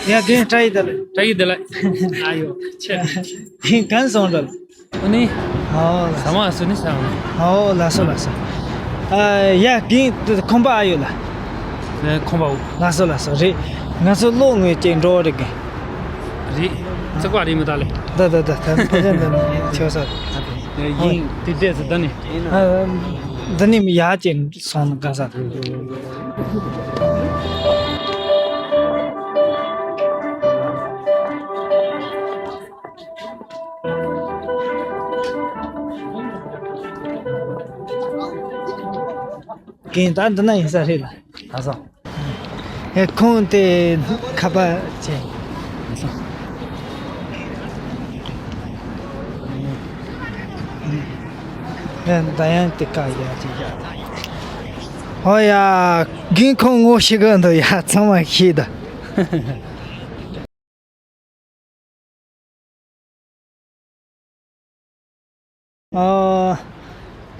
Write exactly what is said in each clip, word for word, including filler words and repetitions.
ཡ་རྒན་བཀྲ་ཤིས་བདེ་ལེགས། བཀྲ་ཤིས་བདེ་ལེགས། ཨ་ཡོ། ཆེ། རྒན་གང་སོང་འགྲོ། ཨ་ནི། ཨོ་ལ། ས་མ་སུ་ནི་ས་མ། ཨོ་ལ་སོ་ལ་སོ། ཨ་ཡ་རྒན་ཁོམ་པ་ཨ་ཡོད་ལ། ཨེ་ཁོམ་པའོ། ལ་སོ་ལ་སོ་རེད། ང་ཚོ་གློག་ངོས་ཅིག་འགྲོ་རེད་གི། རེད། ཚིག་པ་རེད་མི་ད་ལེ། ད་ད་ད་ད་ཕ་ཅན་ད་ཆོ་ས། ཡིན་དེ་ལྟས་སུ་ད་ནི། ཨ་ད་ནི་ཡ་ཅིག་སོང་ག་ས། རྒན་ད་འདི་ན་ཡིན་ས་རེད་ལ། ལགས་སོ། ཨེ་ཁོང་དེ་ཁ་པར་བྱས། ལགས་སོ། ཨེ་ད་ཡང་དེ་ཀ་ཡ་ཅིག་ཡ། ཧོ་ཡ། རྒན་ཁོང་ངོ་ཤེས་གི་འདུག་ཡ། ཚང་མ་ཤེས་ད། ཨ།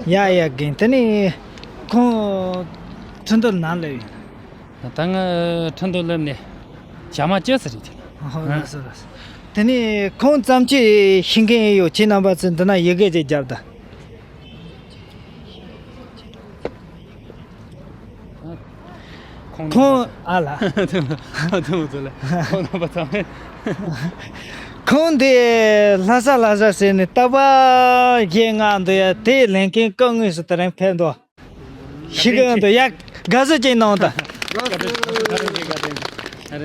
ཡ་ཡ་རྒན། དེ་ནི་ཁོང་ཁྲིན་ཏུའུ་ནང་ལ་ཡོད། ད་ང་ཁྲིན་ཏུའུ་སླེབས་ནས་ཞག་མ་གཅིག་ཙམ་རེད་དེ། ཨ་ཧོ། ལགས་སོ་ལགས་སོ། དེ་ནི་ཁོང་བརྩམས་ཆོས་ཤེས་མཁན་ཡོད། ཁྱེད་རྣམ་པ་ཚོས་འདི་ན་ཡི་གེ་ཅིག་བརྒྱབ་དང་། ཁོང་ཁོང་ཨ་ལ། ཁོང་ཚོ་ལ་ཁོང་རྣམ་པ་ཚང་མས། ཁོང་འདི་ལྷ་ས་ལྷ་ས་ཟེར་ནས་རྟག་པར་བཤད་ངག་འདུག་ཡ། དེ་ལེན་མཁན་སྐུ་དངོས་སུ་དེ་རིང་ཕེབས་འདུག་ཤི་གི་འདུག་ཡ། དགའ་བསུ་ཅིག་གནང་དང་།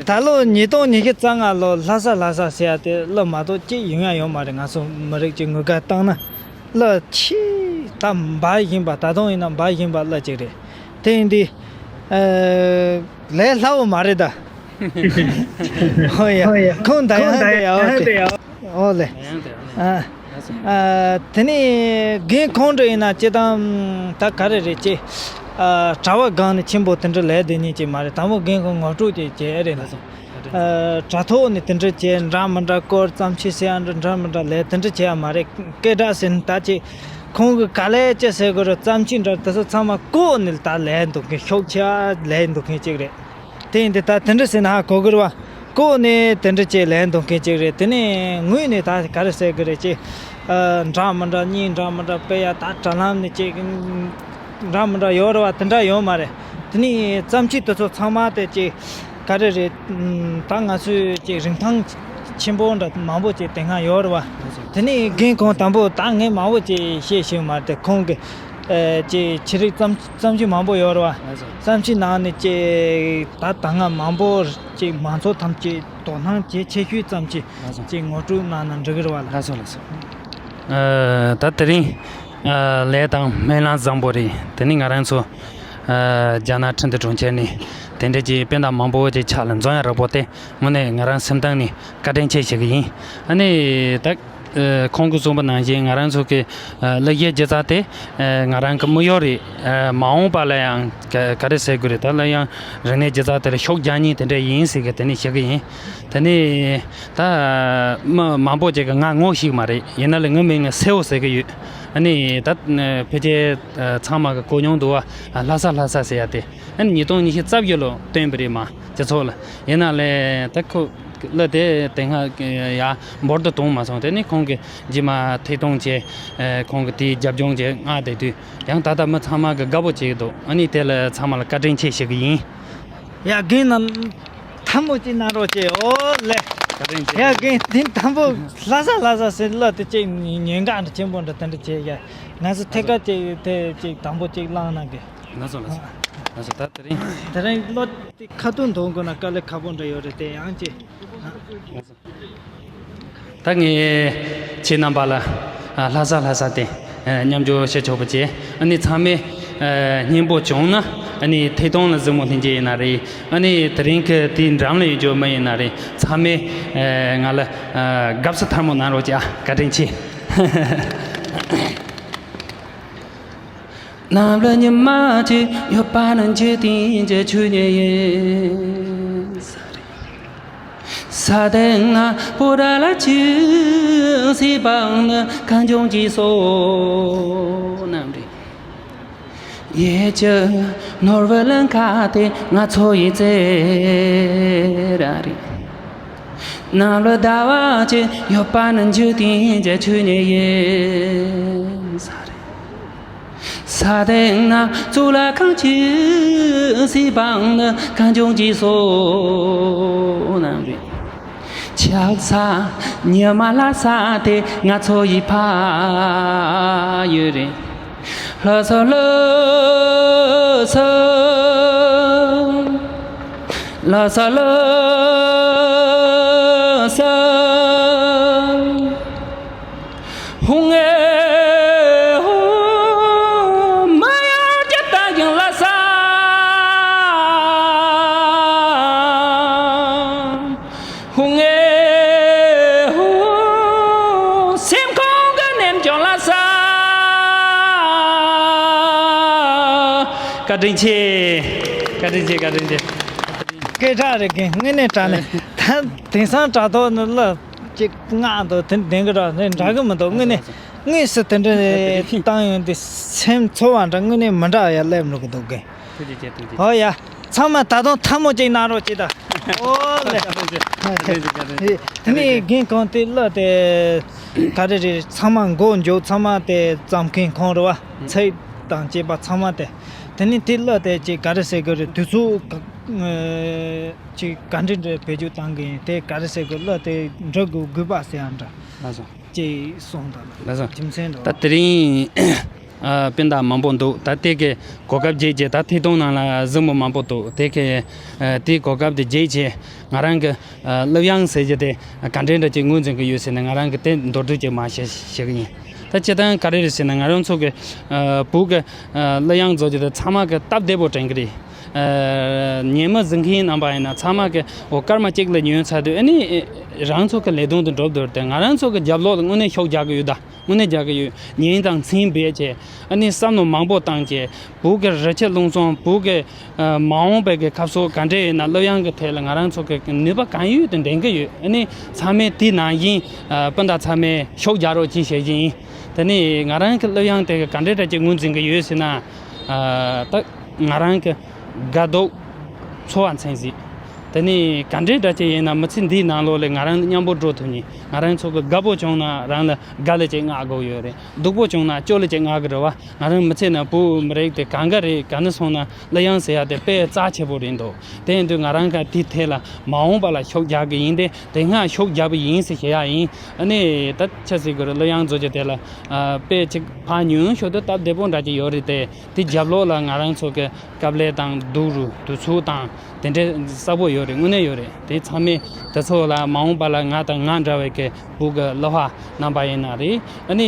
ད་ལོ་ཉིས་སྟོང་ཉི་ཤུ་རྩ་ལྔ་ལོ་ལྷ་ས་ལྷ་ས་ཟེར་ཡ་དེ་གླུ་མ་གཏོགས་ཅིག་ཡོང་ཡ་ཡོད་མ་རེད། ང་ཚོ་མི་རིགས་ཀྱི་ངོས་ཀ་བཏང་ན། གླུ་ཆེས་ད་འབའ་བཞིན་པ། ད་དུང་ཡིན་ན་འབའ་བཞིན་པ་གླུ་ཅིག་རེད། དེ་ཡིན་དུས། ཨ། ལས་སླ་བོ་མ་རེད་ད། ཧོ་ཡ། ཁོང་ད་ཡང་དེ་ཡ། ཨོ་ལེ། ཨ། ཨ། དེ་ནས་རྒན་ཁོང་འདྲ་ཡིན་ན་སྤྱིར་བཏང་ད་ག་རེ་རེད་ཅེ། ཨ། གྲྭ་བ་སྒང་ནས་ཆེན་པོ་དེ་འདྲ་ལས་དེ་ཉིད་ཅིག་མ་རེད། དང་པོ་རྒན་ཁོང་ངོ་སྤྲོད་ཅིག་བྱས་རེད་ལ། ཨ། དྲ་ཐོག་ནས་དེ་འདྲ་བྱས་འདྲ་མི་འདྲ་སྐོར་བརྩམས་ཆོས་ཟེར་ཡ་འདྲ་འདྲ་མི་འདྲ་ལས་དེ་འདྲ་བྱས་ཡ་མ་རེད། སྐད་གྲགས་ཟེར་ན་ད་ཅིག་ཁོང་གི་ག་ལས་ཅི་ཟེར་དགོས་རེད། བརྩམས་ཆོས་འདྲ་དེ་ཚོ་ཚང་མ་བཀོད་ནས་ད་ལས་འདུག་མཁན། ཤུགས་ཆེ་བ་ལས་འདུག་མཁན་ཅིག་རེད། དེ་ཡིན་དུས་ད་དེ་འདྲ་ཟེར་ན་ཧ་གོ་གི་རེད་བ། བཀོད་ནས་དེ་འདྲ་ཅིག་ལས་འདུག་མཁན་ཅིག་རེད། དེ་ནས་ངོས་ནས་ད་ག་རེ་ཟེར་དགོས་རེད་ཅེ། ཨ། འདྲ་མི་འདྲ་གཉིས་འདྲ་མི་འདྲ་དཔེ་ཡ་ད་དྲ་ལམ་ནས་ཅིག་འདྲ་མི་འདྲ་ཡོད་རེད་བ། དེ་འདྲ་ཡོད་མ་རེད། དེ་ནས་བརྩམས་ཆོས་དེ་ཚོ་ཚང་མ་དེ་ཅིག་ག་རེ་རེད། ད་ང་ཚོས་ཅིག་རིན་ཐང་ཆེན་པོ་འདྲ་མང་པོ་ཅིག་དེ་སྔ་ཡོད་རེད་བ། དེ་ནས་རྒན་ཁོང་དང་པོ་ད་ངས་མང་པོ་ཅིག་བཤད་ཤེས་མ་རེད། ཁོང་གི་ཨ། ཅིག་ཆེད་རིགས་བརྩམས་བརྩམས་ཆོས་མང་པོ་ཡོད་རེད་བ། བརྩམས་ཆོས་ནང་ནས་ཅིག་ད་ད་སྔ་མང་པོ་ཅིག་མང་ཚོགས་ཐམས་ཅད་དོ་སྣང་བྱེད་ཆེ་ཤོས་བརྩམས་ཆོས་ཅིག་ངོ་སྤྲོད་གནང་ན་འགྲིག་གི་རེད་བ་ལ། ལགས་སོ་ལགས་སོ། ཨ། ད་དེ་རིང་ཨ། ལས་དང་སྨོན་ལམ་བཟང་པོ་རེད། དེ་ནི་ང་རང་ཚོ་ཨ། རྒྱ་ནག་ཁྲིན་ཏུའུ་གྲོང་ཁྱེར་ནས་དེ་འདྲ་གྱི་དཔེ་འདྲ་མང་པོ་ཅིག་ཆ་ལ་འཛོམས་ཡ་རག་པོ་དེ་དངོས་གནས་ང་རང་སེམས་གཏིང་ནས་བཀའ་དྲིན་ཆེ་ཞུ་གི་ཡིན། ཨ་ནི་ད་ཨ། ཁོང་གིས་གསུངས་པ་ནང་བཞིན་ང་རང་ཚོ་གི་ཨ། གླུ་གཞས་སྒྱུ་རྩལ་དེ་ཨ། ང་རང་གི་མིག་ཡོར་རེད། ཨ། མ་འོངས་པ་ལ་ཡང་ག་ག་རེ་ཟེར་དགོས་རེད། ད་སླར་ཡང་རིག་གནས་སྒྱུ་རྩལ་དེར་ཤུགས་རྒྱག་མཁན་དེ་འདྲ་ཡིན་ཟེར་གི་དེ་ནས་ཞུ་གི་ཡིན། དེ་ནས་ད་མི་མང་པོ་ཅིག་གིས་ང་ངོ་ཤེས་ཀྱི་མ་རེད། ཡིན་ན་ལས་ངའི་མིང་ལ་སེའུ་ཟེར་གི་ཡོད། ཨ་ནི་ད་ཕལ་ཆེར་ཚང་མ་གིས་གོ་མྱོང་འདུག་བ། ལྷ་ས་ལྷ་ས་ཟེར་ཡ་དེ། ཨ་ནི་ཉིས་སྟོང་ཉི་ཤུ་རྩ་བརྒྱད་ལོ་བཏོན་པ་རེད་མ་སྤྱི་ཚོགས་ལ། ཡིན་ན་ལས་ད་ཁོ་གླུ་དེ་དེ་སྔ་ཡ་འབོར་དུ་གཏོང་མ་སོང་། དེ་ནི་ཁོང་གིས་རྗེས་མ་ཐད་གཏོང་བྱས། ཁོང་གིས་དེའི་རྒྱབ་ལྗོངས་བྱས་མངགས་བསྡད་དུས་ཡང་ད་ལྟ་མི་ཚང་མ་གིས་དགའ་པོ་བྱེད་ཀྱི་འདུག་ཨ་ནི་དེ་ལ་ཚང་མ་ལ་བཀའ་དྲིན་ཆེ་ཞུ་གི་ཡིན། ཡ་རྒན་ན། ཐལ་མོ་གཅིག་གནང་རོགས་བྱེད། ཨོ་ལེ། བཀའ་དྲིན་ཆེ། ཡ་རྒན་དེ་དང་པོ་ལྷ་ས་ལྷ་ས་ཟེར་གླུ་དེ་གཅིག་ཉེན་ཁ་འདྲ་ཆེན་པོ་འདྲ་དེ་འདྲ་བྱེད་ཡ། ང་ཚོ་ཐད་ཀར་གཅིག་དེ་གཅིག་དང་པོ་གཅིག་བླངས་གནང་གི། ལགས་སོ་ལགས་སོ། ལགས་སོ་ད་དེ་རིང་། དེ་རིང་གླུ་དེ་ཁ་ཐུག་འདོན་དགོས་ན་དཀའ་ལས་ཁག་པོ་འདྲ་ཡོད་རེད་དེ་ཡང་གཅིག་ད་ངས་ཁྱེད་རྣམ་པ་ལ་ཨ་ལྷ་ས་ལྷ་ས་དེ་ཨ་མཉམ་འཇོག་བྱེད་ཆོག་པ་བྱས། ཨ་ནི་ཚང་མས་ཨ་སྙན་པོ་བྱུང་ན་ཨ་ནི་ཐད་གཏོང་ལ་གཟིགས་མོ་ལྷན་རྒྱས་ཡིན་ན་རེད། ཨ་ནི་དེ་རིང་གི་དེའི་འགྲམ་ལ་ཡོད་རྒྱུ་མི་ཡིན་ན་རེད། ཚང་མས་ཨ་ང་ལ་ཨ་དགའ་བསུ་ཐལ་མོ་གནང་རོགས་གྱིས། ཨ་བཀའ་དྲིན་ཆེ། ས་སྟེང་ན་པོ་ཏ་ལ་ཆུ་སྲིད་པའང་ནི་གངས་ལྗོངས་ཀྱི་སོ་ནམ་རེད། ཡིད་ཀྱི་ནོར་བུ་ལ་མཁས་ཏེ་ང་ཚོ་ཡི་རྩེ་ར་རེད། ནམ་ལ་ཟླ་བ་ཅན་ཡོད་པ་ནི་འཇིག་རྟེན་གྱི་ཆོས་ཉིད་ཡིན་ས་རེད། ས་སྟེང་ན་གཙུག་ལག་ཁང་ཆེན་སྲིད་པའང་ནི་གངས་ལྗོངས་ཀྱི་སོ་ནམ་རེད། ཆགས་ས་ཉི་མ་ལྷ་ས་དེ་ང་ཚོ་ཡི་ཕ་ཡུལ་རེད། ལྷ་ས་ལྷ་ས། ལྷ་ས་ལྷ་ས། ཧུང་ངེ་ཧུ། མ་ཡར་རྒྱབ་ད་ཡང་ལྷ་ས། ཧུང་ངེ་ཧུ། སེམས་ཁོང་གི་ནེམ་ཅོང་ལྷ་ས། བཀའ་དྲིན་ཆེ། བཀའ་དྲིན་ཆེ། བཀའ་དྲིན་ཆེ། སྐད་གྲགས་རེད་གི། དངོས་གནས་དྲང་གནས་ད་དེང་སང་དྲ་ཐོག་ནས་གླུ་གཅིག་ངག་འདུག་དེ་འདྲ་གི་ར་ནི་འདྲ་གི་མི་འདུག་དངོས་གནས་དངོས་སུ་དེ་འདྲ་བཏང་ཡོང་དུས་སེམས་ཚོར་བ་འདྲ་དངོས་གནས་མི་འདྲ་ཡ་སླེབས་འགྲོ་གི་འདུག་གི། ཐུགས་རྗེ་ཆེ། ཐུགས་རྗེ་ཆེ། ཧོ་ཡ། ཚང་མ་ད་དུང་ཐལ་མོ་གཅིག་གནང་རོགས་གྱིས་ད། ཨོ་ལེ། དེ་ནས་རྒན་ཁོང་དེ་གླུ་དེ་ག་རེ་རེད། ཚང་མ་མགོ་མཇུག་ཚང་མ་དེ་བརྩམས་མཁན་ཁོང་རེད་བ། ཚིག་དང་བཅས་པ་ཚང་མ་དེ། དེ་ནས་དེ་གླུ་དེ་ཅིག་ག་རེ་ཟེར་དགོས་རེད། དུས་ཚོད་ག་ཅིག་ག་འདྲ་འདྲ་བེད་སྤྱོད་བཏང་གི་ཡིན། དེ་ག་རེ་ཟེར་དགོས། གླུ་དེ་འབྲི་དགོས་དགོས་པ་ཟེར་ཡ་འདྲ། ལགས་སོ། ཅེས་གསུངས་དང་ལགས་སོ། རྒྱུ་མཚན་འདྲ་བ། ད་དེ་རིང་ཨ་སྤུན་ཟླ་མང་པོ་འདུག་ད་དེ་གི་གོ་སྐབས་བརྒྱུད་བྱས། ད་ཐད་གཏོང་ནང་ལ་གཟིགས་མོ་མང་པོ་འདུག་དེ་གི་ཨ་དེའི་གོ་སྐབས་དེ་བརྒྱུད་བྱས་ང་རང་གི་ཨ་གླུ་དབྱངས་ཟེར་རྒྱུ་དེ་ག་འདྲའི་འདྲ་ཅིག་ངོས་འཛིན་གི་ཡོད་ཟེར་ནས་ང་རང་གི་དེ་མདོར་བསྡུས་ཅིག་མར་བཤད་ཤེས་གི་ཡིན། ད་སྤྱིར་བཏང་ག་རེ་རེད་ཟེར་ན། ང་རང་ཚོ་གི་ཨ་བོད་གི་ཨ་གླུ་དབྱངས་བཟོ་རྒྱུ་དེ་ཚང་མ་གི་སྟབས་བདེ་པོ་དྲན་གི་རེད། ཨ་ཉན་མི་གཟིགས་མཁན་རྣམ་པ་ཡིན་ན་ཚང་མ་གི་འོ་སྐར་མ་གཅིག་ལ་ཉན་ཚར་དུས་ཨ་ནི་རང་ཚོ་གི་ལས་དོན་དུ་འགྲོ་འདོད་དེ། ང་རང་ཚོ་གི་རྒྱབ་ལོགས་ལ་དངོས་གནས་ཤུགས་རྒྱག་གི་ཡོད་ད། དངོས་གནས་རྒྱག་གི་ཡོད། ཉན་དང་མཚན་འབད་བྱས། ཨ་ནི་བསམ་བློ་མང་པོ་བཏང་བྱས། བོད་ཀྱི་རི་ཆུ་རླུང་གསུམ། བོད་ཀྱི་ཨ་མ་འོངས་པའི་གི་ཁ་ཕྱོགས་ག་འདྲ་ཡིན་ན། གླུ་དབྱངས་ཀྱི་ཐད་ལ་ང་རང་ཚོ་གི་ནུས་པ་གང་ཡོད་དེ་འདོན་གི་ཡོད། ཨ་ནི་ཚང་མས་དེ་ནང་བཞིན་ཨ་སྤུན་ཟླ་ཚང་མས་ཤུགས་རྒྱག་རོགས་གྱིས་ཞེས་བཞིན་ཡིན། དེ་ནས་ང་རང་གི་གླུ་དབྱངས་དེ་ག་འདྲ་འདྲ་ཅིག་ངོས་འཛིན་གི་ཡོད་ཟེར་ན། ཨ་ད་ང་རང་གི་དགའ་སྡུག་ཚོར་བ་མཚན་གཟིགས། དེ་ནས་ག་འདྲའི་འདྲ་ཅིག་ཡིན་ན་མི་ཚེ་འདིའི་ནང་ལོགས་ལ་ང་རང་མཉམ་པོ་འགྲོ་ཐུབ་ནས། ང་རང་ཚོ་གི་དགའ་པོ་བྱུང་ན་རང་ལ་དགའ་ལས་ཅིག་བསྔགས་དགོས་ཡོད་རེད། སྡུག་པོ་བྱུང་ན་སྐྱོ་ལས་ཅིག་བསྔགས་གི་རེད་བ། ང་རང་མི་ཚེ་ནང་བོད་མི་རིགས་དེ་གང་ག་རེད། ག་ནས་སོང་ན་གླུ་དབྱངས་ཟེར་ཡ་དེ་དཔེ་རྩ་ཆེ་པོ་རེད་འདུག་དེ་ཡིན་དུས་ང་རང་ག་དེའི་ཐད་ལ་མ་འོངས་པ་ལ་ཤུགས་རྒྱག་གི་ཡིན་ཏེ། དེ་སྔ་ཤུགས་རྒྱག་པ་ཡིན་ཟེར་བཤད་ཡ་ཡིན། ཨ་ནི་ད་ཆ་ཟིག་གི་རེད། གླུ་དབྱངས་བཟོ་རྒྱུ་དེ་ལ་ཨ་དཔེ་ཅིག་ཕར་ཉུང་ཤོས་དེ་སྟབས་བདེ་པོ་འདྲ་ཅིག་ཡོད་རེད་དེ། དེ་རྒྱབ་ལོགས་ལ་ང་རང་ཚོ་གི་དཀའ་ལས་དང་སྡུག་རུས་དུས་ཚོད་དང་དེ་འདྲའི་གསལ་པོ་ཡོད་རེད། དངོས་གནས་ཡོད་རེད། དེ་ཚང་མས་དེ་ཚོ་ལ་མ་འོངས་པ་ལ་ང་དང་ང་འདྲ་བའི་གི་བོད་ཀྱི་གླུ་བ་རྣམ་པ་ཡིན་ན་རེད། ཨ་ནི་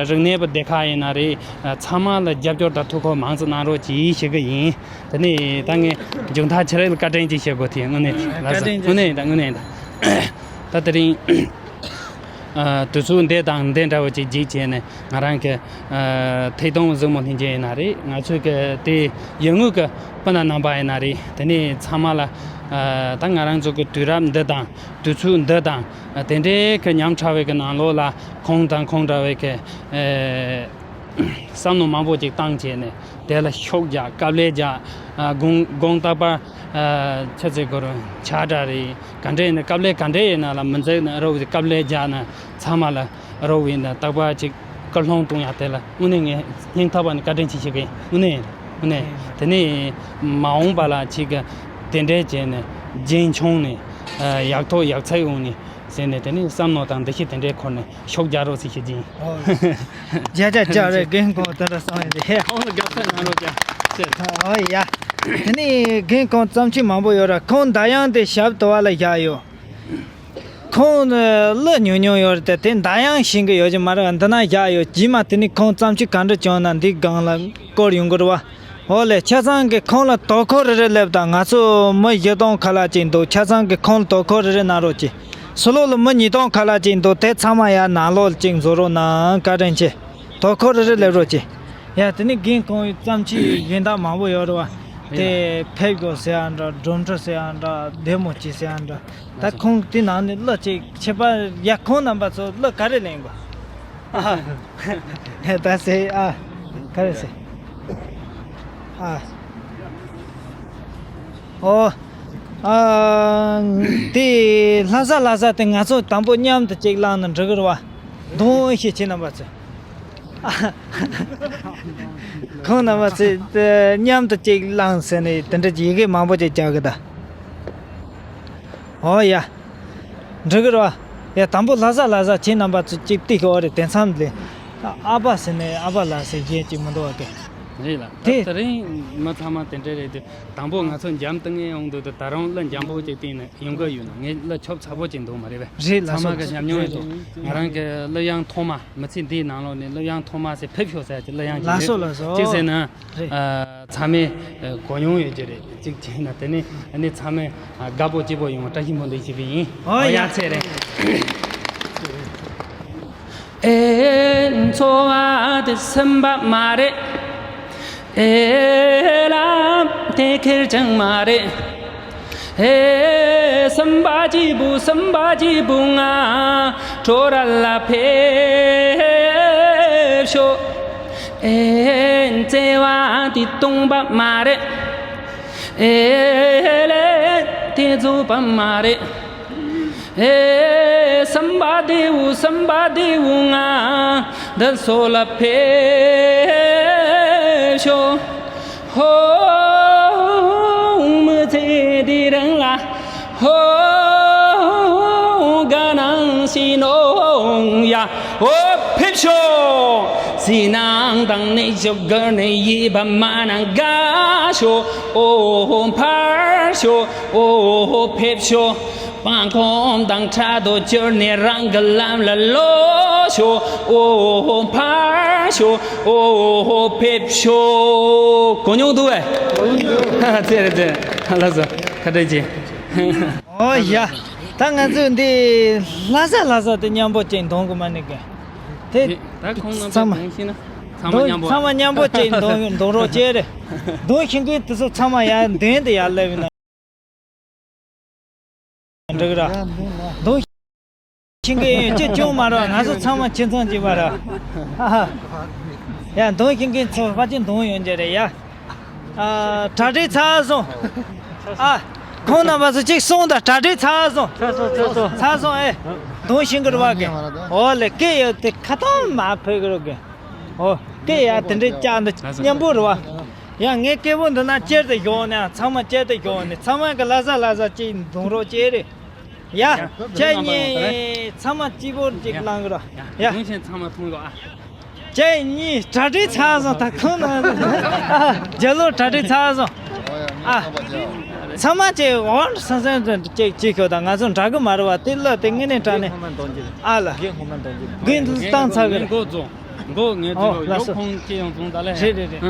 རིག་གནས་པ་སྡེ་ཁག་ཡིན་ན་རེད། ཚང་མ་ལ་རྒྱབ་སྐྱོར་དང་ཐུགས་ཁུར་མང་ཙམ་གནང་རོགས་གྱིས་ཞུ་གི་ཡིན། དེ་ནས་ད་ངས་མཇུག་མཐར་ཁྱེད་རང་ལ་བཀའ་དྲིན་ཅིག་ཞུ་དགོས་དེ་དངོས་གནས་ལགས་སོ། བཀའ་དྲིན་ཆེ། དངོས་གནས་ད་དངོས་གནས་ད་ད་དེ་རིང་ཨ་དུས་ཚོད་འདི་དང་འདི་འདྲ་བོ་ཅིག་བརྒྱུད་བྱས་ནས་ང་རང་གི་ཨ་ཐད་གཏོང་གཟིགས་མོ་ལྷན་རྒྱས་ཡིན་ན་རེད། ང་ཚོའི་གི་དེ་ཡུལ་དངོས་ཀྱི་སྤུན་ཟླ་རྣམ་པ་ཡིན་ན་རེད། དེ་ནས་ཚང་མ་ལ་ཨ་ད་ང་རང་ཚོ་གི་དུས་རབས་འདི་དང་དུས་ཚོད་འདི་དང་དེ་འདྲའི་གི་ཉམ་ཕྲ་བའི་གི་ནང་ལོགས་ལ་ཁོང་དང་ཁོང་འདྲ་བའི་གི་ཨ་བསམ་བློ་མང་པོ་ཅིག་བཏང་བྱས་ནས། དེ་ལ་ཤུགས་རྒྱག་དཀའ་ལས་རྒྱག་ཨ་དགོངས་དགོངས་དག་པ་ཨ་ཆ་ཚེ་གོ་རུ་ཆ་འདྲ་རེད། ག་འདྲ་ཡིན་ན་དཀའ་ལས་ག་འདྲ་ཡིན་ན་ལ་མི་འཛེགས་ན་རོགས་ཀྱི་དཀའ་ལས་རྒྱག་ན་ཚང་མ་ལ་རོགས་ཡིན་ན་རྟག་པར་ཅིག་སྐུལ་སློང་གཏོང་ཡག་དེ་ལ་དངོས་གནས་ངས་སྙིང་ཐག་པ་ནས་བཀའ་དྲིན་ཆེ་ཞུ་གི་ཡིན། དངོས་གནས་དངོས་གནས་དེ་ནས་མ་འོངས་པ་ལ་ཅིག་གི་དེ་འདྲའི་བྱས་ནས་རྒྱུན་འཁྱོངས་ནས་ཨ་ཡག་ཐོག་ཡག་ཚད་ཡོང་ནས། ཟེར་ནས་དེ་ནས་བསམ་མནོ་དང་འདུ་ཤེས་དེ་འདྲའི་འཁོར་ནས་ཤུགས་རྒྱག་རོགས་ཟེར་ཞུ་རྒྱུ་ཡིན། ཨོ། བརྒྱ་ཆ་བརྒྱ་རེད། རྒན་ཁོང་དེ་འདྲ་གསུངས་ཡོད་དེ། ཁོང་ལ་དགའ་བསུ་གནང་རོགས་བྱ། ཨོ་ཡ། དེ་ནས་རྒན་ཁོང་བརྩམས་ཆོས་མང་པོ་ཡོད་ར། ཁོང་མདའ་དབྱངས་དེ་ཞབས་དུ་བ་ལ་བཞག་ཡོད། ཁོང་གླུ་ཉུང་ཉུང་ཡོད་རེད་དེ། དེ་མདའ་དབྱངས་ཤེས་ཀྱི་ཡོད་ཀྱི་མ་རེད། འདི་ན་བཞག་ཡོད། རྗེས་མ་དེ་ནས་ཁོང་བརྩམས་ཆོས་ག་འདྲ་བྱུང་ན་འདི་སྒང་ལ་བསྐོར་ཡོང་གི་རེད་བ། འོ་ལེ། ཆ་ཚང་གི་ཁོང་ལ་དོ་ཁུར་རེ་རེ་སླེབས་དང་། ང་ཚོ་མི་བཞི་སྟོང་ཁ་ལ་ཅིག་འདུག་ཆ་ཚང་གི་ཁོང་ལ་དོ་ཁུར་རེ་རེ་གནང་རོགས་གྱིས། ཕྱི་ལོགས་ལ་མི་ཉིས་སྟོང་ཁ་ལ་ཅིག་འདུག་དེ་ཚང་མ་ཡར་ནང་ལོགས་ཅིག་འཛུལ་རོགས་གནང་། བཀའ་དྲིན་ཆེ། དོ་ཁུར་རེ་རེ་སླེབས་རོགས་གྱིས། ཡ། དེ་ནས་རྒན་ཁོང་གི་བརྩམས་ཆོས་གཞན་དག་མང་པོ་ཡོད་རེད་བ། དེ་ཕེབས་དགོས་ཟེར་ཡ་འདྲ། སྒྲུབ་འཕྲིན་ཟེར་ཡ་འདྲ། བདེ་མོ་བྱེད་ཟེར་ཡ་འདྲ། ད་ཁོང་དེ་ནང་ནས་གླུ་ཅིག་ཁྱད་པར་ཡ། ཁོང་རྣམ་པ་ཚོ་གླུ་ག་རེ་ལེན་དགོས། ཨ། ད་ཟེར་ཨ། ག་རེ་ཟེར། ཨ། ཨོ། ཨ། དེ་ལྷ་ས་ལྷ་ས་དེ་ང་ཚོ་དང་པོ་མཉམ་དུ་ཅིག་བླངས་ན་འགྲིག་གི་རེད་བ། གདོང་ཤེས་ཁྱེད་རྣམ་པ་ཚོས། ཁོང་རྣམ་པ་ཚོས་དེ་མཉམ་དུ་ཅིག་བླངས་ཟེར་ནས་དེ་འདྲ་ཡི་གེ་མང་པོ་ཅིག་རྒྱག་གི་ད། ཨོ་ཡ། འགྲིག་གི་རེད་བ། ཡ། དང་པོ་ལྷ་ས་ལྷ་ས་ཁྱེད་རྣམ་པ་ཚོ་གཅིག་ཏིག་ཨོ་རེད། དེ་མཚམས་ལས་ཨ་ཕ་ཟེར་ནས་ཨ་ཕ་ལགས་ཟེར་གཞན་གཅིག་མི་འདུག་བ་གི། རེད་ལ། དེ་ད་དེ་རིང་མི་ཚང་མ་དེ་འདྲ་རེད་དེ། དང་པོ་ང་ཚོ་འཇམ་ཏིང་ངེ་ཡོང་དུས་དེ་ད་རུང་གླུ་འཇམ་པོ་གཅིག་བཏིང་ནས་ཡོང་གི་ཡོད་ན། ངས་གླུ་ཆོབ་ཚ་པོ་གཅིག་འདུག་མ་རེད་པས། རེད་ལགས་ཚང་མ་སོ། གི་ཞབས་མྱོང་ཡོད་དེ། རེད། ང་རང་གི་གླུ་དབྱངས་ཐོག་མ་མི་ཚེ་འདིའི་ནང་ལོགས་ནས་གླུ་དབྱངས་ཐོག་མ་ཟེར་ཕེབས་ཤོག་ཟེར་གྱི་གླུ་དབྱངས་ཅིག་ལགས་སོ་རེད། ལགས་སོ། གཅིག་ཟེར་ན། རེད། ཨ། ཚང་མས་གོ་མྱོང་ཡོད་ཀྱི་རེད། གཅིག་བྱས་ན་དེ་ནས་ཨ་ནི་ཚང་མས་དགའ་པོ་སྐྱིད་པོ་ཡོང་བ་བཀྲ་ཤིས་སྨོན་འདུན་ཞུས་པ་ཡིན། ཨོ་ཡ། ཡ། ཚེ་རིང་། ཨེ། འཚོ་བ་དེ་སེམས་པ་མ་རེད། ཨེ། ལམ་དེ་ཁེར་རྐྱང་མ་རེད། ཨེ། སེམས་པ་སྐྱིད་པོ་སེམས་པ་སྐྱིད་པོ་ང་འགྲོ་ར་ལ་ཕེབས་ཤོག་ཨེ། བརྩེ་བ་འདི་སྟོང་པ་མ་རེད། ཨེ་ལེ། འདི་རྫོགས་པ་མ་རེད། ཨེ། བསམ་པ་བདེ་བོ་བསམ་པ་བདེ་བོ་ང་འདི་སོ་ལ་ཕེབས་ཤོག་ཧོ། མི་ཚེ་འདི་རིང་ལ། ཧོ། དགའ་སྣང་ཞིག་ནོ་ཡ། ཧོ། ཕེབས་ཤོག་སྲིད་ནང་དང་ནི་ཞོག་གར་ནི་ཡིད་པ་མ་ནང་དགའ་ཤོག་ཨོ་ཧོ་ཕར་ཤོག་ཨོ་ཧོ་ཕེབས་ཤོག་སྤང་གོང་དང་ཕྲག་དོག་བཅོལ་ནས་རང་གི་ལམ་ལ་ལོག་ཤོག་ཨོ་ཧོ་ཕར་ཤོག་ཨོ་ཧོ་ཕེབས་ཤོག་གོ་མྱོང་འདུག་བས། ཚེ་རེ་ཚེ་ལགས་སོ། ཁ་བྲལ་གྱིས། ཨོ་ཡ། ད་ང་ཚོས་འདི་ལྷ་ས་ལྷ་ས་དེ་མཉམ་པོ་ཅིག་འདོན་དགོས་མ་ནི་གི། དེ་ད་ཁོང་རྣམ་ཚང་མ་གདོང་ཤེས་ན་ཚང་མ་མཉམ་པོ། ཚང་མ་མཉམ་པོ་ཅིག་འདོན་འདོན་རོགས་བྱེད་རེད། གདོང་ཤེས་མཁན་དེ་ཚོ་ཚང་མ་ཡར་མདུན་དུ་ཡར་སླེབས་ཡིན་ན་འགྲིག་ར། གདོང་ཤེས་མཁན་ཅི་ཅུང་མ་ར། ང་ཚོ་ཚང་མ་ཁྱིམ་ཚང་གཅིག་པ་ར། ཡ། གདོང་ཤེས་མཁན་ཚོ་ཕལ་ཆེར་འདོན་ཡོང་རྒྱུ་རེད་ཡ། ཨ། གྲ་སྒྲིག་ཚར་སོང་། ཨ། ཁོང་རྣམ་པ་ཚོ་གཅིག་གསུངས་དང་། གྲ་སྒྲིག་ཚར་སོང་། ཚར་སོང་། ཚར་སོང་། ཚར་སོང་། ཨེ། གདོང་ཤེས་ཀྱི་རེད་བ་གི། འོ་ལེ། སྐད་ཡོད་དེ་ཁ་ཏོན་མ་ཕོད་ཀྱི་རེད་གི། འོ། སྐད་ཡ་དེ་འདྲའི་ལྕགས་འདི་མཉམ་པོ་རེད་བ། ཡ། ངའི་སྐད་པོ་འདི་ན་ཅེར་དུ་ཞོག་ནས། ཚང་མ་ཅེར་དུ་ཞོག་ནས། ཚང་མ་གི་ལྷ་ས་ལྷ་ས་གཅིག་འདོན་རོགས་བྱེད་རེད། ཡ། ཡ། ཁྱེད་གཉིས་ཚང་མ་གཅིག་པོར་གཅིག་བླང་གི་ར། ཡ། གདོང་ཤེས་ཚང་མ་མཐོང་གི་ཨ། ཁྱེད་གཉིས་གྲ་སྒྲིག་ཚར་སོང་། ད་ཁོང་ན་རྒྱ་ལོ་གྲ་སྒྲིག་ཚར་སོང་། ཨ། ཚང་མ་ཅིག་འོར་སང་སང་ཅིག་ཅིག་ཤོག་ད། ང་ཚོ་འདྲ་གི་མ་རེད་བ། དེ་ལ་དེ་ངེས་ནས་དྲ་ནས། ཨ་ལ། དགུན་བཏང་ཚར་གི་རེད། འགོ་རྫོང་། འགོ་ངས། ཨོ། ལགས་སོ། ཁོང་སྐྱེ་ཡང་རྫོང་ད་ལེ། རེད་རེད་རེད།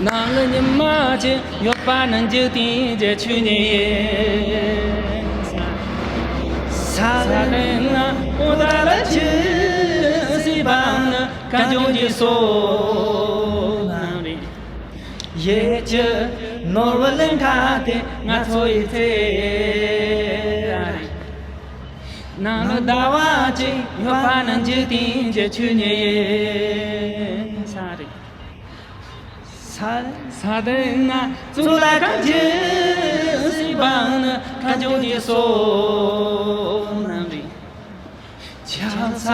ནང་ལ་ཉི་མ་ཅན་ཡོད་པ་ན་འཇིག་རྟེན་གྱི་ཆོས་ཉིད་ཡིན། ས་རེ་ན་འོ་ད་ལ་ཆུ་སྲིད་པ་ན་གངས་ལྗོངས་ཀྱི་སོ་ནམ་རེད། ཡེ་ཅི་ནོར་བུ་གླིང་ག་དེ་ང་ཚོ་ཡི་ཚེ་རེད། ནང་ལ་ཟླ་བ་ཅན་ཡོད་པ་ན་འཇིག་རྟེན་གྱི་ཆོས་ཉིད་ཡིན། ས་རེད། ས་དེ་ན་གཙུག་ལག་ཁང་ཆེན་སྲིད་པ་ན་གངས་ལྗོངས་ཀྱི་སོ་ནམ་རེད། ཆང་ས་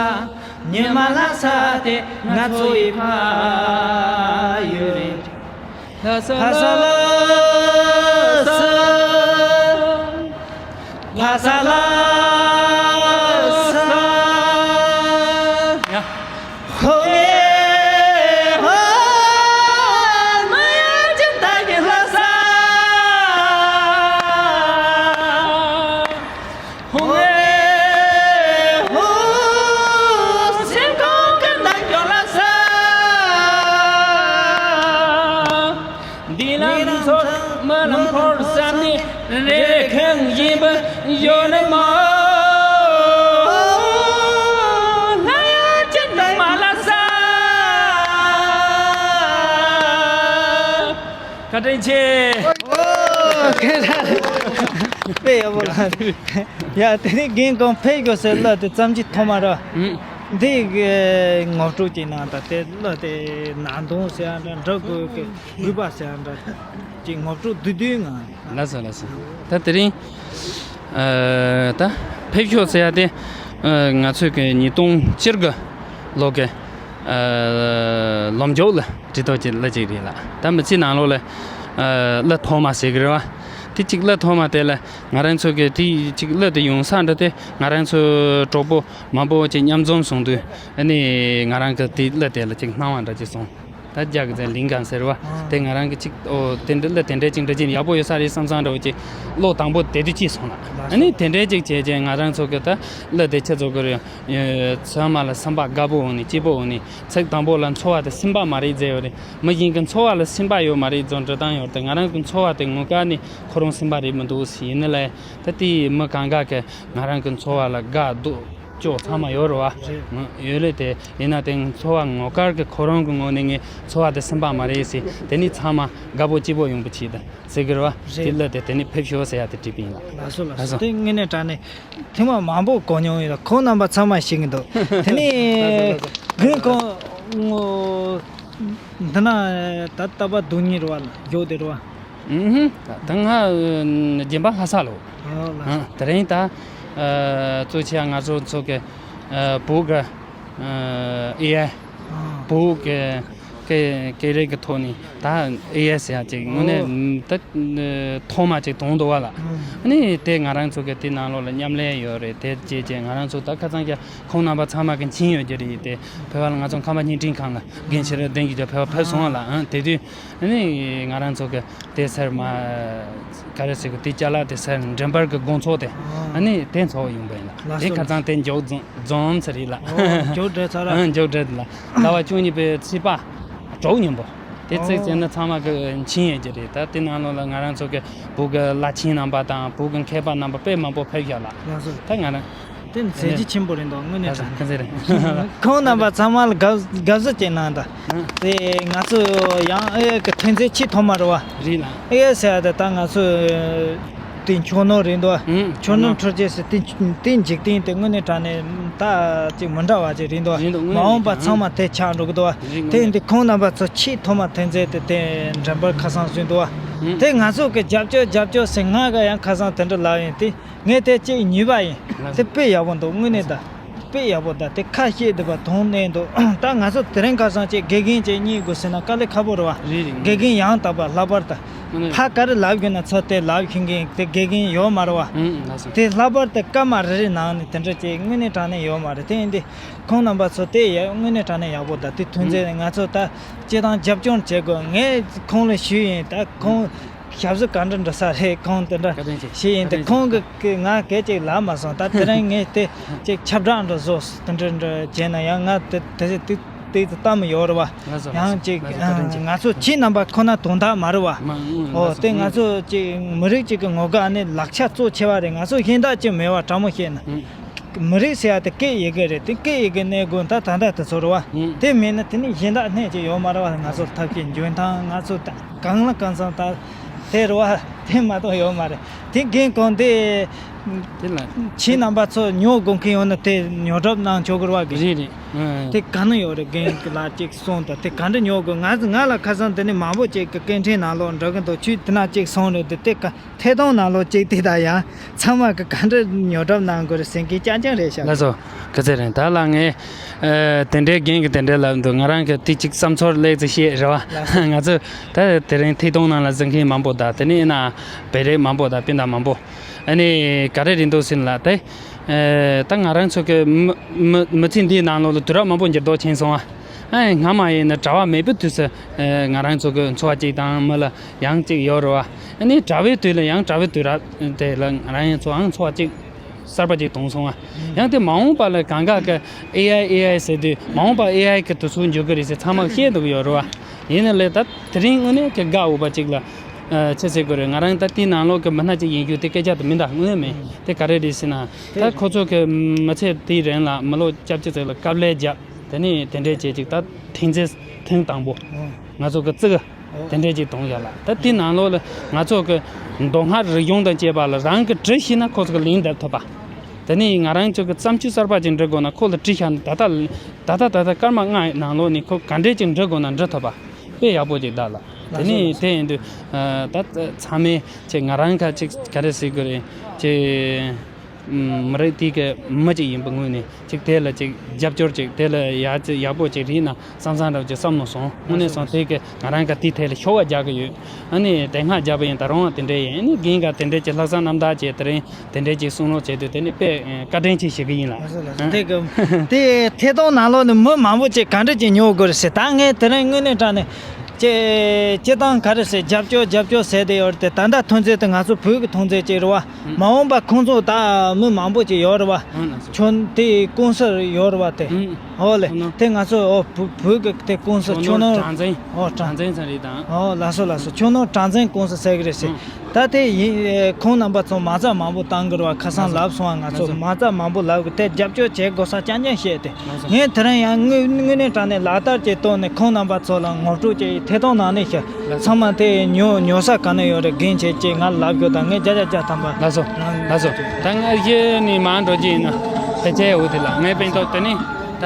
ཉི་མ་ལྷ་ས་དེ་ང་ཚོ་ཡི་ཕ་ཡུལ་རེད། ལྷ་ས་ལྷ་ས། ལྷ་ས་ལྷ་ས། ཧོ་ཧེ་ཧོ། མ་ཡ་ཅི་ད་གི་ལྷ་ས། ཧོ་ཧེ་ཧོ། སེམས་ཁོང་གི་ན་གྱོ་ལྷ་ས། འདི་ལ་ཚོ་མ་ལམ་འཁོར་བསམ་ནི་རེ་ཁང་ཡིན་པ་ཡོད་ནི་མོ། ལྷ་ཡ་ཅི་ནི་མ་ལ་ས། བཀའ་དྲིན་ཆེ། ཨོ། ཁྱེད་རང་དཔེ་ཡག་པོ་ལ། ཡ་དེ་ནི་རྒན་གོང་ཕེབས་དགོས་ཟེར་གླུ་དེ་བརྩམས་ཀྱི་ཐོག་མ་ར། ཨུམ། འདི་གི་ངོ་སྤྲོད་ཀྱི་ནང་དང་དེ་གླུ་དེ་ནང་དོན་ཟེར་ཡ་འདྲ་འགྲོ་དགོས་ཀྱི་དགོས་པ་ཟེར་ཡ་འདྲ་ཅིག་ངོ་སྤྲོད་བསྡུས་བསྡུས་ངང་། ལགས་སོ་ལགས་སོ། ད་དེ་རིང་ཨ་ད་ཕེབས་ཤོག་ཟེར་ཡ་དེ་ཨ་ང་ཚོས་ཀྱི་ཉིས་སྟོང་བཅུ་དགུ་ལོ་གི་ཨ་ལོ་མཇུག་ལ་བྲིས་ཐོག་གི་གླུ་ཅིག་རེད་ལ། ད་མི་ཚེ་ནང་ལོགས་ལ་ཨ་གླུ་ཐོག་མ་ཟེར་གི་རེད་བ། དེ་གཅིག་གླུ་ཐོག་མ་དེ་ལ་ང་རང་ཚོ་གི་དེ་གཅིག་གླུ་དེ་ཡོང་ས་འདྲ་དེ་ང་རང་ཚོ་གྲོགས་པོ་མང་པོ་ཅིག་མཉམ་འཛོམས་བྱུང་དུས་ཨ་ནི་ང་རང་གི་དེ་གླུ་དེ་ལ་ཅིག་སྣང་བ་འདྲ་ཅིག་སོང་། ད་རྒྱ་གི་ཚན་ལིང་གང་ཟེར་བ། ཨ། དེ་ང་རང་གི་ཅིག་ཨོ་དེ་འདྲ་གླུ་དེ་འདྲའི་ཅིག་འདྲ་ཅིག་ཡག་པོ་ཡོད་ས་རེད་བསམ་བསམ་འདྲ་བོ་ཅིག་བློ་དང་པོ་དེ་དུས་ཅིག་སོང་ལ། ཨ་ནི་དེ་འདྲའི་ཅིག་བྱས་བྱས་ང་རང་ཚོ་གི་ད་གླུ་དེ་ཆེད་ཚོ་གི་རེད། ཚང་མ་ལ་སེམས་པ་དགའ་པོ་འོང་ནི་སྐྱིད་པོ་འོང་ནི། ཚིག་དང་པོ་ལ་འཚོ་བ་དེ་སེམས་པ་མ་རེད་ཟེར་ཡོད་རེད། མི་གཞན་གི་འཚོ་བ་ལ་སེམས་པ་ཡོད་མ་རེད་ཚོ་འདྲི་སྟངས་ཡོད་རེད། ང་རང་གི་འཚོ་བ་དེ་ངོ་དགའ་ནི་ཁོ་རང་སེམས་པ་རེད་མི་འདུག་ཟེར་ཡིན་ནི་ལ། ད་དེ་མི་གང་ག་གི་ང་རང་གི་འཚོ་བ་ལ་དགའ་སྡུག་ཅོག་ཚང་མ་ཡོད་རེད་བ། རེད། ཡོད་ལེ་དེ་ཡིན་ན་དེང་འཚོ་བ་ངོ་དཀར་གི་ཁོ་རང་གི་ངོས་ནས་ངའི་འཚོ་བ་དེ་སེམས་པ་མ་རེད་ཟེར། དེ་ནི་ཚང་མ་དགའ་པོ་སྐྱིད་པོ་ཡོང་པོ་ཆེད་དུ་ཟེར་གི་རེད་བ། རེད། དེ་ལ་དེ་དེ་ནི་ཕེབས་ཤོག་ཟེར་ཡ་དེ་བྲིས་པ་ཡིན་ལ། ལགས་སོ་ལགས་སོ། ལགས་སོ། དེ་དངོས་གནས་དྲང་གནས་ཐེངས་མ་མང་པོ་གོ་མྱོང་ཡོད་ལ་ཁོང་རྣམ་པ་ཚང་མ་ཤེས་ཀྱི་འདུག་དེ་ནི་ལགས་སོ་ལགས་སོ། རྒན་ཁོང་ངོ་འདི་ན་ད་ལྟ་བ་རྡུང་གཉིས་རེད་བ་ལ་ཡོད་དེ་རེད་བ། ཨུ་ཧུམ། ད་ང་རྒན་པ་ལྷ་ས་ལོ། ཨོ་ལགས་སོ། ཨ་དེ་རིང་ད་ཨ་གཙོ་ཆེ་ང་ཚོ་ཚོ་གི་ཨ་བོད་གི་ཨ་ཨེ་ཨའི། ཨ། བོད་གི་སྐད་སྐད་རིགས་ཀྱི་ཐོག་ནས་ད་ཨེ་ཨའི་ཟེར་ཡ་ཅིག་དངོས་གནས་ཨོ། ད་ཐོག་མ་ཅིག་དོན་འདུག་བ་ལ། ཨ་ཨ། ནི་དེ་ང་རང་ཚོ་གི་དེ་ནང་ལོགས་ལ་མཉམ་ལས་ཡོད་རེད། དེ་རྗེས་ཀྱི་ང་རང་ཚོ་ད་ཁ་སང་གི་ཁོང་རྣམ་པ་ཚང་མ་གི་མཁྱེན་ཡོད་ཀྱི་རེད། དེ་བོད་པ་ལ་ང་ཚོ་ཁམས་པ་བརྙན་འཕྲིན་ཁང་ལ་རྒན་ཆེ་རེ་ལྡན་གྱི་ཅོ་བོད་པ་ཕེབས་སོང་བ་ལ། ཨ་དེ་དུས་ཨ་ནི་ང་རང་ཚོ་གི་དེ་སར་མ་ག་རེ་ཟེར་གི་དེ་ཅ་ལག་དེ་སར་འགྲེམས་པར་གི་དགོང་ཚོགས་དེ་ཨ་ཨ་ནི་དེ་ཚོགས་ཡོང་པ་ཡིན་ལ། ལགས་དེ་སོ། ཁ་སང་དེ་མཇུག་རྫོང་རྫོང་ཚ་རེད་ལ། ཨོ་མཇུག་སྒྲིལ་ཚར་ར། ཨ་མཇུག་སྒྲིལ་ལ། ཟླ་བ་བཅུ་གཉིས་པའི་ཚེས་པ་དྲུག་ཉིན་པོ་དེ་ཚིག་ཨོ་བཙལ་ན་ཚང་མ་གི་མཁྱེན་ཡོད་ཀྱི་རེད། ད་དེ་ནང་ལོགས་ལ་ང་རང་ཚོ་གི་བོད་གི་བླ་ཆེན་རྣམ་པ་དང་བོད་གི་མཁས་པ་རྣམ་པ་དཔེ་མང་པོ་ཕེབས་ཤག་ལ། ལགས་སོ། ད་ང་རང་དེ་མཛད་རྗེས་ཆེན་པོ་རེད་འདུག་དངོས་གནས་དྲང་། ཁ་ཚེ་རིང་། ཁོང་རྣམ་པ་ཚང་མ་ལ་དགའ་དགའ་བསུ་བྱས་གནང་དང་། ཨ་དེ་ང་ཚོ་ཡང་ཨེ་གི་ཐོན་རྫས་ཆེས་ཐོག་མ་རེད་བ། རེད་ལ། ཨེ་ཟེར་ཡ་དེ་ད་ང་ཚོ་དེ་མཆོག་ནོར་རེད་འདུག་ཨ་མཆོག་ནོར་འཕྲུལ་ཆས་ཟེར་དེ་དེ་འཇིག་རྟེན་དེ་དངོས་གནས་དྲང་གནས་ད་ཅིག་མི་འདྲ་བ་ཅིག་རེད་འདུག་རེད་འདུག་མ་འོངས་པ་ཚང་མ་དེ་ཆགས་འགྲོ་གི་འདུག་བ། རེད་དེ་ཡིན་དུས་ཁོང་རྣམ་པ་ཚོ་ཆེས་ཐོག་མ་ཐོན་རྫས་དེ་དེ་འགྲེམས་པར་ཁ་སང་བཟོས་འདུག་བ། དེ་ང་ཚོ་གི་རྒྱབ་སྐྱོར་རྒྱབ་སྐྱོར་ཟེར་ང་ག་ཡང་ཁ་སང་དེ་འདྲ་ལབ་ཡིན་དེ། ངས་དེ་གཅིག་ཉོས་པ་ཡིན། ལགས་སོ། དེ་དཔེ་ཡག་པོ་འདུག་དངོས་གནས་ད། དཔེ་ཡག་པོ་ད་དེ་ཁ་ཤས་དེ་བ་དོན་གནས་འདུག་ད་ང་ཚོ་དེ་རིང་ཁ་སང་ཅིག་དགེ་རྒན་ཅིག་རྙེད་དགོས་ཟེར་ན་དཀའ་ལས་ཁག་པོ་རེད་བ། རེད་རེད། དགེ་རྒན་ཡང་དག་པ་ལྷག་པར་ད། དངོས་གནས། ཕ་ག་རེ་ལབ་དགོས་ན་ཚོ་དེ་ལབ་ཤེས་མཁན་དེ་དགེ་རྒན་ཡོད་མ་རེད་བ། ཨུ་ལགས་སོ། དེ་ལྷག་པར་དུ་སྐར་མ་རེ་རེ་ནང་ནས་དེ་འདྲ་ཅིག་དངོས་གནས་དྲང་གནས་ཡོད་མ་རེད། དེ་ཡིན་དུས་ཁོང་རྣམ་པ་ཚོ་དེ་ཡ་དངོས་གནས་དྲང་གནས་ཡག་པོ་ད་དེ་ཐོན་རྫས་ང་ཚོ་ད་སྤྱི་བཏང་རྒྱབ་སྐྱོར་བྱེད་དགོས། ངས་ཁོང་ལ་ཞུས་ཡིན་ད་ཁོང་། ཞབས་ཞུ་ག་འདྲ་འགྲོ་ས་རེད་ཁོང་དེ་འདྲ་བཀའ་དྲིན་ཆེ། ཞིག་ཡིན་ཏེ། བཀའ་དྲིན་ཆེ། ཁོང་གི་གི་ང་སྐད་ཅིག་ལབ་མ་སོང་། ད་དེ་རིང་ངས་དེ་ཅིག་ཁྱབ་བསྒྲགས་འགྲོ་བཟོ་དེ་འདྲ་འདྲ་བྱས་ན་ཡང་ང་དེ་དེ་དེ་དེ་ལྟ་མི་ཡོད་རེད་བ། ལགས་སོ། ཡང་ཅིག་ལགས་སོ། བཀའ་དྲིན་ཆེ། ང་ཚོ་ཁྱེད་རྣམ་པ་ཁོ་ན་དོན་དག་མ་རེད་བ། མ་ཨུ་ཨོ་ལགས་སོ། དེ་ང་ཚོ་ཅིག་མི་རིགས་ཅིག་གི་ངོ་དགའ་ནི་ལག་ཆ་གཙོ་ཆེ་བ་རེད། ང་ཚོ་གཞན་དག་ཅིག་མེད་བ་དྲང་མོ་བཤད་ན། ཨུ། མི་རིགས་ཟེར་ཡ་དེ་སྐད་ཡི་གེ་རེད། དེ་སྐད་ཡི་གེ་གནས་དགོས་ད་ད་ལྟ་དེ་ཚོ་རེད་བ། ཨུ། དེ་མེད་ན་དེ་ནི་གཞན་དག་སྣེ་ཅིག་ཡོད་མ་རེད་བ། ང་ཚོ་ཐབས་ཤེས་འཇོན་ཐང་ང་ཚོ་ད། གང་ལ་གང་འཚམ་ད་དེ་རུ་བ་དེ་མ་གཏོགས་ཡོད་མ་རེད། དེ་རྒན་གོང་དེ་དེ་ལ་ཁྱེད་རྣམ་པ་ཚོ་ཉོ་དགོས་མཁན་ཡོད་ན་དེ་ཉོ་གྲབས་གནང་ཆོག་གི་རེད་བ། རེད་རེད། ཨ། དེ་ག་ན་ཡོད་རེད། རྒན་གྱི་ལ་ཅིག་གསུངས་དང་དེ་ག་འདྲ་ཉོ་དགོས། ང་ང་ལ་ཁ་སང་དེ་ནས་མང་པོ་ཅིག་གི་སྐད་འཕྲིན་ནང་ལོགས་འགྲོ་གི་འདུག་ཁྱོད་དེ་ན་ཅིག་གསུངས་རེད། དེ་དེ་ག་ཐད་གཏོང་ནང་ལོགས་ཅིག་དེ་ད་ཡང་ཚང་མ་གི་ག་འདྲ་ཉོ་གྲབས་གནང་དགོས་རེད་ཟེར་མཁན་རྐྱང་རྐྱང་རེད་ཤག་ལགས་སོ། ག་ཚོད་རེད། ད་ལ་ངས་ཨ་དེ་འདྲའི་རྒན་གྱིས་དེ་འདྲའི་ལབ་འདུག་ང་རང་གི་དེ་གཅིག་བསམ་ཚོར་ལེགས་ཙམ་བཤད་རེད་བ། ལགས་སོ། ང་ཚོ་ད་དེ་རིང་ཐད་གཏོང་ནང་ལ་འཛུལ་མཁན་མང་པོ་དང་དེ་ནས་ཡིན་ན་བོད་རིགས་མང་པོ་དང་སྤུན་ཟླ་མང་པོ་ཨ་ནི་ག་རེ་རེད་འདུག་ཟེར་ན་ལ་དེ་ཨ་ད་ང་རང་ཚོ་གི་མི་མི་མི་ཚེ་འདིའི་ནང་ལོགས་ལ་དུས་རབས་མང་པོ་འགྱུར་ལྡོག་ཕྱིན་སོང་ཨ། ཨ་སྔ་མ་ཡིན་ན་གྲྭ་པ་མེད་པའི་དུས་སུ་ཨ་ང་རང་ཚོ་གི་འཚོ་བ་གཅིག་དང་མི་ལ་ཡང་གཅིག་ཡོད་རེད་བ། ཨ་ནི་གྲྭ་པའི་དུས་ལ་ཡང་གྲྭ་པའི་དུས་རབས་དེ་ལ་ང་རང་ཡང་ཚོ་ཨང་འཚོ་བ་གཅིག་གསར་པ་ཅིག་གཏོང་སོང་ཨ། ཡང་དེ་མ་འོངས་པ་ལ་གང་ག་གི་ཨེ་ཨའི་ཨེ་ཨའི་ཟེར་དུས་མ་འོངས་པ་ཨེ་ཨའི་གི་དུས་ཚོད་འགྱུར་གི་རེད་ཟེར་ཚང་མ་བཤད་འདུག་གི་ཡོད་རེད་བ། ཡིན་ན་ལས་ད་དེ་རིང་དངོས་གནས་ཀྱི་དགའ་འོས་པ་ཅིག་ལ་ཨ་ཆི་ཟེར་དགོས་རེད། ང་རང་ད་དེའི་ནང་ལོགས་ཀྱི་མི་སྣ་ཅིག་ཡིན་རྒྱུ་དེ་སྐད་ཆ་དེ་མིན་ད་དངོས་གནས་མིན། དེ་ག་རེ་རེད་ཟེར་ན་ད་ཁོ་ཚོ་གི་མི་ཚེ་དེའི་རིང་ལ་མི་ལོ་བཅོ་བརྒྱད་ཙམ་ལ་དཀའ་ལས་བརྒྱབ། དེ་ནས་དེ་འདྲས་བྱས་ཅིག་ད་ཐེངས་རྩེ་ཐེངས་དང་པོ་ང་ཚོ་གི་ཙི་གི་དེ་འདྲས་ཅིག་གཏོང་བཞག་ལ། ད་དེའི་ནང་ལོགས་ལ་ང་ཚོ་གི་མདོ་སྔགས་རིག་གཞུང་དང་བཅས་པ་ལ་རང་གི་བྲིས་ཤེས་ན་ཁོ་ཚོ་གི་ལན་འདེབས་ཐུབ་པ། དེ་ནས་ང་རང་ཚོ་གི་བརྩམས་ཆོས་གསར་པ་ཅིག་འབྲི་དགོས་ན་ཁོ་ལ་བྲིས་བཞག་ན་ད་ལྟ་ད་ལྟ་ད་ལྟ་སྐར་མ་ལྔའི་ནང་ལོགས་ནས་ཁོ་ག་འདྲས་ཅིག་འབྲི་དགོས་ན་འབྲི་ཐུབ་པ་དཔེ་ཡག་པོ་ཅིག་གདའ་ལ། དེ་ནས་དེ་ཡིན་དུས་ད་ཚང་མས་ཅིག་ང་རང་ཁ་ཅིག་ག་རེ་ཟེར་དགོས་རེད་ཅིག་མི་རིགས་དེ་གི་མི་ཅིག་ཡིན་པའི་ངོས་ནས་ཅིག་དེ་ལ་ཅིག་རྒྱབ་སྐྱོར་ཅིག་དེ་ལ་ཡག་ཅིག་ཡག་པོ་ཅིག་རེད་ན་བསམ་བསམ་འདྲ་བོ་ཅིག་བསམ་བློ་སོང་། དངོས་གནས་སོང་དེ་གི་ང་རང་ག་དེའི་ཐད་ལ་ཤོག་བ་རྒྱག་གི་ཡོད། ཨ་ནི་དེ་སྔ་རྒྱབ་པ་ཡིན་ད་རུང་དེ་འདྲས་ཡིན། ཨ་ནི་རྒན་ག་དེ་འདྲས་ཀྱི་ལྷག་བསམ་རྣམ་དག་བྱས་དེ་རིང་དེ་འདྲས་ཀྱི་གསུང་རོགས་བྱས་དུས་དེ་ནི་དཔེ་བཀའ་དྲིན་ཆེ་ཞུ་གི་ཡིན་ལ། ལགས་སོ་ལགས་སོ། དེ་གི་དེ་ཐད་གཏོང་ནང་ལོགས་ནས་མི་མང་པོ་ཅིག་ག་འདྲས་ཀྱི་ཉོ་དགོས་རེད་ཟེར། ད་ངས་དེ་རིང་དངོས་གནས་དྲང་གནས་ཅེ་སྤྱི་བཏང་ག་རེ་ཟེར་རྒྱབ་སྐྱོར་རྒྱབ་སྐྱོར་ཟེར་དེ་ཡོད་རེད་དེ། ད་ལྟ་ཐོན་རྫས་དེ་ང་ཚོ་བོད་ཀྱི་ཐོན་རྫས་ཅིག་རེད་བ། མ་འོངས་པ་ཁོང་ཚོ་ད་མི་མང་པོ་ཅིག་ཡོད་རེད་བ། ཁྱོད་དེ་ཀུང་སི་ཡོད་རེད་བ་དེ། ཨོ་ལེ། དེ་ང་ཚོ་ཨོ་བོད་ཀྱི་དེ་ཀུང་སི་ཆུ་ནོར་གྲངས་འཛིན། ཨོ་གྲངས་འཛིན་ཚན་རིག་དང་། ཨོ་ལགས་སོ་ལགས་སོ། ཆུ་ནོར་གྲངས་འཛིན་ཀུང་སི་ཟེར་གི་རེད་ཟེར། ད་དེ་ཡིན་ཁོང་རྣམ་པ་ཚོ་མ་རྩ་མང་པོ་བཏང་གི་རེད་བ། ཁ་སང་ལབ་སོང་བ། ང་ཚོ་མ་རྩ་མང་པོ་ལབ་གི་དེ་རྒྱབ་སྐྱོར་བྱེད་དགོས་ས་རྐྱང་རྐྱང་བཤད་དེ། ངས་དེ་རིང་ཡང་དངོས་དངོས་གནས་དྲང་གནས་ལག་བསྟར་བྱེད་སྟངས་ནས་ཁོང་རྣམ་པ་ཚོ་ལ་ངོ་སྤྲོད་ཅིག་ཐད་གཏོང་ནང་ནས་ཤོག་ཚང་མ་དེ་ཉོ་ཉོ་ས་ག་ནས་ཡོད་རེད། རྒན་བྱས་ཅིག་ང་ལབ་རྒྱུ་དང་། ངས་བརྒྱ་ཆ་བརྒྱ་ཐམ་པ། ལགས་སོ་ལགས་སོ། ད་ང་གཞི་ནས་མར་འགྲོ་རྒྱུ་ཡིན་ན་ཕལ་ཆེར་འོ་དེ་ལ་ངས་སྤེན་ཐོག་དེ་ནི་ད་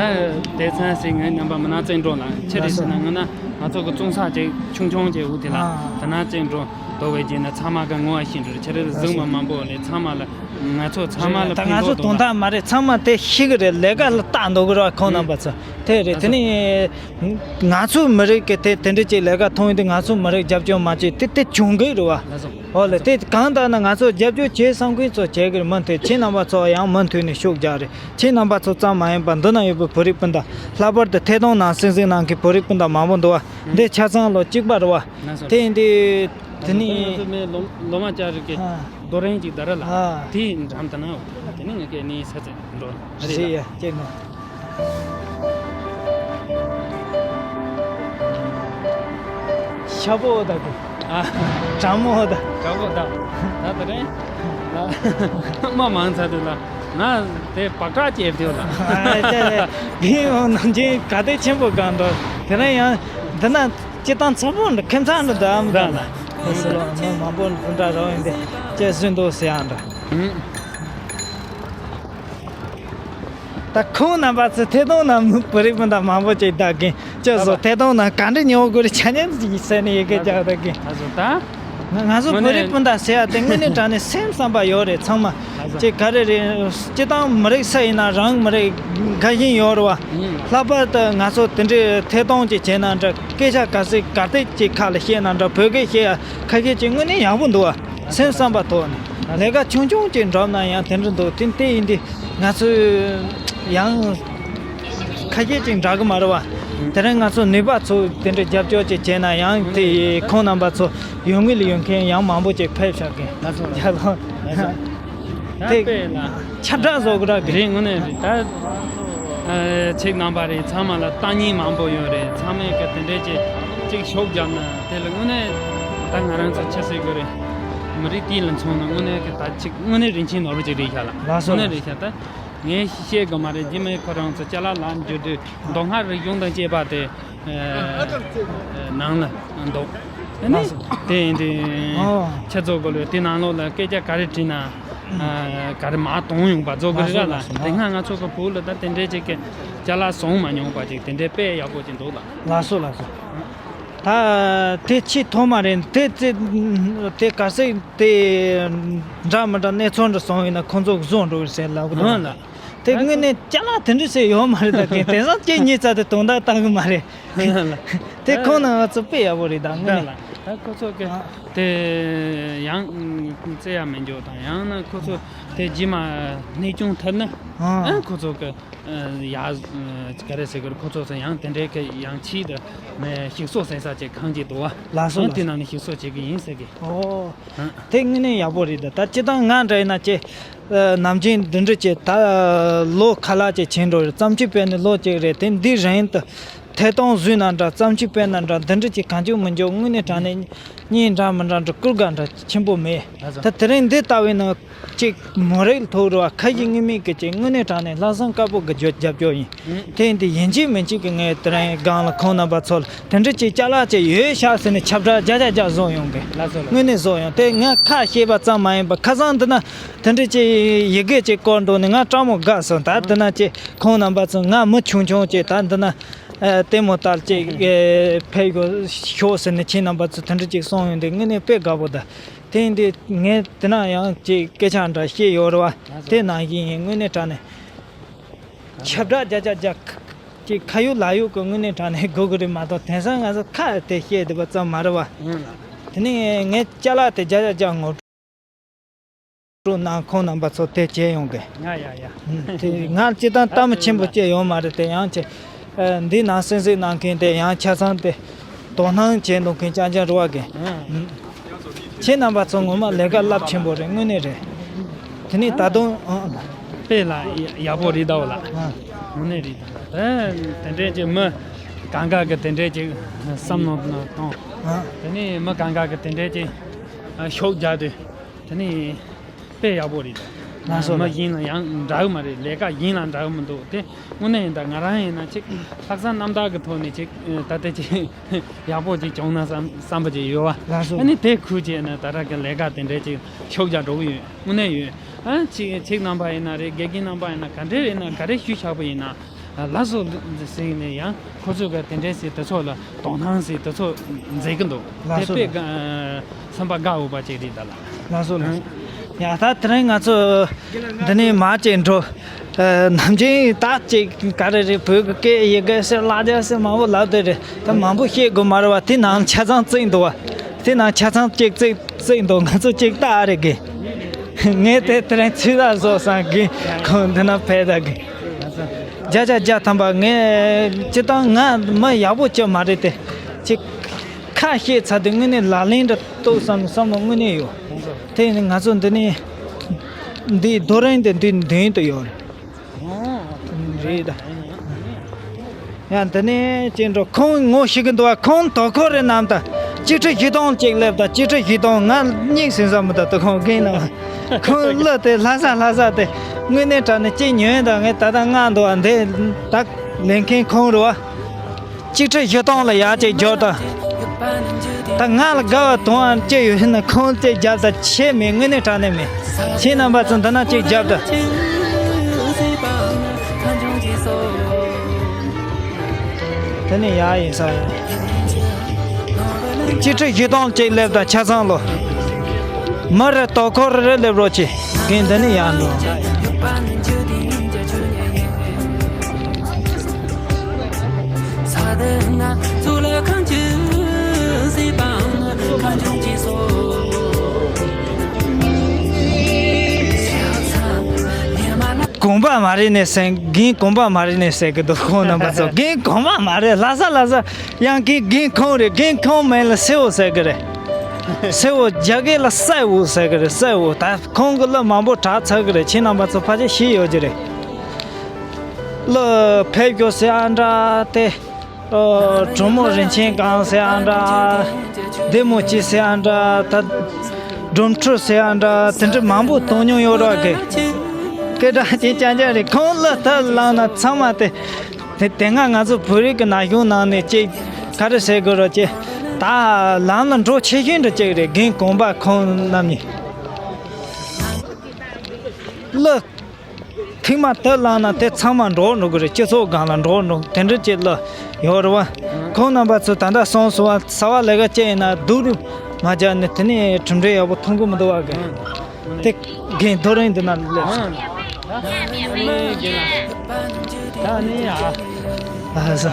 དེ་ཚན་ཟིག་ངའི་རྣམ་པ་མི་ན་བཙན་འགྲོ་ལ་ཆེ་རེད་ཟེར་ན། ང་ན་ང་ཚོ་གི་བཙོང་ས་ཅིག་ཆུང་ཆུང་ཅིག་འོ་དེ་ལ་དེ་ན་བཙན་འགྲོ་དོ་བའི་རྗེས་ན་ཚང་མ་གི་ངོ་བ་ཤེས་འགྲོ་ཆེ་རེད། གཟིགས་མ་མང་པོ་ལས་ཚང་མ་ལ་ང་ཚོ་ཚང་མ་ལ་ད་ཕན་ང་ཚོ་ཐོགས་དོན་དག་མ་རེད། ཚང་མ་དེ་ཤེས་གི་རེད། ལས་ཀ་ལ་ལྟ་འདུག་གི་རེད་བ། ཁོང་རྣམ་པ་ཚོ་དེ་རེད། དེ་ནི་ང་ཚོའི་མི་རིགས་ཀྱི་དེ་དེ་འདྲ་ཅིག་ལས་ཀ་མཐོང་ཡོང་དུས་ང་ཚོའི་མི་རིགས་རྒྱབ་སྐྱོར་མ་བྱས་དེ་དེ་བྱུང་གི་རེད་བ། ཨོ་ལེ། དེ་གང་ལྟར་ན་ང་ཚོ་རྒྱབ་སྐྱོར་བྱེད་བསམ་མཁན་ཚོ་བྱེད་གི་རེད། མུ་མཐུད་ཁྱེད་རྣམ་པ་ཚོ་ཡང་མུ་མཐུད་ནས་ཤུགས་རྒྱག་རེད། ཁྱེད་རྣམ་པ་ཚོ་ཙམ་མ་ཡིན་པར་འདི་ན་ཡོད་པའི་བོད་རིགས་སྤུན་ཟླ། ལྷག་པར་དུ་ཐད་གཏོང་ནང་གཟིགས་གཟིགས་གནང་མཁན་བོད་རིགས་སྤུན་ཟླ་མང་པོ་འདུག་བ། འདི་ཆ་ཚང་ལོ་གཅིག་པ་རེད་བ། དེ་ཡིན་དུས་དེ་ནི་ལོ་མ་བཅའ་རིག་གི་རྡོ་རིང་གཅིག་ད་ར་ལ་དེའི་འགྲམ་དུ་ན་དེ་ནི་ངས་ཀྱི་ནི་ས་ཚིགས་འགྲོ་རེད་ལ། ཡ་ཅེ་ནོ། ཤ་པོ་ད་གི། ཨ། གྲང་མོ་ད། གྲང་མོ་ད། ད་དེ་རིང་། ལ། མ་མང་ཚ་དུས་ལ། ང་དེ་བག་ཁྲག་སྐྱེས་དུས་ལ། ཨ་ཅེ་ཅེ། དེ་ཡང་ནམ་རྒྱུན་ག་དེ་ཆེན་པོ་གང་འདུག་དེ་རིང་ཡང་འདི་ན་སྤྱི་བཏང་ཚ་པོ་འདྲ། ཁྱིམ་ཚང་འདྲ་འདུག་ཨམ་ད་ལ། དེ་སུ་ལ་མི་མང་པོ་འདྲ་རོགས་ཡིན་དེ་ཅེ་སུན་འདུག་ཟེར་ཡང་འདྲ། ད་ཁོང་རྣམ་པ་ཚོས་ཐད་གཏོང་ནང་བོད་རིགས་སྤུན་ཟླ་མང་པོ་ཅིག་བསྡད་གིན་ཅི་བཟོ་ཐད་གཏོང་ནང་ག་འདྲ་ཉོ་དགོས་རེད། ཆ་མཉམ་ཡིན་ཟེར་ནས་ཡི་གེ་རྒྱག་བསྡད་གིན། ད་བཟོ་ད། ང་ང་ཚོ་དངོས་གནས་བོད་རིགས་སྤུན་ཟླ་ཟེར་ཡ་དེ་དངོས་གནས་དྲང་གནས་སེམས་བསམ་པ་ཡོད་རེད་ཚང་མ། ད་བཟོ་ཅིག་ག་རེ་རེད། སྤྱི་བཏང་མི་རིགས་སུ་ཡིན་ན་རང་མི་རིགས་དགའ་བཞིན་ཡོད་རེད་བ། ལྷག་པར་དུ་ང་ཚོ་དེ་འདྲའི་ཐད་གཏོང་ཅིག་བྱས་ན་འདྲ། སྐད་ཆ་ག་ཚོད་ག་ཚོད་ཅིག་ཁ་ལ་བཤད་ན་འདྲ། བོད་སྐད་བཤད་ཡ་ཁ་ཤས་ཅིག་དངོས་གནས་ཡག་པོ་འདུག་བ། སེམས་བསམ་པ་ཐོག་ནས་ལས་ཀ་ཆུང་ཆུང་ཅིག་འགྲུབ་ན་ཡང་དེ་འདྲ་འདུག་དེ་དེ་ཡིན་དུས་ང་ཚོས་ཡང་ཁ་ཤས་ཅིག་འདྲ་གི་མ་རེད་བ། དེ་རིང་ང་ཚོ་ནུས་པ་ཚོ་དེ་འདྲ་རྒྱབ་སྐྱོར་ཅིག་བྱས་ན་ཡང་དེ་ཁོང་རྣམ་པ་ཚོ་ཡོང་གི་ལ་ཡོང་མཁན་ཡང་མང་པོ་ཅིག་ཕེབས་བཞག་གི། ལགས་སོ། ཡ་ལོ། ད་དེ་དཔེ་ལ། ཁྱབ་བསྒྲགས་བཟོ་གི་ར་གི། རེད། དངོས་གནས་རེད། ད་ཨ་ཁྱེད་རྣམ་པ་རེད། ཚང་མ་ལ་ལྟ་མཁན་མང་པོ་ཡོད་རེད། ཚང་མས་གི་དེ་འདྲས་ཅིག་ཅིག་ཤུགས་བརྒྱབ་ན་དེ་ལ་དངོས་གནས་ད་ང་རང་ཚོ་ཆི་ཟེར་དགོས་རེད། མི་རིགས་དེ་ལ་མཚོན་ན་དངོས་གནས་གི་ད་ཅིག་དངོས་གནས་རིན་ཆེན་ནོར་བུ་ཅིག་རེད་ཤག་ལ། ལགས་སོ། དངོས་གནས་རེད་ཤག་ད་ངས་བཤད་དགོས་མ་རེད། རྗེས་མའི་ཁོ་རང་ཚོ་ཅ་ལག་ལ་འགྱུར་དུས་མདོ་སྔགས་རིག་གཞུང་དང་བཅས་པ་དེ། ནང་ལ་འདུག་ཨ་ནི་ལགས་སོ། དེ་ཡིན་དུས་ཨོ། ཁྱེད་ཚོ་གོ་ལོ་དེ་ནང་ལོགས་ལ་སྐད་ཆ་ག་རེ་དྲིས་ན་ཨ་ག་རེ་མར་གཏོང་ཡོང་པ་བཟོ་གི་རེད་ལ། ལགས་སོ། དེ་སྔ་ང་ཚོ་གི་བོད་ལ་ད་དེ་འདྲའི་ཅིག་གི་ཅ་ལག་བཟུང་མ་མྱོང་པ་ཅིག་དེ་འདྲའི་དཔེ་ཡག་པོ་ཅིག་འདུག་ལ། ལགས་སོ་ལགས་སོ། ད་དེ་ཆེས་ཐོག་མ་རེད། དེ་དེ་དེ་ག་ཚོད་དེ་འདྲ་མི་འདྲ་གནས་ཚུལ་འདྲ་སོང་ཡིན་ན་ཁོང་ཚོ་བཟོ་འགྲོ་གི་ཟེར་ལབ་གི་འདུག་ཨ་ལ། དེ་དངོས་གནས་ཅ་ལག་དེ་འདྲ་ཟེར་ཡོད་མ་རེད། ད་གིན་དེང་སང་ཁྱེད་གཉིས་རྩ་དེ་དོན་དག་ལྟ་གི་མ་རེད། དེ་ཁོང་ན་ང་ཚོ་དཔེ་ཡག་པོ་རེད། ད་དངོས་གནས། ད་ཁོ་ཚོ་གི་དེ་ཡང་བརྩི་ཡ་མི་འཇོག་དང་། ཡང་ན་ཁོ་ཚོ་དེ་རྗེས་མ་གནས་སྐྱོང་ཐུབ་ན་ཨ་ཁོ་ཚོ་གི་ཡ་ག་རེ་ཟེར་གི་རེད། ཁོ་ཚོ་ཚོ་ཡང་དེ་འདྲའི་གི་ཡང་ཆེད་དུ་ཞིག་གསོ་ཟེར་ས་ཅིག་གང་ཅིག་འདུག་བ། ལགས་སོ། ཡང་དེ་ནང་ནས་ཞིག་གསོ་བྱེད་གི་ཡིན་ཟེར་གི། ཨོ། དེ་དངོས་གནས་ཡག་པོ་རེད། ད་ད་སྤྱི་བཏང་ང་འདྲ་ཡིན་ན་ཅེ། ནམ་རྒྱུན་འདི་འདྲ་ཅེ་ད་ལོ་ཁ་ལག་ཅེ་ཕྱིན་འགྲོ་རེད། བརྩམས་ཆོས་སྤེལ་ནས་ལོ་གཅིག་རེད། དེ་འདི་རིང་དུ་ ཐད་གཏོང་བཟོས་ན་འདྲ། བརྩམས་ཆོས་སྤེལ་ན་འདྲ། འདི་འདྲ་ཅིག་གང་བྱུང་མི་འཇོག་དངོས་གནས་དྲང་གནས་གཉིས་འདྲ་མི་འདྲ་འདྲ་བཀུར་དགའ་འདྲ་ཆེན་པོ་མེད། ད་དེ་རིང་འདི་ལྟ་བུའི་ནང་ཅིག་མོ་རིགས་ཐོག་རུ་བ་ཁ་ཞིག་གཉིས་མེད་ཀྱི་ཅིག་དངོས་གནས་དྲང་གནས་ལྷག་བསམ་དཀར་པོ་གི་རྒྱབ་སྐྱོར་ཡིན། དེ་ཡིན་དུས་ཡིན་གཅིག་མིན་གཅིག་གི་ངས་དེ་རིང་སྒང་ལ་ཁོང་རྣམ་པ་ཚོ་ལ་དེ་འདྲ་ཅིག་ཅ་ལག་ཅིག་ཡོད་ཤག་ཟེར་ནས་ཁྱབ་བསྒྲགས་བརྒྱ་ཆ་བརྒྱ་བཟོ་ཡོང་གི། དངོས་གནས་བཟོ་ཡོང་། དེ་ངས་ཁ་བཤད་པ་ཙམ་མ་ཡིན་པར་ཁ་སང་འདི་ན་དེ་འདྲ་ཅིག་ཡི་གེ་ཅིག་བསྐུར་འདུག་ནས་ང་སྤྲང་མོ་དགའ་སོང་། ད་འདི་ན་ཅིག་ཁོང་རྣམ་པ་ཚོ་ང་མི་ཆུང་ཆུང་ཅིག་ད་འདི་ན་ལྟད་མོ་ལྟར་ཅིག་ཕེབས་དགོས་ཤོག་ཟེར་ནས་ཁྱེད་རྣམ་པ་ཚོ་དེ་འདྲ་ཅིག་གསུངས་ཡོང་དུས་དངོས་གནས་དཔེ་དགའ་པོ་འདུག། དེ་ཡིན་དུས་ངས་དེ་ན་ཡང་ཅིག་སྐད་ཆ་འདྲ་བཤད་ཡོད་རེད་བ། དེ་ནང་བཞིན་ཡིན། དངོས་གནས་དྲང་གནས་ཁྱབ་བསྒྲགས་བརྒྱ་ཆ་བརྒྱ་ཅིག་ཁ་ཡོད་ལག་ཡོད་ཀྱི་དངོས་གནས་དྲང་གནས་དགོས་ཀྱི་རེད་མ་གཏོགས་དེང་སང་ང་ཚོ་ཁ་དེ་བཤད་བསྡད་པ་ཙམ་མ་རེད་བ། དེ་ནས་ངས་ཅ་ལག་དེ་བརྒྱ་ཆ་བརྒྱ་ངོ་སྤྲོད་གནང་། ཁོང་རྣམ་པ་ཚོ་དེ་བྱས་ཡོང་གི། ཡ་ཡ་ཡ། དེ་ང་སྤྱིར་བཏང་གཏམ་ཆེན་པོ་བཤད་ཡོད་མ་རེད། དེ་ཡང་ཆེ། འདི་ནང་གསན་གཟིགས་གནང་མཁན་དེ་ཡང་ཆ་ཚང་དེ་དོ་སྣང་བྱས་འདུག་མཁན་རྐྱང་རྐྱང་རེད་བ་གི། ཁྱེད་རྣམ་པ་ཚོ་ངོ་མ་ལས་ཀ་རླབས་ཆེན་པོ་རེད། དངོས་གནས་རེད། དེ་ནས་ད་དུང་དཔེ་ལ་ཡག་པོ་རེད་ད་བ་ལ། དངོས་གནས་རེད་ད། དེ་འདྲས་ཀྱི་མི་གང་ག་གི་དེ་འདྲས་ཀྱི་བསམ་མནོ་གཏོང་། དེ་ནས་མི་གང་ག་གི་དེ་འདྲས་ཀྱི་ཤུགས་རྒྱག་དུས། དེ་ནི་དཔེ་ཡག་པོ་རེད། ལགས་སོ། མ་ཡིན་ལ་ཡང་འདྲ་གི་མ་རེད། ལས་ཀ་ཡིན་ལ་འདྲ་གི་མི་འདུག། དེ་དངོས་གནས་ཡིན་ད་ང་རང་ཡིན་ན་ཅིག་ལྷག་བསམ་རྣམ་དག་གི་ཐོག་ནས་ཅིག་ད་ལྟ་ཅིག་ཡག་པོ་ཅིག་བྱུང་ན་བསམ་བསམ་པ་ཅིག་ཡོད་བ། ལགས་སོ། ཨ་ནི་དེ་ཁུལ་བྱས་ན་ད་ར་གི་ལས་ཀ་དེ་འདྲས་ཅིག་ཤུགས་རྒྱག་འགྲོ་གི་ཡོད། དངོས་གནས་ཡོད། ཨ་ཅིག་ཅིག་རྣམ་པ་ཡིན་ན་རེད། དགེ་རྒན་རྣམ་པ་ཡིན་ན་ག་འདྲས་ཡིན་ན་ག་རེ་ཞུ་བཞག་པ་ཡིན་ན། ལགས་སོ་ཟེར་ནས་ཡང་ཁོ་ཚོས་ག་དེ་འདྲས་ཟེར་དེ་ཚོ་ལ་དོ་སྣང་ཟེར་དེ་ཚོ་མཛད་ཀྱི་འདུག། དེ་ལགས་སོ། དཔེ་དགའ་སེམས་པ་དགའ་འོས་པ་ཅིག་རེད་ད་ལ། ལགས་སོ་ལགས་སོ། ཡ་ད་དེ་རིང་ང་ཚོ་འདི་ནས་མར་ཅིག་འགྲོ། ནམ་རྒྱུན་ད་ཅིག་ག་རེ་རེད། བོད་ཀྱི་སྐད་ཡི་གེ་ཟེར་ལ་རྒྱ་ཟེར་མང་པོ་ལབ་བསྡད་རེད། ད་མང་པོ་བཤད་དགོས་མ་རེད་བ། དེ་ནང་ཆ་ཚང་བརྩིགས་འདུག་བ། དེ་ནང་ཆ་ཚང་ཅིག་བརྩིགས་བརྩིགས་འདུག། ང་ཚོ་ཅིག་ལྟ་ཨ་རེ་དགེ། ངས་དེ་དེ་རིང་ཚིག་ལ་བཟོ་བསམ་གི། ཁོང་འདི་ན་ཕེབས་ད་གི། བརྒྱ་ཆ་བརྒྱ་ཐམ་པ་ངས་སྤྱིར་བཏང་ང་མི་ཡག་པོ་ཅིག་མ་རེད་དེ། ཅིག་ཁ་བཤད་ཚར་དུས་དངོས་གནས་ལག་ལེན་འདྲ་གཏོང་བསམ་བསམ་བློ་དངོས་གནས་ཡོད། དེ་ནི་ང་ཚོ་འདི་ནས་འདི་རྡོ་རིང་དེ་འདི་མདུན་དུ་ཡོད་རེད། རེད་ད། ཡང་འདི་ནས་ཅི་འགྲོ། ཁོང་ངོ་ཤེས་ཀྱི་འདུག་བ། ཁོང་དོ་ཁོ་རེ་རྣམས་དང་གཅིག་ཁྲི་བཞི་སྟོང་ཅིག་སླེབས་དང་། གཅིག་ཁྲི་བཞི་སྟོང་ང་གཉིས་ཟིན་ས་མི་འདུག་ད། ཁོང་རྒན་ནང་ཁོང་གླུ་དེ་ལྷ་ས་ལྷ་ས་དེ་དངོས་གནས་དྲང་གནས་ཅི་ཉོས་དང་ངས་ད་ལྟ་མངགས་འདུག་བ། འདི་ད་ལེན་མཁན་ཁོང་རེད་བ། གཅིག་ཁྲི་བཞི་སྟོང་ལ་ཡར་ཅིག་འབྱོར་དང་། ད་ང་ལ་དགའ་བ་དོན་ཨ་ཅི་ཡོད་ན་ཁོང་ཅིག་རྒྱབ་དང་ཆེ་མེད། དངོས་གནས་དྲང་གནས་མེད། ཁྱེད་རྣམ་པ་ཚོ་འདི་ན་ཅིག་རྒྱབ་དང་། དེ་ནས་ཡར་ཡིན་ས་ཡིན། གཅིག་ཁྲི་བཞི་སྟོང་ཅིག་སླེབས་དང་ཆ་ཚང་ལོ། མི་རེ་དོ་ཁོ་རེ་རེ་སླེབས་རོགས་གྱིས། རྒན་འདི་ནས་ཡར་འགྲོ། གོམ་པ་མ་རེད་ནས་ཟེར། རྒན་གོམ་པ་མ་རེད་ནས་ཟེར་གི་འདུག། ཁོང་རྣམ་པ་ཚོ་རྒན་གོམ་པ་མ་རེད། ལྷ་ས་ལྷ་ས་ཡང་རྒན་རྒན་ཁོང་རེད། རྒན་ཁོང་མིང་ལ་སེའུ་ཟེར་གི་རེད། སེའུ་རྒྱ་སྐད་ལ་སེའུ་ཟེར་གི་རེད། སེའུ། ད་ཁོང་གི་གླུ་མང་པོ་གྲགས་ཚར་གི་རེད། ཁྱེད་རྣམ་པ་ཚོ་ཕལ་ཆེར་ཤེས་ཡོད་ཀྱི་རེད། གླུ་ཕེབས་སྐྱོ་ཟེར་ཨ་འདྲ་དེ། ཨོ། གྲོ་མོ་རིན་ཆེན་གང་ཟེར་ཨ་འདྲ། བདེ་མོ་སྐྱིད་ཟེར་ཨ་འདྲ། ད་སྒྲུང་ཁྲོད་ཟེར་ཨ་འདྲ། དེ་འདྲ་མང་པོ་གཏོང་མྱོང་ཡོད་ར་གི། སྐད་གྲགས་ཅན་རྐྱང་རྐྱང་རེད། ཁོང་གླུ་དེ་བླངས་ན་ཚང་མ་དེ། དེ་དེ་སྔ་ང་ཚོ་བོད་རིགས་ཀྱི་ན་གཞོན་ནང་ནས་ཅིག་ག་རེ་ཟེར་དགོས་ར་ཅིག་ད་ལམ་ལ་འགྲོ་ཆེ་ཤོས་འདྲ་ཅིག་རེད། རྒན་གོམ་པ་ཁོང་རྣམ་གཉིས། གླུ། ཐེངས་མ་དེ་བླངས་ན་དེ་ཚང་མ་འགྲོ་འགྲོ་གི་རེད། སྤྱི་ཚོགས་སྒང་ལ་འགྲོ་འགྲོ་དེ་འདྲ་ཅིག་ལ་ཡོད་རེད་བ། ཁོང་རྣམ་པ་ཚོ་ད་ལྟ་སོང་སོང་བ། གསར་པ་ལས་ཀ་བྱས་ཡིན་ན་སྡུག་རུ་མ་བྱས་ནས་དེ་ནས་གྲུབ་འབྲས་ཡག་པོ་མཐོང་གི་མི་འདུག་བ་གི། དེ་རྒན་རྡོ་རིང་འདི་ན་སླེབས་སོང་། ད་ནི་ཡ། ཨ་ས།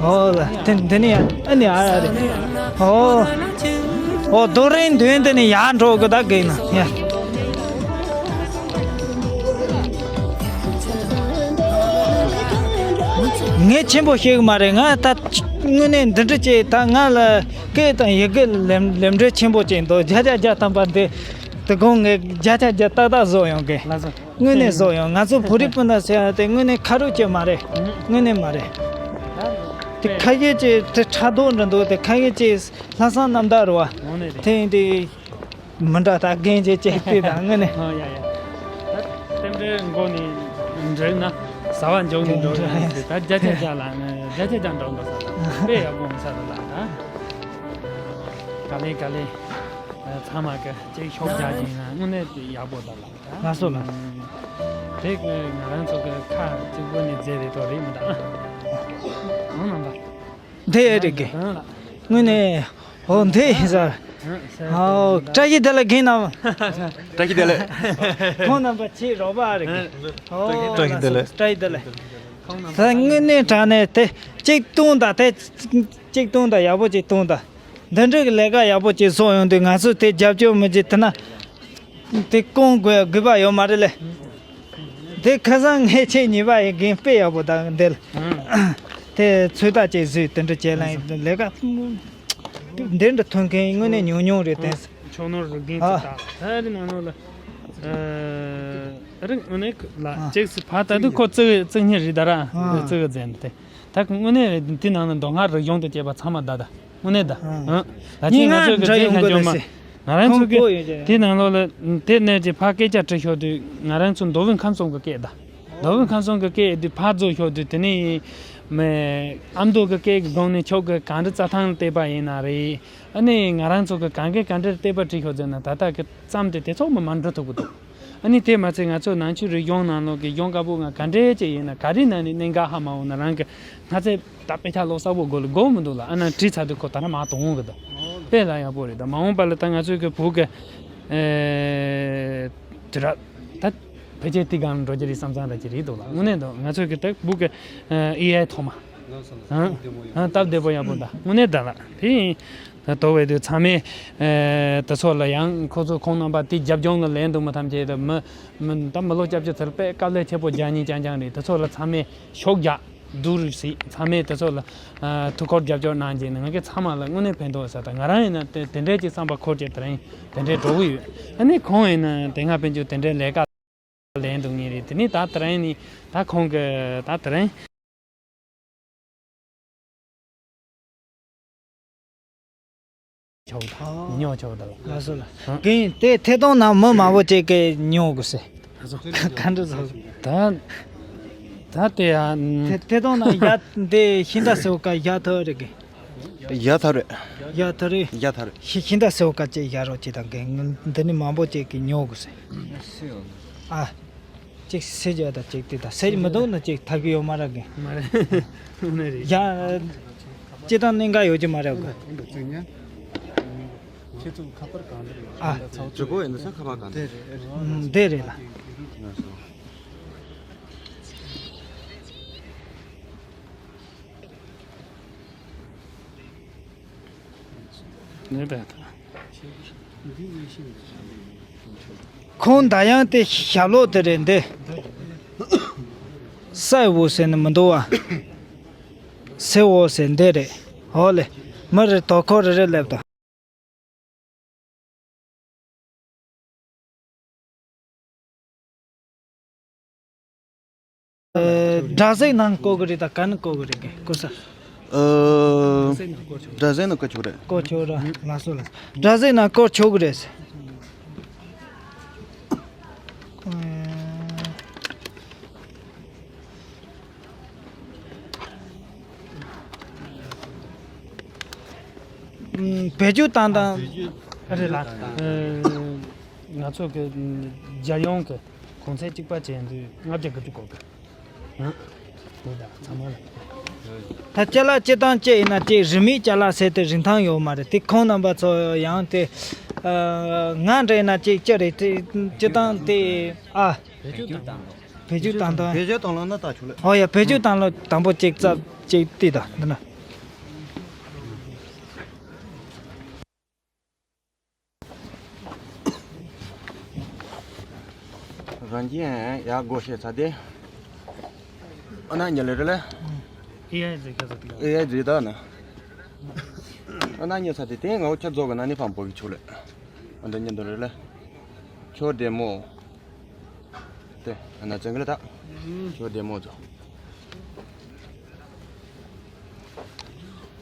ཨོ་ལ། དེ་འདི་ནི་ཡ། ཨ་ནི་ཨ་རེ། ཨོ། ཨོ། རྡོ་རིང་མདུན་དེ་ནི་ཡར་འགྲོ་གི་ད་གི་ན་ཡ། ངས་ཆེན་པོ་ཤེས་གི་མ་རེད། ང་ད་དངོས་གནས་འདི་འདྲ་ཅིག་ད་ང་ལ་སྐད་དང་ཡི་གེ་ལེན་ལེན་འབྲེལ་ཆེན་པོ་ཅིག་འདུག། བརྒྱ་ཆ་བརྒྱ་ཐམ་པ་འདི་དེ་དགོང་ངས་བརྒྱ་ཆ་བརྒྱ་ཏག་ཏག་བཟོ་ཡོང་གི། ལགས་སོ། དངོས་གནས་བཟོ་ཡོང་། ང་ཚོ་བོད་རིགས་སྤུན་ཟླ་ཟེར་ཡ་དེ་དངོས་གནས་ཁ་རུ་ཅིག་མ་རེད། དངོས་གནས་མ་རེད། དེ་ཁ་ཤས་ཀྱིས་དེ་ཕྲག་དོག་འདྲ་འདུག་དེ་ཁ་ཤས་ཀྱིས་ལྷག་བསམ་རྣམ་དག་རེད་བ། འོ་ནས་རེད། དེ་ཡིན་དུས་མི་འདྲ་ད་རྒན་གྱིས་ཅིག་བལྟས་དང་དངོས་གནས། ཨ་ཡ་ཡ། ད་རྟེན་འབྲེལ་མགོ་ནས་འགྲིག་ན་ཟ་བ་འཇོག་ནས་འགྲོ་ཡིན་ཟེར། ད་བརྒྱ་ཆ་བརྒྱ་ལ་ང་བརྒྱ་ཆ་བརྒྱ་འགྲོ་འགྲོ་ས་ད་ལ་དཔེ་ཡག་པོ་འོང་ས་ད་ལ་ད། ག་ལེ་ག་ལེ། ཚང་མ་གི་ཅིག་ཤོག་རྒྱག་གིན་ན་དངོས་གནས་ཡག་པོ་ད་ལ། ལགས་སོ་ལགས། དེ་ང་རང་ཚོ་གི་ཁ་གཅིག་པོ་ནས་མཛད་རེད་དོ་རེད་མི་འདུག་ཨ། ཨང་རྣམ་པ། འདི་ཨེ་རེད་གི། དངོས་གནས། ཨོ་འདི་ཡིན་ས། ཨོ་བཀྲ་ཤིས་བདེ་ལེགས་རྒན་རྣམ། བཀྲ་ཤིས་བདེ་ལེགས། ཁོང་རྣམ་པ་ཆེས་རོགས་པ་རེད་གི། ཨོ་བཀྲ་ཤིས་བདེ་ལེགས། བཀྲ་ཤིས་བདེ་ལེགས། ད་དངོས་གནས་དྲང་གནས་དེ་གཅིག་བཏུང་དང་དེ་གཅིག་བཏུང་དང་ཡག་པོ་གཅིག་བཏུང་དང་། འདི་འདྲའི་ལས་ཀ་ཡག་པོ་ཅིག་བཟོ་ཡོང་དུས་ང་ཚོས་དེ་རྒྱབ་སྐྱོར་མི་བྱེད་དེ་ན། དེ་སྐོང་དགོས་དགོས་པ་ཡོད་མ་རེད་ལེ། དེ་ཁ་སང་ངས་ཁྱེད་གཉིས་པ་ཡི་རྒན་དཔེ་ཡག་པོ་དང་འདི་ལ། དེ་ཚོད་ལྟ་ཅིག་བཟོས་དེ་འདྲ་བྱས་ལ་ཡིན་ལས་ཀ། འདི་འདྲ་ཐོན་མཁན་དངོས་གནས་ཉུང་ཉུང་རེད་དེ། ཆོག་ནོར་རྒན་ཨ། ཚོད་ལྟ་ད་རེ་ནང་ལོགས་ལ། རིག་དངོས་གནས་ལ་ཨ། ཅིག་སི་ཕ་ད་དུ་ཁོ་བརྩི་བརྩི་ཉེ་རེད་ད་ར། ཨ། བརྩི་བ་ཛན་དེ། ད་དངོས་གནས་དེ་ནང་ན་མདོ་སྔགས་རིག་གཞུང་དང་བཅས་པ་ཚང་མ་ད་ད། དངོས་གནས་ད། ཨ། ད་ཅི་ང་ཚོས་ཀྱི་དེ་ལྷན་འབྱོར་མ། ང་རང་ཚོ་གི་དེ་ནང་ལོགས་ལ་དེ་ནས་ཀྱི་ཕ་སྐད་ཆ་དྲི་ཤོག་དུས་ང་རང་ཚོ་མདོ་དབུས་ཁམས་གསུམ་གི་སྐད་ད། མདོ་དབུས་ཁམས་གསུམ་གི་སྐད་དུས་ཕ་རྫོགས་ཤོག་དུས་དེ་ནས་མེ་ཨ་མདོ་གི་སྐད་ཀྱི་སྒང་ནས་ཁྱོད་ཀྱི་གངས་རི་རྩྭ་ཐང་ལ་བལྟས་པ་ཡིན་ན་རེད། ཨ་ནི་ང་རང་ཚོ་གི་གངས་རྒན་གངས་རིར་བལྟས་པ་དྲི་ཤོག་ཟེར་ན་ད་ལྟ་གི་ཙམ་དེ་དེ་ཚོགས་མ་མ་འགྲོ་ཐུབ་ཀྱི་འདུག་ཨ་ནི་དེ་མ་ཚད་ང་ཚོ་ནང་ཆོས་རིག་གཞུང་ནང་ལོགས་ཀྱི་གཞུང་བཀའ་པོད་ལྔ་ག་འདྲས་ཅིག་ཡིན་ན་ག་རེ་ནང་ནས་གནད་འགག་ཧ་མ་འོང་ན་རང་གི་སྔ་ཚེ་ད་དཔེ་ཆ་ཀློག་ས་པོ་དགོས་ལ་དགོས་མི་འདུག་ལ། ཨ་ན་བྲིས་ཚར་དུས་ཁོ་ད་ན་མ་གཏོང་འོང་གི་འདུག་དཔེ་ལ་ཡག་པོ་རེད། ད་མ་འོངས་པ་ལ་ད་ང་ཚོའི་གི་བུ་གི་ཨེ་དེ་ར་ད་ཕལ་ཆེར་དེ་གང་འགྲོ་རྒྱུ་རེད་བསམ་བསམ་ར་ཅིག་རེད་འདུག་ལ། དངོས་གནས་འདུག་ང་ཚོའི་གི་ད་བུ་གི་ཨེ་ཨེ་ཨའི་ཐོག་མ་ཨ་ཨ་སྟབས་བདེ་པོ་ཡག་པོ་ད་དངོས་གནས་ད་ལ་དེ་ཡིན། ད་དོ་བས་དུས་ཚང་མས་ཨེ་དེ་ཚོ་ལ་ཡང་ཁོ་ཚོ་ཁོང་རྣམ་པ་དེ་རྒྱབ་ལྗོངས་ལ་ལེན་འདུག་མི་ཐམས་ཅད་དུ་མི་མི་ད་མི་ལོ་སྐྱབས་བཅོ་ཚར་དཔེ་དཀའ་ལས་ཆེ་པོ་རྒྱག་ཉིན་རྐྱང་རྐྱང་རེད། དེ་ཚོ་ལ་ཚང་མས་ཤོག་རྒྱག་སྡུག་རུ་སྲིད་ཚང་མས་དེ་ཚོ་ལ་ཨ་ཐུགས་ཁུར་རྒྱབ་སྐྱོར་གནང་རྗེས་ནས་ང་གི་ཚང་མ་ལ་དངོས་གནས་ཕན་ཐོགས་ས་ད་ང་རང་ཡིན་ན་དེ་དེ་འདྲས་ཀྱི་བསམ་པ་འཁོར་གྱི་དེ་རིང་དེ་འདྲས་འགྲོ་གི་ཡོད། ཨ་ནི་ཁོང་ཡིན་ན་དེ་སྔ་ཕན་ཆད་དེ་འདྲས་ལས་ཀ་ལེན་འདུག་ངེས་རེད། དེ་ནི་ད་དེ་རིང་ནི་ད་ཁོང་གི་ད་དེ་རིང་ཆོག་ད་ཉོ་ཆོག་ད་ལ། ལགས་སོ་ལགས། ཨ། རྒན་དེ་ཐད་གཏོང་ནང་མི་མང་པོ་ཅིག་གིས་ཉོ་དགོས་ཟེར། ལགས་སོ། ག་འདྲ་ཟེར། ད་ད་དེ་ཡ། ཐད་ཐད་གཏོང་ནང་ཡ་འདི་ཤིང་རྟ་ཟེར་བ་ཀ་ཡ་ཐོ་རེད་གི། ཡ་ཐོ་རེད། ཡ་ཐོ་རེད། ཡ་ཐོ་རེད། ཤི་ཤིང་རྟ་ཟེར་བ་ཀ་ཅིག་ཡ་རོགས་ཅིག་དང་གི་འདི་ནི་མང་པོ་ཅིག་གིས་ཉོ་དགོས་ཟེར། ཨ། གཅིག་སེ་རྒྱ་དང་གཅིག་དེ་དང་སེ་མི་འདུག་ན་གཅིག་ཐབས་ཀྱི་ཡོད་མ་ར་གི། མ་རེད། དངོས་གནས་རེད། ཡ། སྤྱི་བཏང་གནད་འགག་ཡོད་ཀྱི་མ་རེད་གི། ཁྱེད་ཚོ་ཁ་པར་གང་འདྲ་ཡོད། ཨ། ཇོ་གོ་ཡིན་ན་ས་ཁ་པར་གང་འདྲ་ཡོད། འདི་རེད་ལ། ནས་པས་ད། ཁོང་ད་ཡང་དེ་ཞབས་ལོག་དེ་རེད་འདི། སའི་འོ་ཟེར་ནི་མི་འདུག་བ། སེ་འོ་ཟེར་འདི་རེད། འོ་ལེ། མི་རེ་དོ་ཁོ་རེ་རེ་སླེབས་དང་། སྒྲ་གཟིགས་ནང་བཀོད་གི་རེད་ད་ག་ནས་བཀོད་གི་རེད་གི་སྐུ་ས། ཨ། སྒྲ་གཟིགས་ནང་བཀོད་ཆོག་རེད། བཀོད་ཆོག་ར་ལགས་སོ་ལགས་སོ། སྒྲ་གཟིགས་ནང་བཀོད་ཆོག་གི་རེད། བེད་སྤྱོད་བཏང་སྟངས། རེད་ལ། ང་ཚོ་གི་རྒྱལ་ཡོངས་ཀྱི་གོང་ཚད་གཅིག་པ་བྱས་དུས་ལྔ་བརྒྱ་དགུ་བཅུ་གོ་གི། ཧ། དེ་ད་ཚང་མ་ལ། ད་ཅ་ལག་སྤྱི་བཏང་སྤྱི་ཡིན་ན་སྤྱི་རིན་མེད་ཅ་ལག་ཟེར་དེ་རིན་ཐང་ཡོད་མ་རེད་དེ་ཁོང་རྣམ་པ་ཚོ་ཡང་དེ། ང་འདྲ་ཡིན་ན་སྤྱི་སྤྱི་རེད་དེ་སྤྱི་བཏང་དེ་ཨ། བེད་སྤྱོད་བཏང་། བེད་སྤྱོད་བཏང་སྟངས། བེད་སྤྱོད་བཏང་ལ་ན་ད་ཆོག་ལེ། ཨོ་ཡ་བེད་སྤྱོད་བཏང་ལ་དང་པོ་གཅིག་རྩ་གཅིག་ལྟོས་དང་འདི་ན། རང་གིས་ཡག་སྒོ་ཤེས་ཚ་དེ། ཨ་ན་ཉལ་ལེ་རེ་ལེ། ཨེ་ཨའི་ཟེར་ཁ་ཚ་དེ། ཨེ་ཨའི་ཟེར་ད་ན། ཨ་ན་ཉལ་ཚ་དེ་དེ་ང་བོ་ཁྱབ་རྫོགས་གི་ན་ནི་ཕམ་པོ་གི་ཆོག་ལེ། ཨ་འདི་ཉལ་འདི་རེ་ལེ། ཁྱོད་བདེ་མོ། དེ་ཨ་ན་བཙན་གི་ལ་ད། ཁྱོད་བདེ་མོ་ཚོ།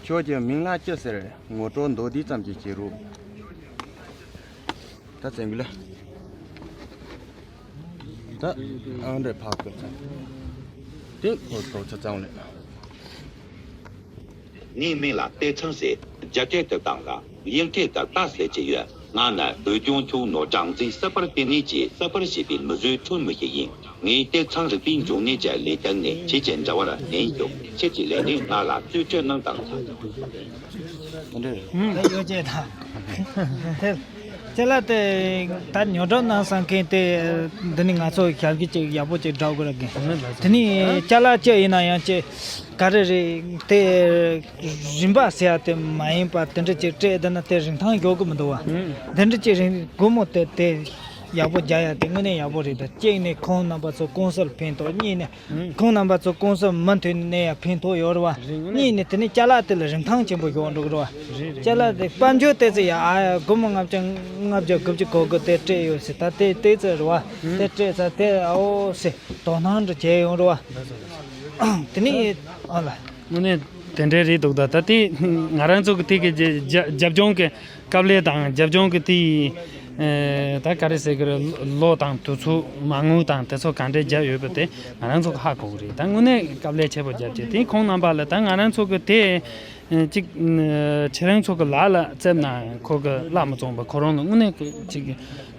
ཁྱོད་ཀྱི་མིང་ལ་ཅི་ཟེར། ངོ་སྤྲོད་མདོར་བསྡུས་ཙམ་ཅིག་བྱེད་རོགས། ད་བཙན་གི་ལ། ད་ཨ་འདྲ་ཕབ་དགོས་ཙང་། དེ་ཁོ་ཐོག་ཆ་ཚང་ལས། ངའི་མིང་ལ་བསྟན་འཛིན་ཟེར། རྒྱ་སྐད་དུ་བཏང་ལ་དབྱིན་སྐད་དུ་ཏཱ་ཟེར་གྱི་ཡོད། ང་ནི་བོད་ལྗོངས་ཁྱུང་ནོར་སྦྲང་རྩིའི་སི་པར་ལྟེ་གནས་ཀྱི་སི་པར་ཞེས་པའི་མི་བཟོའི་ཁྲོད་མི་ཞིག་ཡིན། ངའི་བསྟན་འཛིན་རིག་པའི་འབྱུང་གནས་ཀྱི་ལས་དོན་ནི་ཁྱེད་ཀྱི་འབྲེལ་བར་ལེན་ཡོད། ཁྱེད་ཀྱི་ལས་གནས་ང་ལ་རྩིས་སྤྲོད་གནང་དང་། ཡོད་ཅེས་དང་། ཅ་ལག་དེ་ད་ཉོ་སྒྲུབ་གནང་བསམ་མཁན་དེ་འདི་ནི་ང་ཚོ་ཞབས་ཀྱི་ཅིག་ཡག་པོ་ཅིག་འདྲ་དགོས་ར་གི། དེ་ནི་ཅ་ལག་ཅི་ཡིན་ན་ཡང་ཅི་ག་རེ་རེད་དེ་རིན་པ་ཟེར་ཡ་དེ་མ་ཡིན་པ་དེ་འདྲ་ཅིག་སྤྲད་བསྡད་ན་དེ་རིན་ཐང་ཡོད་གི་མི་འདུག་བ། དེ་འདྲ་ཅིག་རིན་སྒོར་མོ་དེ་དེ་ཡག་པོ་རྒྱག་ཡ་དེ་དངོས་གནས་ཡག་པོ་རེད། ད་གཅིག་ནས་ཁོང་རྣམ་པ་ཚོ་གུང་སེང་ཕན་ཐོགས། གཉིས་ནས་ཁོང་རྣམ་པ་ཚོ་གུང་སེང་མུ་མཐུད་ནས་ཡང་ཕན་ཐོགས་ཡོད་རེད་བ། གཉིས་ནས་དེ་ནས་ཅ་ལག་དེ་ལ་རིན་ཐང་ཆེན་པོ་ཡོད་འགྲོ་གི་རེད་བ། ཅ་ལག་དེ་དཔལ་འབྱོར་དེ་ཚོ་ཡ་ཨ་ཡ་སྒོར་མོ་ལྔ་བཅུ་ལྔ་བརྒྱ་དགུ་བཅུ་གོ་དགུ་དེ་སྤྲད་ཡོད་ཟེར། ད་དེ་དེ་ཚོ་རེད་བ། དེ་སྤྲད་ཚར་དེ་ཨོ་ཟེར་དོ་སྣང་འདྲ་བྱས་ཡོང་རེད་བ། དེ་ནས་ཨ་ལ། དངོས་གནས་དེ་འདྲའི་རེད་འདུག་ད་ད་དེ་ང་རང་ཚོ་གི་དེ་གི་རྒྱབ་ལྗོངས་ཀྱི་སྐབས་ལས་དང་རྒྱབ་ལྗོངས་ཀྱི་དེའི་ད་ག་རེ་ཟེར་གི་རེད། ལོ་དང་དུས་ཚོད་མ་དངུལ་དང་དེ་ཚོ་ག་འདྲས་བརྒྱབ་ཡོད་པ་དེ་ང་རང་ཚོ་གི་ཧ་གོ་གི་རེད། ད་དངོས་གནས་དཀའ་ལས་ཆེ་པོ་བརྒྱབ་ཀྱི་དེ་ཁོང་རྣམ་པ་ལ་ད་ང་རང་ཚོ་གི་དེ་གཅིག་ཁྱེད་རང་ཚོ་གི་ལག་ལ་བཙེམ་ན་ཁོ་གི་བླ་མ་བཙོང་པ་ཁོ་རང་ལ་དངོས་གནས་གཅིག་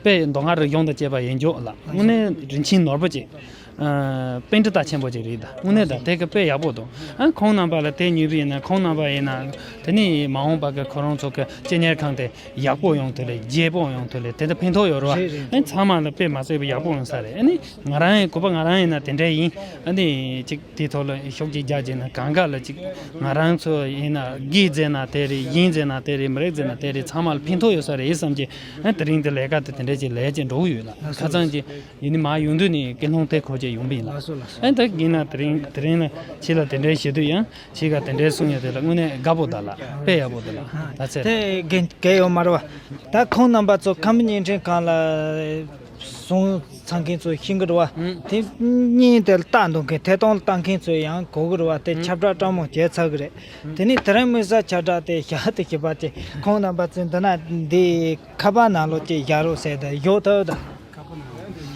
དཔེ་མདོ་སྔགས་རིག་གཞུང་དང་བཅས་པ་ཡིན་འཇོག་ལ་དངོས་གནས་རིན་ཆེན་ནོར་བུ་ཅིག་པཎྜི་ཏ་ཆེན་པོ་ཅིག་རེད་ད། དངོས་གནས་ད་དེ་གི་དཔེ་ཡག་པོ་འདུག་ཨ་ཁོང་རྣམ་པ་ལ་དེ་ཉོས་པ་ཡིན་ན་ཁོང་རྣམ་པ་ཡིན་ན་དེ་ནི་མ་འོངས་པ་གི་ཁོ་རང་ཚོ་གི་སྤྱི་གཉེར་ཁང་དེ་ཡག་པོ་ཡོང་ཐུབ་ལེ་རྒྱས་པོ་ཡོང་ཐུབ་ལེ་དེ་འདྲ་ཕན་ཐོགས་ཡོད་རེད་བ། རེད་རེད། ཨ་ཚང་མ་ལ་དཔེ་མ་ཟད་པ་ཡག་པོ་ཡོང་ས་རེད། ཨ་ནི་ང་རང་ཡང་གོ་པ་ང་རང་ཡིན་ན་དེ་འདྲ་ཡིན། ཨ་ནི་ཅིག་དེའི་ཐོག་ལ་ཤུགས་ཅིག་རྒྱག་བྱས་ན་གང་ག་ལ་ཅིག་ང་རང་ཚོ་ཡིན་ན་དགེ་མཛད་ན་དེ་རེད། གཡེང་མཛད་ན་དེ་རེད། མི་རིགས་མཛད་ན་དེ་རེད། ཚང་མ་ལ་ཕན་ཐོགས་ཡོད་ས་རེད་བསམ་གྱི། ཨ་དེ་རིང་དེ་ལས་ཀ་དེ་དེ་འདྲ་ཅིག་ལས་ཀྱི་འགྲོ་གི་ཡོད་ལ་ཁ་སང་ཅིག་ཡིན་ནི་མ་ཡོང་དུས་ནས་ཀུན་སློང་དེ་འཁོར་གྱི་ཡོང་པ་ཡིན་ལ། ལགས་སོ་ལགས་སོ། ཨེ་ད་ཡིན་ན་དེ་རིང་དེ་རིང་ལ་ཁྱེད་ལ་དེ་འདྲའི་ཞུ་དུས་ཡང་ཁྱེད་ཀ་དེ་འདྲའི་གསུང་ཡ་དེ་ལ་དངོས་གནས་དགའ་པོ་ད་ལ་དཔེ་ཡག་པོ་ད་ལ་ད་ཚེ། དེ་རྒན་གལ་ཡོད་མ་རེད་བ། ད་ཁོང་རྣམ་པ་ཚོ་ཁམས་བརྙན་འཕྲིན་ཁང་ལ་སོང་ཚང་མཁན་ཚོ་ཤེས་ཀྱི་རེད་བ། དེ་བརྙན་དེ་ལ་ལྟ་འདོད་མཁན་ཐད་གཏོང་ལ་ལྟ་མཁན་ཚོ་ཡང་གོ་གི་རེད་བ། དེ་ཁྱབ་བསྒྲགས་སྤྲང་མོ་བྱས་ཚར་གི་རེད། དེ་ནས་དེ་རིང་དམིགས་བསལ་ཁྱབ་བསྒྲགས་དེ་བཞག་དེ་བྱས་པ་དེ་ཁོང་རྣམ་པ་ཚོས་འདི་ན་འདི་ཁ་པར་ནང་ལོགས་ཀྱི་བཞག་རོགས་ཟེར་ད་བཞག་ཐུབ་ད།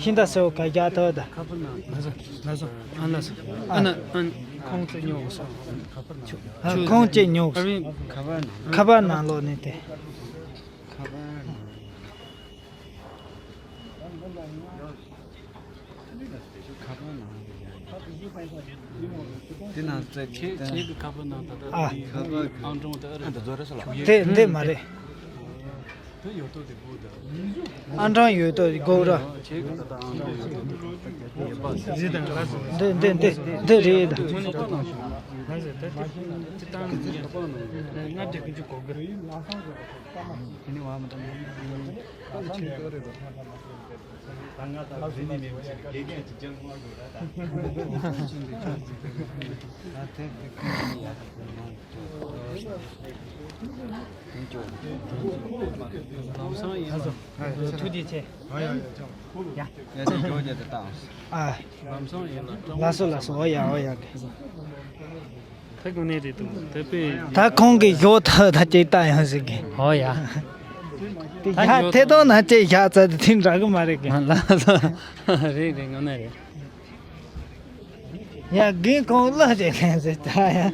ཤིང་རྟ་སེར་པོ་ཁ་བཞག་ཐུབ་ད། ཁ་པར་ནང་། ལགས་སོ་ལགས་སོ། ཨ་ལགས་སོ། ཨ་ན་ཨ་ན་ཁོང་ཚོས་ཉོ་གི་སོང་། ཨ་ཁོང་ཚོས་ཉོ་གི་སོང་། ཁ་པར་ནང་ལོགས་ནས་དེ། ཁ་པར་ནང་། ཁ་པར་ནང་། དེ་ནང་བཙལ་ཁྱེད་ཁྱེད་ཀྱི་ཁ་པར་ནང་ད་ལྟ་ཨ། དེ་ཁ་པར་ཨང་གྲངས་དེ་ཨ་རེད། ཨ་འདི་ཚོ་རེད་ས་ལ། དེ་འདི་མ་རེད། དེ་ཡོད་དོ་དེ་དགོས་ད། ཨང་གྲངས་ཡོད་དོ་དགོས་ར། ཁྱེད་ཀྱི་ད་ལྟ་ཨང་གྲངས་ཡོད་དོ་དེ་དགོས་ད། རེད་ད་ལགས་སོ། འདི་འདི་འདི་འདི་རེད་ད། ཁ་པར་ནང་། ལགས་སོ་ད་དེ་ཅི་ཏང་ཁ་པར་ནང་། ལྔ་བརྒྱ་དགུ་བཅུ་གོ་དགུ། དེ་ནི་བ་མི་ད། ལམ་སང་ཡིན་ལ། ཐུགས་རྗེ་ཆེ། ཡ། ཡ། ཨ། ལམ་སང་ཡིན་ལ། ལགས་སོ་ལགས་སོ། འོ་ཡ་འོ་ཡ། ད་དངོས་གནས་རེད་འདུག་ད་དཔེ། ད་ཁོང་གིས་ཞོག་ཐག་ད་ཅིག་ལྟ་ཡང་ཟེར་གི། ཨོ་ཡ། དེ་ད་ཡ་ཞོག་ཐད་གཏོང་ན་ཅིག་བཞག་ཚར་དེ་དེ་འདྲ་གི་མ་རེད་གི། ལགས་སོ། རེད་རེད། དངོས་གནས་རེད། ཡ་རྒན་ཁོང་ལ་ཅིག་ལན་ཟེར་ད་ཡ།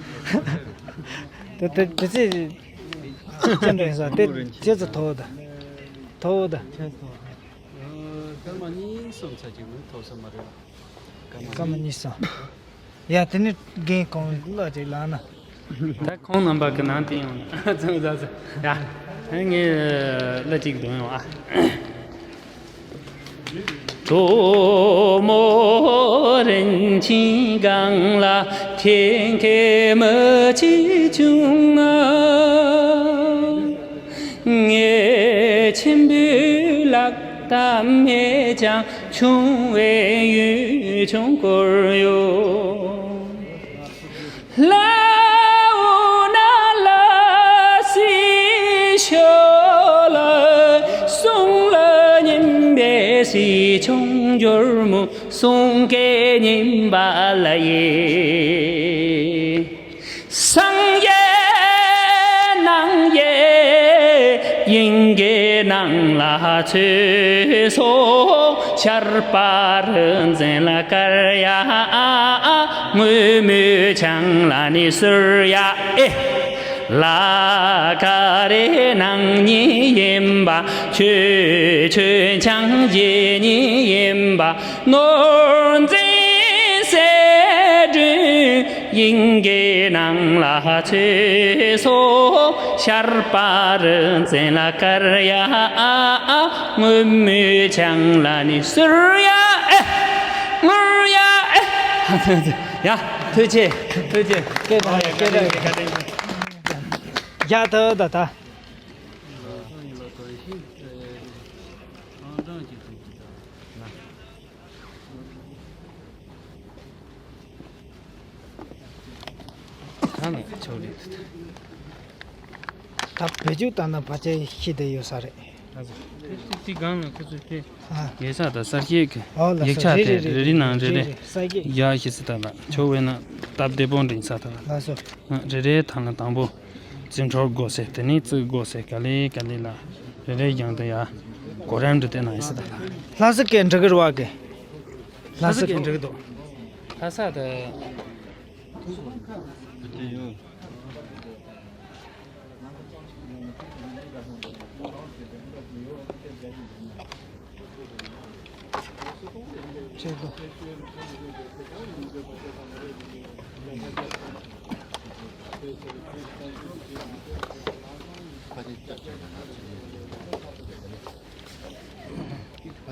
དེ་དེ་དེ་ཚེ་ཅི་འདྲ་ཡིན་ས་དེ་ཅི་ཚེ་ཐོག་ད། ཐོག་ད། སྐར་མ་གཉིས་གསུམ་ཚ་ཅིག་མི་ཐོག་ས་མ་རེད། སྐར་མ་གཉིས་གསུམ། ཡ་དེ་ནི་རྒན་ཁོང་གླུ་ཅིག་བླངས་ན། ད་ཁོང་རྣམ་པ་གི་ནང་དེ་ཡོང་ན་ཙང་ཙང་ཙང་། ཡ། ངས་གླུ་ཅིག་འདོན་ཡོང་ཨ། དབྱིངས་ཀྱི་ནང་ལ་ཚུད་སོང་། ཤར་པ་རི་འཛིན་ལ་ཀར་ཡ། ངུར་སྨྲིག་བྱང་ལ་ནི་ཟུར་ཡ། ཨེ། ལ་ཀ་རེ་ནང་ཉིད་ཡིན་པ། ཆོས་ཆོས་འཆང་རྗེས་ཉིད་ཡིན་པ། ནོར་འཛིན་གསལ་སྒྲོན་དབྱིངས་ཀྱི་ནང་ལ་ཚུད་སོང་། ཤར་པ་རི་འཛིན་ལ་ཀར་ཡ། ངུར་སྨྲིག་བྱང་ལ་ནི་ཟུར་ཡ། ཨེ། ངུར་ཡ། ཨེ། ཡ། ཐུགས་རྗེ་ཆེ། ཐུགས་རྗེ་ཆེ། སྐད་གཏོང་ཡ། སྐད་གཏོང་ཡ། ཡ། ད་ད་ད། ད་བེད་སྤྱོད་བཏང་ན་བར་ཆད་ཤི་བསྡད་ཡོད་ས་རེད། དེ་དེ་སྒང་ལ་ཁོ་ཚོས་དེ། ཨ། ཡེ་ས་དང་གསར་སྐྱེས་ཀྱི་ཨོ་ལགས་ཡིག་སོ། ཆ་རེད་དེ་རེད་རེ་རེ་རེད་ནང་རེ་རེད་རེ། རེད་གསར་སྐྱེས། ཡ་ཤི་སི་ད་ལ་ཆོ་བས་ན་སྟབས་བདེ་པོ་འདྲེན་ས་ད་ལ། ལགས་སོ། རེ་རེ་ཐང་ལ་དང་པོ། རྩིས་འཕྲོ་དགོས་ཟེར། དེ་ནས་རྩིས་དགོས་ཟེར། ག་ལེ་ག་ལེ་ལ། རེ་རེ་རྒྱང་དུ་ཡ། གོ་རམ་འདྲི་དེ་ན་ཡི་སི་ད་ལ། ལྷ་ས་སྐད་འདྲི་གི་རེད་བ་གི། ལྷ་ས་སྐད་འདྲི་གི་འདུག་ལྷ་ས་ད།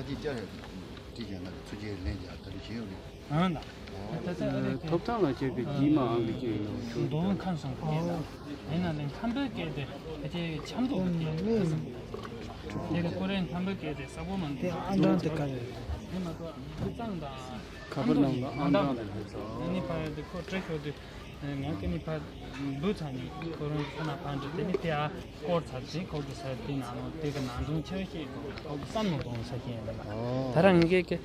ཕ་གི་བཅར་ཡ་དྲིས་ཀྱང་ང་ཚོ་ཚུར་རྗེས་ལན་རྒྱག་ད་རེ་བྱེད་ཡོད་རེད། ཨང་ད། ད་ལྟ་ཨ་རེ་ཐོབ་ཐང་ལ་བཅས་པའི་རྒྱུད་མ་འང་གི་སྐད་ཡིན་ནོ། མདོ་དབུས་ཁམས་གསུམ་སྐད་དང་། ཡིན་ན་ལས་ཁམས་པའི་སྐད་དེ་ཕལ་ཆེར་ཆབ་མདོ་གི་སྐད་རེད། དེ་གི་ཀོ་རེ་ཁམས་པའི་སྐད་དེ་ས་གོ་མ་འདུག་དེ་ཨང་གྲངས་དེ་ག་རེ་རེད། དེ་མ་གཏོགས་འབུ་གཙང་དང་། ཁ་པར་ནང་ལ་ཨང་གྲངས་དེ་རེད་ཟེར། ཨ་ནི་ཕ་ཡ་དེ་ཁོ་སྤྲད་ཤོག་དུས། ང་ཀི་ནི་ཕ་འབུ་ཚ་ནི་ཁོ་རང་ཁོ་ན་ཕ་འདྲི་དེ་ནི་དེ་ཨ་སྐོར་ཚ་དེ་ཁོ་གི་ས་དེ་ནང་ལོ་དེ་གི་ནང་དོན་ཆེ་ཤེས་ཁོ་གི་བསམ་མནོ་གཏོང་ས་ཤེས་ཡིན་ལ། ཨོ། ད་རང་ངེད་ཀྱི་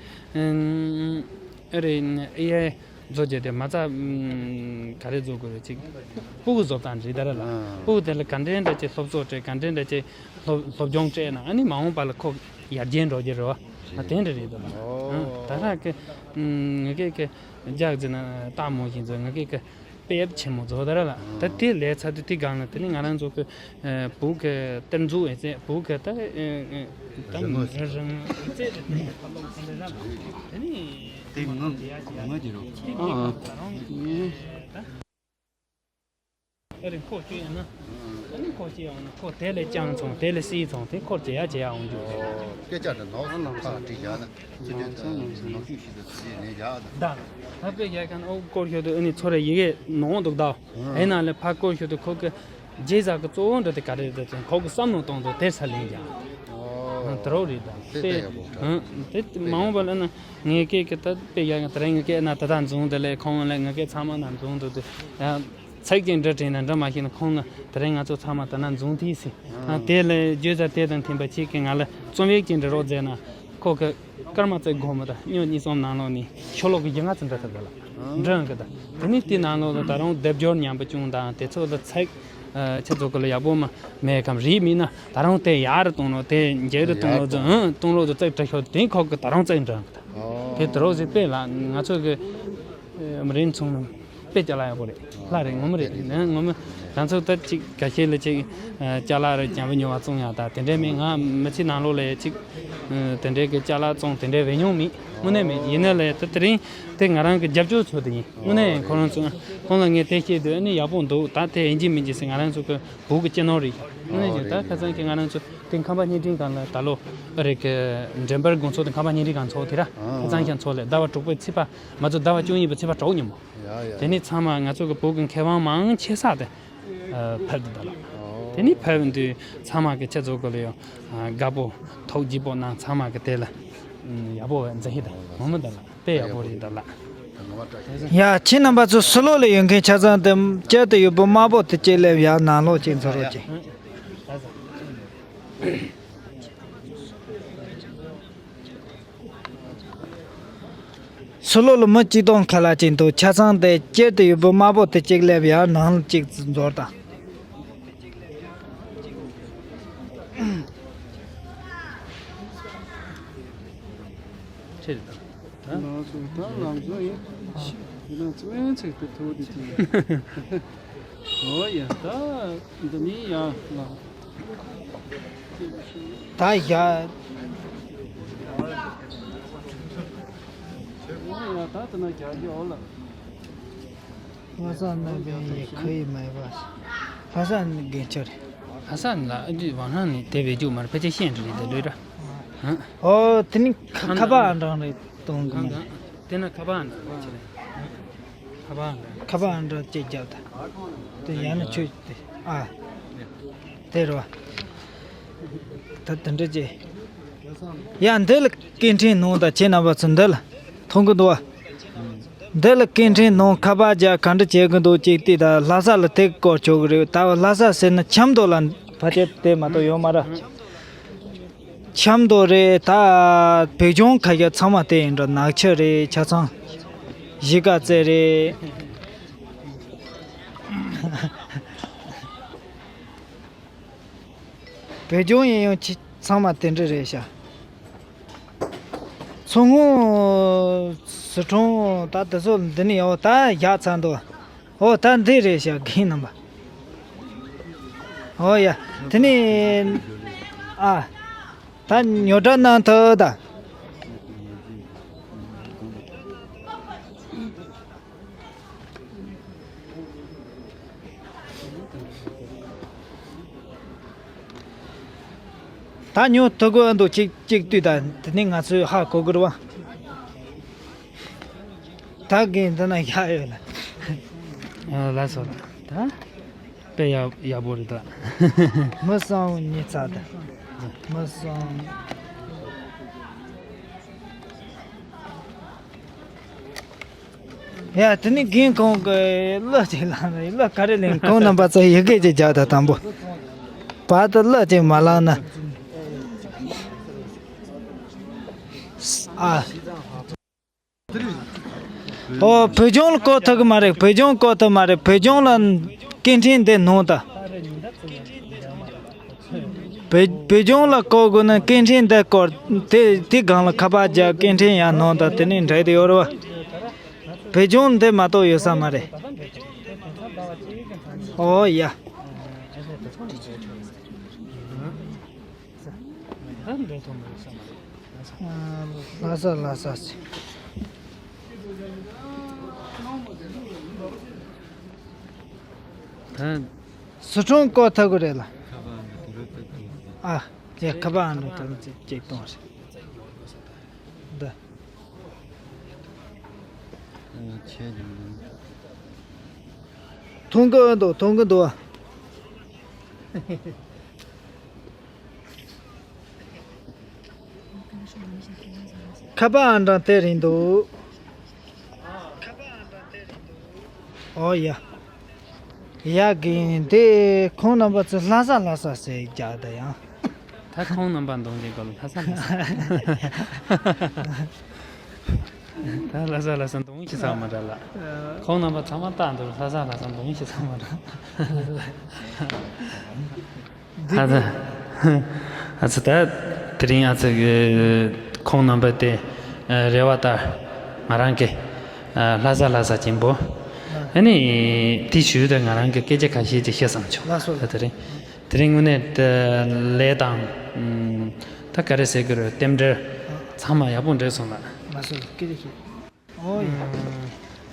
ཨ་རེ་ཨེ་ཨའི་བཟོ་རྒྱུ་དེ་མ་རྩ་ག་རེ་བཟོ་དགོས་རེད་ཅིག་སྤུ་གུ་བཟོ་སྟངས་རེད་ད་ར་ལ། ཨ། སྤུ་གུ་དེ་ལ་ག་འདྲའི་འདྲ་ཅིག་སློབ་གསོ་སྤྲད། ག་འདྲའི་འདྲ་ཅིག་སློབ་སློབ་སྦྱོང་སྤྲད་ན་ཨ་ནི་མ་འོངས་པ་ལ་ཁོ་ཡར་རྒྱས་འགྲོ་རྒྱུ་རེད་བ། ཨ་དེ་འདྲ་རེད་ད་ལ། ཨོ། ཨ་ད་ར་ཀི་ངེད་ཀྱི་ཀི་རྒྱག་ཟེར་ན་སྟག་མོ་བཞིན་བཟོ། ངེད་ཀྱི་ཀི་དཔེ་དབྱིབས་ཆེན་མོ་བཟོ་ད་ར་ལ། ད་དེ་ལས་ཚར་དུས་དེ་སྒང་ལ་དེ་ནི་ང་རང་ཚོ་གི་བུ་གི་གཏེར་མཛོད་ཨེ་ཙེ་བུ་གི་ད་ད་རི་མོ་རི་རི་མོ་ཨེ་ཙེ་དེ་ནི་ཕ་ལོག་ཚ་ལེ་ར་དེ་ནི་དེ་ངོ་ངོ་དེ་རུ་ཨ་ཨ་ཨ་རེ་ཁོ་སྐྱོན་ཡང་ན། ཨ་ནི་ཁོ་སྐྱེ་ཡང་ན་ཁོ་དེ་ལས་རྐྱང་སོང་། དེ་ལས་སྲིད་སོང་། དེ་ཁོ་བྱེད་ཡ་བྱེད་ཡ་འོང་རྒྱུ་རེད། སྐད་ཆ་དེ་ནོར་སོང་ཁ་ལ་བྲིས་བཞག་ན་ཚུར་རྒྱུ་ནོར་ཤུགས་ཤིག་ཏུ་ཚུར་རྒྱུ་ལེན་བཞག་ད། ད་ད་དཔེ་རྒྱག་མཁན་ཨོ་སྐོར་ཤོད་དུས་ཨ་ནི་ཚོ་རེ་ཡི་གེ་ནོར་འདུག་ད། ཨེ་ན་ལས་ཕ་སྐོར་ཤོད་དུས་ཁོ་གི་རྗེས་ཟ་གི་གཙོ་བོ་འདྲ་དེ་ག་རེ་རེད་ཟེར་ཁོ་གི་བསམ་བློ་གཏོང་དུས་དེ་ས་ལེན་རྒྱག་ཨོ། དེ་རོགས་རེད་ད། དེ་དེ་ཡག་པོ་ད། ཨ་དེ་མ་འོངས་པ་ལ་ན་ངའི་སྐད་ཀྱི་ད་དཔེ་རྒྱག་མཁན་དེ་རིང་ངའི་སྐད་ན་ད་ད་འཛུང་དེ་ལས་ཁོང་ལས་ངའི་སྐད་ཚང་མ་ན་འཛུང་འདུག་དུས་ཡང་། ཚིག་ཅིག་འབྲི་དྲན་ན་འབྲི་མ་ཤེས་ན་ཁོང་ལ་དེ་རིང་ང་ཚོ་ཚང་མ་ད་ན་འཛུང་ཐིག་སི། ཨ་དེ་ལ་བརྗོད་བྱ་དེ་དང་མཐུན་པ་ཅིག་གིས་ང་ལ་རྩོམ་ཡིག་ཅིག་འབྲི་རོགས་མཛད་ན་ཁོ་གི་སྐར་མ་བརྩེགས་སྒོར་མོ་དང་སྨྱོ་གཉིས་གསུམ་ནང་ལོགས་ནས་ཤོ་ལོ་ཀ་བཞི་ལྔ་ཙམ་འབྲི་ཐུབ་ད་ལ་འབྲི་ཡང་གི་ད་དེ་ནས་དེའི་ནང་ལོགས་ལ་ད་རུང་སྡེབ་སྦྱོར་ཉམས་པ་བྱུང་དང་དེ་ཚོ་ལ་ཚིག་ཁྱེད་ཚོ་གི་ལ་ཡག་པོ་མ་མེད་གམ་རིག་མིན་ན་ད་རུང་དེ་ཡག་རུ་གཏོང་རོགས་དེ་མཇལ་རུ་གཏོང་རོགས་ཚོ་ཨང་གཏོང་རོགས་ཚོ་ཚིག་འབྲི་ཤོག་དེ་ཁོ་གི་ད་རུང་ཚིག་འབྲི་ཡང་གི་ད་དེ་ད་རུང་ཟིག་དཔེ་ལ་ང་ཚོ་གི་མི་རིན་ཚོང་དཔེ་ཅ་ལག་ཡག་པོ་རེད། ལྷ་རེད། ངོ་མ་རེད། ངོ་མ་ང་ཚོ་ད་ཅིག་ག་ཤེད་ལ་ཅིག་ཅ་ལག་རེད། ཅ་བ་ཉོ་བ་བཙོང་ཡག་ད་དེ་འདྲས་མེད། ང་མི་ཚེ་ནང་ལོགས་ལ་ཅིག་དེ་འདྲས་ཀྱི་ཅ་ལག་བཙོང་དེ་འདྲས་བས་མྱོང་མེད། དངོས་གནས་མེད། ཡིན་ན་ལས་ད་དེ་རིང་དེ་ང་རང་གི་རྒྱབ་སྐྱོར་ཚོ་དེ་ཡིན། དངོས་གནས་ཁོ་རང་ཚོ་ཁོང་ལ་ངས་དེ་བཤད་དུས་ཨ་ནི་ཡག་པོ་འདུག་ད་དེ་ཡིན་གཅིག་མིན་གཅིག་ཟེར་ང་རང་ཚོ་གི་བུ་གི་སྤྱི་ནོར་རེད། དངོས་གནས་ཀྱི་ད་ཁ་སང་གི་ང་རང་ཚོ་དེ་ཁམས་པ་བརྙན་འཕྲིན་སྒང་ལ་ད་ལོ་ཨ་རེ་གི་འགྲེམས་པར་དགོང་ཚོགས་དེ་ཁམས་པ་བརྙན་འཕྲིན་སྒང་ཚོགས་དེ་ར་ཁ་སང་ཁྱེད་ཚོ་ལས་ཟླ་བ་དྲུག་པའི་ཚེས་པ། ང་ཚོ་ཟླ་བ་བཅུ་གཉིས་པའི་ཚེས་པ་དྲུག་ཉིན་མོ། ཡ་ཡ། དེ་ནས་ཚང་མ་ང་ཚོ་གི་བོད་ཀྱི་མཁས་དབང་མང་ཆེ་ས་དེ་ཕེབས་འདུག་ད་ལ། དེ་ནས་ཕེབས་དུས་ཚང་མ་གི་ཁྱེད་ཚོ་གི་ལ་ཡང་དགའ་པོ་ཐུགས་དགྱེས་པོ་གནང་། ཚང་མ་གི་དེ་ལ་ཡག་པོ་མཛད་ཤེས་ད་ངོ་མ་ད་ལ་དཔེ་ཡག་པོ་རེད་ད་ལ། ཡ་ཁྱེད་རྣམ་པ་ཚོ་ཕྱི་ལོགས་ལ་ཡོད་མཁན་ཆ་ཚང་དེ་བསྐྱར་དུ་ཡོད་པོ་དམར་པོ་དེ་གཅིག་སླེབས་ཡ་ནང་ལོགས་གཅིག་འཛུལ་རོགས་གྱིས། ཕྱི་ལོགས་ལ་མི་གཅིག་སྟོང་ཁ་ལ་ཅིག་འདུག་ཆ་ཚང་དེ་དཀྱིལ་དུ་ཡོད་པའི་དམར་པོ་དེ་གཅིག་སླེབས་ཡར་ནང་ལ་གཅིག་འཛུལ་དང་། ལགས་སོ། ད་ལམ་བཟོ་ཡིན། དེ་ན་ཚོ་ཡན་ཚིག་ཏུ་ཐུག་དེ་དེ། ཨོ་ཡ། ད་འདི་ནི་ཡ་ལ། ད་ཡ། ཨོ་ཡ། ད་དེ་ན་རྒྱ་རྒྱ་ཨོ་ལ། ལྷ་ས་ན་བའི་ཡི་ཁུ་ཡི་མེད་པ། ལྷ་ས་ནི་དགེ་ཆོ་རེད། ལྷ་ས་ནི་ལ་ཨ་ཅི་བང་ཧྲང་ནི་དེ་བེད་སྤྱོད་མར་ཕལ་ཆེར་ཤེས་འདྲི་རེད་དེ་ལོས་ར། ཨོ་དེ་ནི་ཁ་ཁ་པ་ཨ་འདྲང་རེད་གཏོང་གི་མ་རེད། དེ་ན་ཁ་པ་ཨ་འདྲང་རེད་ཁྱེད་རེད། ཁ་པ་ཨ་འདྲང་ཁ་པ་ཨ་འདྲང་ཅེས་རྒྱབ་ད། དེ་ཡང་ན་ཆོས་དེ་ཨ། དེ་རེད་བ། ད་དེ་འདྲ་ཅེས། ཡ་འདི་ལ་སྐད་འཕྲིན་ནང་ད་ཁྱེད་རྣམ་པ་ཚོ་འདི་ལ་མཐོང་གི་འདུག་བ། འདི་ལ་སྐད་འཕྲིན་ནང་ཁ་པར་རྒྱག་ག་འདྲ་བྱེད་གི་འདུག་ཅིག་བལྟས་ད་ལྷ་ས་ལ་དེ་སྐོར་ཆོག་གི་རེད། ད་ལྷ་ས་ཟེར་ན་ཆབ་མདོ་ལ་ཕལ་ཆེར་དེ་མ་གཏོགས་ཡོད་མ་རེད། ཆབ་མདོ་རེད། ད་བོད་ལྗོངས་ཁ་ཤས་ཚང་མ་དེ་ཡིན་འགྲོ། ནག་ཆུ་རེད། ཆ་ཚང་གཞིས་ཀ་རྩེ་རེད། བོད་ལྗོངས་ཡིན་ཡང་ཆི་ཚང་མ་དེ་འདྲ་རེད་ཤག་མཚོ་སྔོན་ཟི་ཁྲོན་ད་དེ་ཚོ་འདི་ནས་ཡོད་ད་བཞག་ཚར་འདུག་ཨོ་ད་འདི་རེད་ཤག་རྒན་རྣམ་པ། ཨོ་ཡ། དེ་ནས་ཨ་ད་ཉོ་གྲྭ་གནང་ཐུབ་ད། ད་ཉོ་ཐུབ་གི་འདུག་གཅིག་གཅིག་ལྟོས་ད། དེ་ནས་ང་ཚོས་ཧ་གོ་གི་རེད་བ། ད་རྒན་འདི་ན་ཡག་ཡོད་ལ། ཨ་ལགས་སོ། ད་དཔེ་ཡག་ཡག་པོ་རེད་ད། མི་གསང་བ་ཉི་ཚ་ད། མི་གསང་ཡ། དེ་ནི་རྒན་ཁོང་གི་གླུ་ཅིག་བླངས་རེད། གླུ་ག་རེ་ལེན་ཁོང་རྣམ་པ་ཚོ་ཡི་གེ་ཅིག་རྒྱག་དང་དང་པོ། བར་དུ་གླུ་ཅིག་མ་བླངས་ན། ཨ། ཨོ་བོད་ལྗོངས་ལ་བསྐོར་ཐུབ་གི་མ་རེད། བོད་ལྗོངས་བསྐོར་ཐུབ་མ་རེད། བོད་ལྗོངས་ལ་སྐད་འཕྲིན་འདི་ནོར་ད། བོད་བོད་ལྗོངས་ལ་བསྐོར་དགོས་ན་སྐད་འཕྲིན་འདི་བསྐོར། དེ་དེ་སྒང་ལ་ཁ་པར་རྒྱག་སྐད་འཕྲིན་ཡང་ནོར་ད། དེ་ནས་འདྲ་དེ་ཡོད་རེད་བ། བོད་ལྗོངས་འདི་མ་གཏོགས་ཡོད་ས་མ་རེད། ཨོ་ཡ། ལྷ་ས་ལྷ་ས་ཟེར། ད། ཟི་ཁྲོན་བསྐོར་ཐུབ་ཀྱི་རེད་ལ། ཨ། ཡ་ཁ་པར་ཨང་གྲངས་དེ་ཚོ་ཅིག་གཏོང་རེད། འདི། མཐོང་གི་འདུག་མཐོང་གི་འདུག་ཁ་པར་ཨང་གྲངས་དེ་རེད་འདུག་ཨོ་ཡ། ཡ་རྒན་དེ་ཁོང་རྣམ་པ་ཚོ་ལྷ་ས་ལྷ་ས་ཟེར་རྒྱག་ད་ཡང་། ད་ཁོང་རྣམ་པ་འདོན་གྱི་སྐོར་ལ་ལྷ་ས་ལྷ་ས། ད་ལྷ་ས་ལྷ་ས་འདོན་ཤེས་ས་མ་འདྲ་ལ། ཁོང་རྣམ་པ་ཚང་མ་ལྟ་འདུག་ལྷ་ས་ལྷ་ས་འདོན་ཤེས་ས་མ་འདྲ། ཨ་ཙི། ཨ་ཙི་ད། དེ་རིང་ཨ་ཙི་གི་ཁོང་རྣམ་པ་དེ་རེ་བ་ལྟར་ང་རང་གི་ལྷ་ས་ལྷ་ས་ཆེན་པོ། ཨ་ནི་དེ་ཞུས་ཏེ་ང་རང་གི་སྐད་ཆ་ཁ་ཤས་ཅིག་བཤད་བསམ་བྱུང་། ལགས་སོ། ད་དེ་རིང་དེ་རིང་དངོས་གནས་ལས་དང་ད་ག་རེ་ཟེར་གི་རེད། རྟེན་འབྲེལ་ཚང་མ་ཡག་པོ་འགྲིག་སོང་ལགས། ལགས་སོ། སྐད་ཆ་ཤོད། ཨོ་ཡ།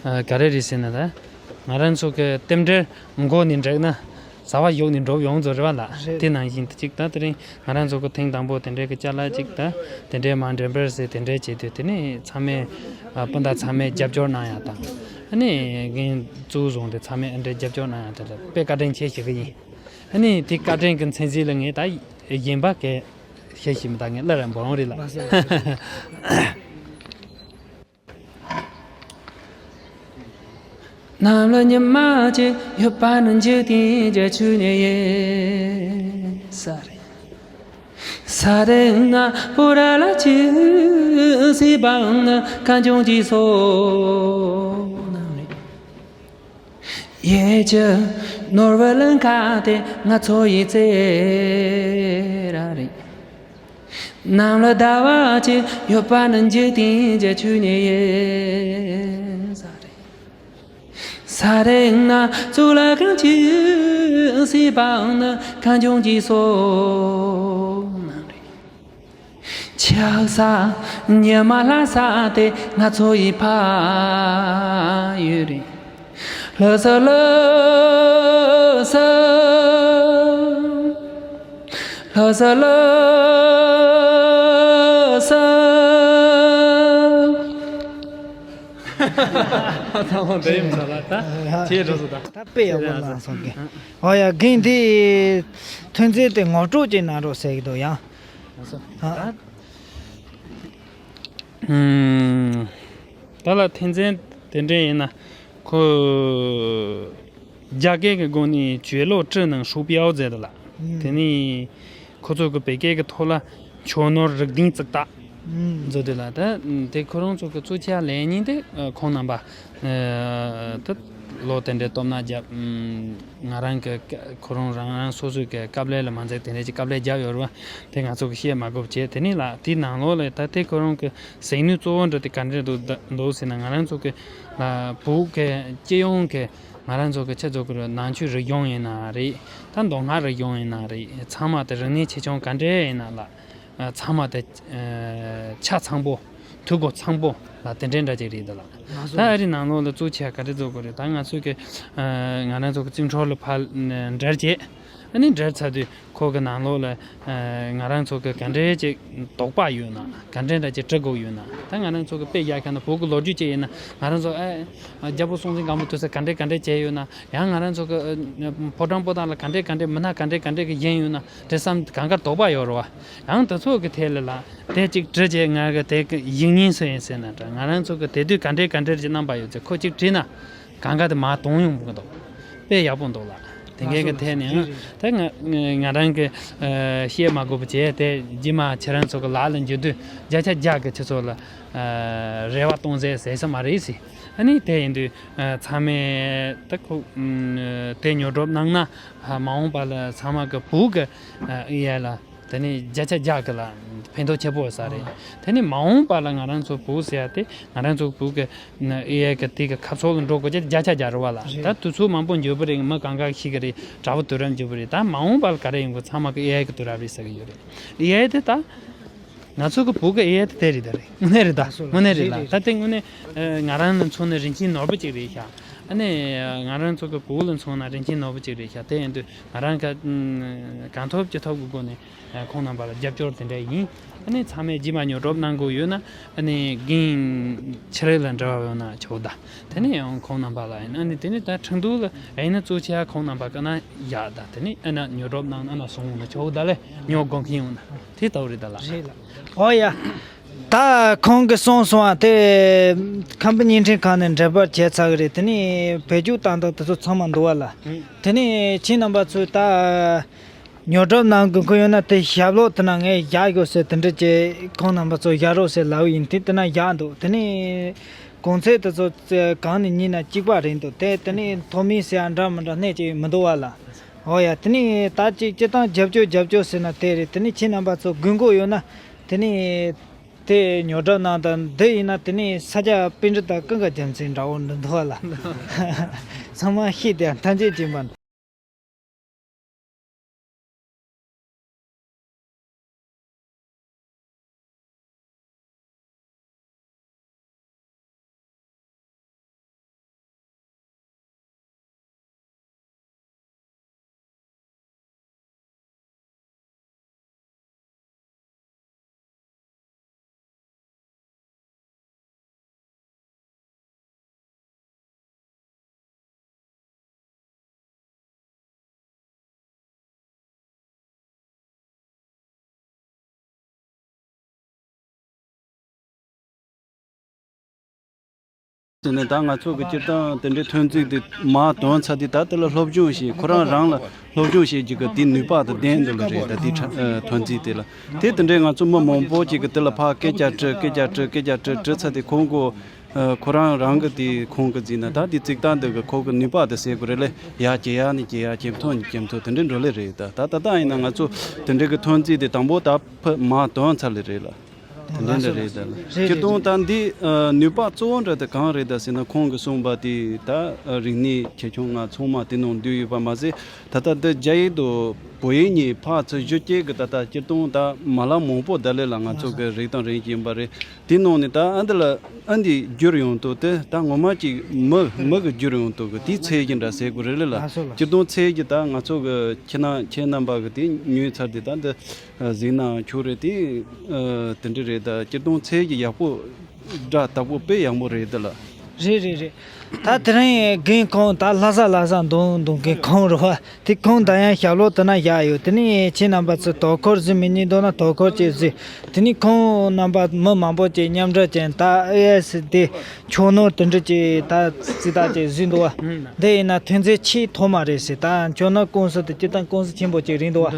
ཨ། ག་རེ་རེད་ཟེར་ན་ད། ང་རང་ཚོ་གི་རྟེན་འབྲེལ་མགོ་ནས་འགྲིག་ན་བྱ་བ་ཡོག་ནས་འགྲུབ་ཡོང་ཚོ་རེད་བ་ལ། རེད། དེ་ནང་བཞིན་དུ་གཅིག་ད་དེ་རིང་ང་རང་ཚོ་གི་ཐེངས་དང་པོ་དེ་འདྲའི་གི་ཅ་ལག་ཅིག་ད་དེ་འདྲའི་མ་འགྲེམས་པར་ཟེར་དེ་འདྲའི་བྱེད་དུས་དེ་ནས་ཚང་མས་ཨ་སྤུན་ཟླ་ཚང་མས་རྒྱབ་སྐྱོར་གནང་ཡ་དང་། ཨ་ནི་འགན་གཙོ་བོ་བཟུང་སྟེ་ཚང་མས་ཨ་འདྲའི་རྒྱབ་སྐྱོར་གནང་ཡ་དེ་ལ་དཔེ་བཀའ་དྲིན་ཆེ་ཞུ་གི་ཡིན། ཨ་ནི་དེ་བཀའ་དྲིན་གི་མཚན་རྩིས་ལ་ངས་ད་གཞན་པ་གས་བཤད་ཤེས་མི་ད་ངས་སླར་ཡང་འབོར་འོང་རེད་ལ། གནམ་ལ་ཉི་མ་གཅིག་ཡོད་པ་ན་འཇིག་རྟེན་རྒྱ་ཆུ་ནས་ཡིན་ས་རེད། ས་རེད་ང་བུ་ར་ལ་ཆུ་སྲིད་པའང་ང་གངས་ལྗོངས་ཀྱི་སོ་ནམ་རེད། ཡེ་ཆུ་ནོར་བུ་གླིང་ཁ་དེ་ང་ཚོ་ཡི་རྩེ་ར་རེད། ནམ་ལ་ཟླ་བ་གཅིག་ཡོད་པ་ནི་འཇིག་རྟེན་གྱི་ཆོས་ཉིད་ཡིན། ས་རེ་ས་རེ་ན་གཙུག་ལག་ཁང་གཅིག་སྲིད་པའང་ནི་གངས་ལྗོངས་ཀྱི་སོ་ནམ་རེ། ཆགས་ས་ཉི་མ་ལྷ་ས་དེ་ང་ཚོ་ཡི་ཕ་ཡུལ་རེད། ལྷ་ས་ལྷ་ས། ལྷ་ས་ལྷ་ས། ཚང་མ་འདྲ་ཡིན་ས་ལ་ད་ཁྱེད་འགྲོ་སོ་ད། ད་དཔེ་ཡག་པོ་ལ་སོང་གི། ཨོ་ཡ་རྒན་དེ་ཐོན་རྫས་དེ་ངོ་སྤྲོད་ཅིག་གནང་རོགས་ཟེར་གི་འདུག་ཡང་། ཨ། ད་ལ་ཐན་ཙན་དེ་འདྲ་ཡིན་ན་ཁོ་རྒྱ་སྐད་ཀྱི་སྒོ་ནས་ཅུའེ་ལོ་ཀྲི་ནང་ཧྲུའུ་པའོ་ཟེར་ད་ལ། དེ་ནས་ཁོ་ཚོ་གི་བོད་སྐད་ཀྱི་ཐོག་ལ་ཆོ་ནོར་རིག་ལྡན་ཙིག་ཏག་མཛོད་དེ་ལ་ད་དེ་ཁོ་རང་ཚོ་གི་གཙོ་ཆེ་ལས་ཉིན་དེ་ཁོང་རྣམ་པ་ད་ལོ་དེ་འདྲའི་སྟོབས་ན་རྒྱབ། ང་རང་གི་ཁོ་རང་རང་རང་སོ་སོའི་གི་སྐབས་ལས་ལ་མ་འཛེག་དེ་འདྲའི་ཅིག་སྐབས་ལས་རྒྱབ་ཡོད་རེད་བ། དེ་ང་ཚོ་གི་བཤད་མ་དགོས་པ་བྱས། དེ་ནས་ལ་དེའི་ནང་ལོགས་ལ་ད་དེ་ཁོ་རང་གི་ཟིང་ནུས་གཙོ་བོ་འདྲ་དེ་ག་འདྲས་འདུག་འདུག་ཟེར་ན། ང་རང་ཚོ་གི་ལ་བོད་གི་སྤྱི་ཡོངས་གི་ང་རང་ཚོ་གི་ཆེད་ཚོ་གི་ནང་ཆོས་རིག་གཞུང་ཡིན་ན་རེད། ད་མདོ་སྔགས་རིག་གཞུང་ཡིན་ན་རེད། ཚང་མ་དེ་རིག་གནས་ཆེ་ཆུང་ག་འདྲས་ཡིན་ན་ལ། ཚང་མ་དེ་ཆ་ཚང་པོ་འཐུས་སྒོ་ཚང་པོ་ལ་དེ་འདྲའི་འདྲ་ཅིག་རེད་འདུག་ལ། ད་ཨ་རི་ནང་ལོགས་ལ་གཙོ་ཆེ་ག་རེ་བཟོ་དགོས་རེད། ད་ང་ཚོ་གི་ང་རང་ཚོ་གི་བཙུན་ཁྲོལ་ལ་ཕར་འབྲེལ་བྱས། ཨ་ནི་འབྲེལ་ཚར་དུས་ཁོ་གི་ནང་ལོགས་ལ་ང་རང་ཚོ་གི་ག་འདྲའི་ཅིག་དོགས་པ་ཡོད་ན་ག་འདྲའི་འདྲ་ཅིག་དྲི་དགོས་ཡོད་ན། ད་ང་རང་ཚོ་གི་དཔེ་རྒྱག་མཁན་ན་བོད་གི་ལོ་རྒྱུས་ཅིག་ཡིན་ན་ང་རང་ཚོ་ཨ་རྒྱལ་པོ་སྲོང་བཙན་སྒམ་པོ་དུས་ས་ག་འདྲའི་ག་འདྲའི་བྱས་ཡོད་ན། ཡང་ང་རང་ཚོ་གི་ཕོ་བྲང་པོ་ཏཱ་ལ་ག་འདྲའི་ག་འདྲའི་མི་སྣ་ག་འདྲའི་ག་འདྲའི་གི་བཞེངས་ཡོད་ན་དེ་བསམ་གང་གར་དོགས་པ་ཡོད་རེད་བ། ཡང་དེ་ཚོ་གི་ཐད་ལ་ལ་དེ་གཅིག་དྲི་བྱས། ང་གི་དེ་གི་ཡིག་རྙིང་སུ་ཡིན་ཟེར་ན་འདྲ། ང་རང་ཚོ་གི་དེ་དུས་ག་འདྲའི་ག་འདྲའི་གི་རྣམ་པ་ཡོད་ཚེ་ཁོ་གཅིག་བྲིས་ན་གང་ག་དེ་མ་གཏོང་ཡོང་གི་འདུག་དཔེ་ཡག་པོ་འདུག་ལ། དེ་འགའི་གི་ཐད་ནས་ཡང་དེ་ང་ང་རང་གི་བཤད་མ་དགོས་པ་བྱས། དེ་རྗེས་མ་ཁྱེད་རང་ཚོ་གི་ལག་ལ་འཇུ་དུས་བརྒྱ་ཆ་བརྒྱ་གི་ཁྱེད་ཚོ་ལ་རེ་བ་གཏོང་ཟེར་ཟེར་ས་མ་རེད་ཟེར། ཨ་ནི་དེ་ཡིན་དུས་ཚང་མས་ད་ཁོ་དེ་ཉོ་སྒྲུབ་གནང་ན་མ་འོངས་པ་ལ་ཚང་མ་གི་བོད་གི་ཨེ་ཨའི་ལ་དེ་ནས་བརྒྱ་ཆ་བརྒྱ་གི་ལ་ཕན་ཐོགས་ཆེ་པོ་ཡོད་ས་རེད། དེ་ནས་མ་འོངས་པ་ལ་ང་རང་ཚོ་བོད་ཟེར་ཡ་དེ་ང་རང་ཚོ་བོད་གི་ཨེ་ཨའི་གི་དེ་གི་ཁ་ཕྱོགས་ལ་འགྲོ་དགོས་ཀྱི་བརྒྱ་ཆ་བརྒྱ་རེད་བ་ལ། ད་དུས་ཚོད་མང་པོ་འགྱོ་བ་རེད། མི་གང་ག་ཤེས་གི་རེད། དྲ་བ་དུས་རབས་འགྱོ་བ་རེད། ད་མ་འོངས་པ་ལ་ག་རེ་ཡོང་གི། ཚང་མ་གི་ཨེ་ཨའི་གི་དུས་རབས་རེད་ཟེར་གི་ཡོད་རེད། ཨེ་ཨའི་དེ་ད་ང་ཚོ་གི་བོད་གི་ཨེ་ཨའི་དེ་དེ་རེད་ད་རེད། དངོས་གནས་རེད་ད། དངོས་གནས་རེད་ལ། ད་དེ་དངོས་གནས་ང་རང་ལ་མཚོན་ན་རིན་ཆེན་ནོར་བུ་ཅིག་རེད་ཤག་ཨ་ནི་ང་རང་ཚོ་གི་བོད་ལ་མཚོན་ན་རིན་ཆེན་ནོར་བུ་ཅིག་རེད་ཤག་དེ་ཡིན་དུས་ང་རང་ག་གང་ཐུབ་ཅི་ཐུབ་གི་སྒོ་ནས་ཁོང་རྣམ་པ་ལ་རྒྱབ་སྐྱོར་དེ་འདྲ་ཡིན། ཨ་ནི་ཚང་མས་རྗེས་མ་ཉོ་སྒྲུབ་གནང་དགོས་ཡོད་ན་ཨ་ནི་རྒན་ཆི་རེ་ལ་འབྲེལ་བ་ཡོད་ན་ཆོག་ད། དེ་ནས་ཡང་ཁོང་རྣམ་པ་ལ་ཡིན། ཨ་ནི་དེ་ནས་ད་ཁྲིན་ཏུའུ་ལ་ཡིན་ན་གཙོ་ཆེ་ཁོང་རྣམ་པ་ག་ན་ཡག་ད། དེ་ནས་ཨ་ན་ཉོ་སྒྲུབ་གནང་ཨ་ན་སོང་ན་ཆོག་ད་ལས་ཉོ་དགོས་མཁན་ཡོང་ན་དེ་ལྟ་བུ་རེད་ད་ལ། རེད་ལ། ཨོ་ཡ། ད་ཁོང་གིས་གསུངས་སོང་བ་དེ་ཁམས་པ་བརྙན་འཕྲིན་ཁང་ནས་འགྲེམས་སྤེལ་བྱས་ཚར་གི་རེད། དེ་ནས་བེད་སྤྱོད་བཏང་སྟངས་དེ་ཚོ་ཚང་མ་འདུག་བ་ལ། དེ་ནས་ཁྱེད་རྣམ་པ་ཚོས་ད་ཉོ་སྒྲུབ་གནང་དགོས་མཁན་ཡོད་ན་དེ་ཞབས་ལོག་དེ་ན་ངས་བཞག་དགོས་ཟེར་དེ་འདྲ་བྱས་ཁོང་རྣམ་པ་ཚོ་བཞག་རོགས་ཟེར་ལབ་ཡིན། དེ་དེ་ན་བཞག་འདུག་དེ་ནས་གོང་ཚད་དེ་ཚོ་གང་ནས་ཉིན་ན་གཅིག་པ་རེད་འདུག་དེ་དེ་ནས་མཐོ་དམན་ཟེར་ཡ་འདྲ་མི་འདྲ་སྣེ་གཅིག་མི་འདུག་བ་ལ། ཨོ་ཡ། དེ་ནས་ད་ཅིག་སྤྱིར་བཏང་རྒྱབ་སྐྱོར་རྒྱབ་སྐྱོར་ཟེར་ན་དེ་རེད། དེ་ནས་ཁྱེད་རྣམ་པ་ཚོ་དགོས་མཁོ་ཡོད་ན་དེ་ནས་དེ་ཉོ་སྒྲུབ་གནང་དང་། འདི་ཡིན་ན་དེ་ནས་ས་ཆ་པཎ་ཌི་ཏ་ཀུན་དགའ་རྒྱལ་མཚན་འདྲ་བོ་འདི་འདུག་བ་ལ། ཚང་མ་ཤེས་དེ་ཐམས་ཅད་སྦྱིན་པ། དེ་ནས་ད་ང་ཚོ་གི་སྤྱིར་བཏང་དེ་འདྲའི་ཐོན་རྫས་དེ་མར་ཐོན་ཚར་དུས་ད་དེ་ལ་སློབ་སྦྱོང་བྱེད། ཁོ་རང་རང་ལ་སློབ་སྦྱོང་བྱེད་རྒྱུ་གི་དེའི་ནུས་པ་དེ་ལྡན་འདུག་ལ་རེད། ད་དེའི་ཐོན་རྫས་དེ་ལ་དེ་དེ་འདྲའི་ང་ཚོ་མི་མང་པོ་ཅིག་གི་དེ་ལ་ཕར་སྐད་ཆ་དྲིས། སྐད་ཆ་དྲིས། སྐད་ཆ་དྲིས། དྲིས་ཚར་དུས་ཁོང་གོ་ཨ། ཁོ་རང་རང་གི་དེ་ཁོང་གི་རྩིས་ན་ད་དེ་རྩིག་རྟགས་འདི་གི་ཁོ་གི་ནུས་པ་དེ་ཟེར་དགོས་རེད་ལེ། ཡར་སྐྱེ་ཡག་ནས་སྐྱེ་ཡག་ཇེ་མཐོ་ནས་ཇེ་མཐོ་དེ་འདྲ་འགྲོ་ལེ་རེད། ད་ད་ད་ལྟ་ཡིན་ན་ང་ཚོ་དེ་འདྲ་གི་ཐོན་རྩིས་དེ་དང་པོ་ད་ཕ་མ་དོན་ཚར་ལེ་རེད་ལ། དེ་འདྲ་འདྲ་རེད་ད་ལ། རེད་སྤྱིར་བཏང་རེད། ད་འདི་ཨ་ནུས་པ་གཙོ་བོ་འདྲ་དེ་གང་རེད་ད་ཟེར་ན། ཁོང་གི་གསུངས་པ་དེ་ད་ཨ་རིག་གནས་ཆེ་ཆུང་ང་ཚང་མ་དེ་ནང་འདུས་ཡོད་པ་མ་ཟད། ད་ལྟ་འདི་རྒྱ་ཡིག་དང་བོད་ཡིག་གཉིས་ཕར་ཚུར་བསྒྱུར་བཅོས་ཀྱི་ད་ལྟ་སྤྱིར་བཏང་ད་མ་ལག་མང་པོ་ད་ལས་ལ་ང་ཚོ་གི་རིག་དང་རིག་གནས་ཡིན་པ་རེད། དེ་ནང་ནས་ད་ཨ་འདི་ལ་ཨ་འདི་བསྒྱུར་ཡོང་དུས་དེ་ད་ངོ་མ་ཅིག་མི་མི་གི་བསྒྱུར་ཡོང་དུས་གི་དེའི་ཚད་ཀྱི་འདྲ་ཟེར་དགོས་རེད་ལ། ལགས་སོ་ལགས་སོ། སྤྱིར་བཏང་ཚད་ཀྱི་ད་ང་ཚོ་གི་ཁྱེད་རྣམ་ཁྱེད་རྣམ་པ་གི་དེ་ཉོས་ཚར་དེ་ད་འདི་གཟིགས་ན་ཆོག་རེད་དེ། དེ་འདྲ་རེད། ད་སྤྱིར་བཏང་ཚད་ཀྱི་ཡག་པོ་སྒྲ་དག་པོ་དཔེ་ཡག་མོ་རེད་དེ་ལ། རེད་རེད་རེད། ད་དེ་རིང་རྒན་ཁོང་ད་ལྷ་ས་ལྷ་ས་འདུག་འདུག་རྒན་ཁོང་རེད་བ། དེ་ཁོང་ད་ཡང་ཞབས་ལོག་དེ་ན་བཞག་ཡོད། དེ་ནས་ཁྱེད་རྣམ་པ་ཚོ་དོ་ཁུར་ཟིན་མི་ཉན་འདུག་ན་དོ་ཁུར་བྱེད་ཟིན། དེ་ནས་ཁོང་རྣམ་པ་མི་མང་པོ་ཅིག་མཉམ་འབྲེལ་ཅན་ད་ཨེ་ཨེ་སི་དེ་ཆོག་ནོར་དེ་འདྲ་ཅིག་ད་རྩིས་རྟགས་ཅིག་བཟོས་འདུག་བ། ཨང་། འདི་ཡིན་ན་ཐོན་རྫས་ཆེས་ཐོག་མ་རེད་ཟེར། ད་ཆོག་ནོར་ཀུང་སི་དེ་སྤྱིར་བཏང་ཀུང་སི་ཆེན་པོ་ཅིག་རེད་འདུག་བ།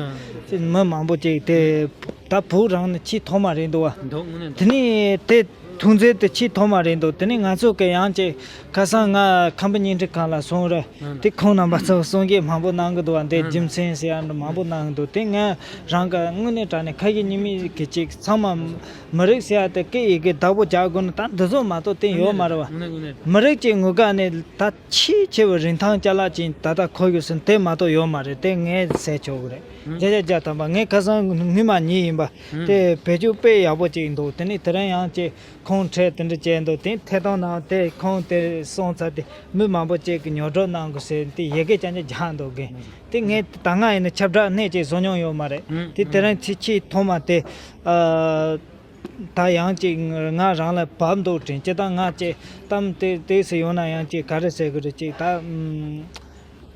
འདི་མི་མང་པོ་ཅིག་དེ་ད་བོད་རང་ནས་ཆེས་ཐོག་མ་རེད་འདུག་བ། འདུག་དངོས་གནས་འདུག་དེ་ནས་དེ་ཐོན་རྫས་དེ་ཆེས་ཐོག་མ་རེད་འདུག་དེ་ནས་ང་ཚོ་གི་ཡང་ཅིག་ཁ་སང་ང་ཁམས་པ་བརྙན་འཕྲིན་ཁང་ལ་སོང་རེད། ཨང་། དེ་ཁོང་རྣམ་པ་ཚོ་གསུང་སྐད་མང་པོ་གནང་གི་འདུག་བ། འདི་ཨང་། རྒྱུ་མཚན་ཟེར་ཡ་འདྲ་མང་པོ་གནང་གི་འདུག་དེ་ང་རང་གི་དངོས་གནས་དྲང་གནས་ཁ་ཞེ་གཉིས་མེད་ཀྱི་ཅིག་ཚང་མ་མི་རིགས་ཟེར་ཡ་དེ་སྐད་ཡི་གེ་བདག་པོ་རྒྱག་དགོས་ན་ད་འདི་ཚོ་མ་གཏོགས་དེ་ཡོད་མ་རེད་བ། དངོས་གནས་དངོས་གནས། མི་རིགས་ཀྱི་ངོས་ཀ་ནས་ད་ཆེས་ཆེ་བའི་རིན་ཐང་ཅ་ལག་ཅིག་ད་ལྟ་མཁོ་ཡོད་ཟེར་དེ་མ་གཏོགས་ཡོད་མ་རེད། དེ་ངས་ཟེར་ཆོག་གི་རེད། ཨང་། བརྒྱ་ཆ་བརྒྱ་ཐམ་པ་ངས་ཁ་སང་སྔོན་མ་ཉིད་ཡིན་པ། ཨང་། དེ་བེད་སྤྱོད་དཔེ་ཡག་པོ་ཅིག་འདུག་དེ་ནས་དེ་རིང་ཡང་ཅིག་ཁོང་ཁྲལ་དེ་འདྲ་བྱས་འདུག་དེ་ཐད་གཏོང་ནང་དེ་ཁོང་དེ་སོང་ཚར་དེ་མི་མང་པོ་ཅིག་གིས་ཉོ་སྒྲུབ་གནང་དགོས་ཟེར་དེ་ཡི་གེ་རྐྱང་རྐྱང་རྒྱག་འདུག་གི། དེ་ངས་ད་སྔ་ཡིན་ན་ཁྱབ་བསྒྲགས་སྣེ་གཅིག་བཟོ་མྱོང་ཡོད་མ་རེད། ཨང་། དེ་དེ་རིང་ཚེ་ཆེས་ཐོག་མ་དེ། ཨ། ད་ཡང་ཅིག་ང་རང་ལ་བབས་འདུག་དྲན། སྤྱིར་བཏང་ང་ཅིག་གཏམ་དེ་དེ་ཟེར་ཡོང་ན་ཡང་ཅིག་ག་རེ་ཟེར་གི་རེད། ཅིག་ད་ཨམ།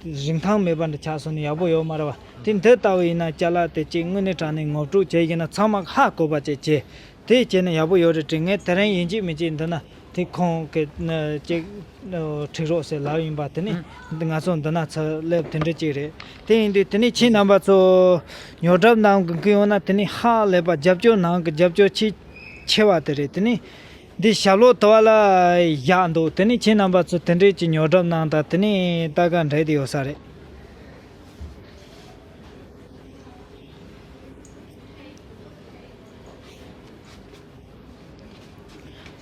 རིན་ཐང་མེད་པ་འདྲ་ཆགས་སོང་ན་ཡག་པོ་ཡོད་མ་རེད་བ། དེ་འདི་ལྟ་བུ་ཡིན་ན་ཅ་ལག་དེ་ཅིག་དངོས་གནས་དྲང་གནས་ངོ་སྤྲོད་བྱས་ཡིན་ན་ཚང་མ་ཧ་གོ་བ་ཅིག་བྱས། དེ་བྱས་ན་ཡག་པོ་ཡོད་རེད་དྲན། ངས་དེ་རིང་ཡིན་གཅིག་མིན་གཅིག་འདི་ན་དེ་ཁོང་གི་ཅིག་ཁྲིད་རོགས་ཟེར་ལབ་ཡིན་པ། དེ་ནི་ཨང་། ང་ཚོ་འདི་ན་ཚུར་སླེབས་དེ་འདྲ་ཅིག་རེད། དེ་ཡིན་དུས་དེ་ནི་ཁྱེད་རྣམ་པ་ཚོ་ཉོ་སྒྲུབ་གནང་གི་ཡོང་ན་དེ་ནི་ཧ་ལས་པ་རྒྱབ་སྐྱོར་གནང་གི། རྒྱབ་སྐྱོར་ཆེས་ཆེ་བ་དེ་རེད། དེ་ནི་འདི་ཞབས་ལོག་དུ་བ་ལ་བཞག་འདུག་དེ་ནི་ཁྱེད་རྣམ་པ་ཚོ་དེ་འདྲས་ཀྱི་ཉོ་སྒྲུབ་གནང་དང་དེ་ནི་ལྟ་ག་འདྲ་དེ་ཡོད་ས་རེད།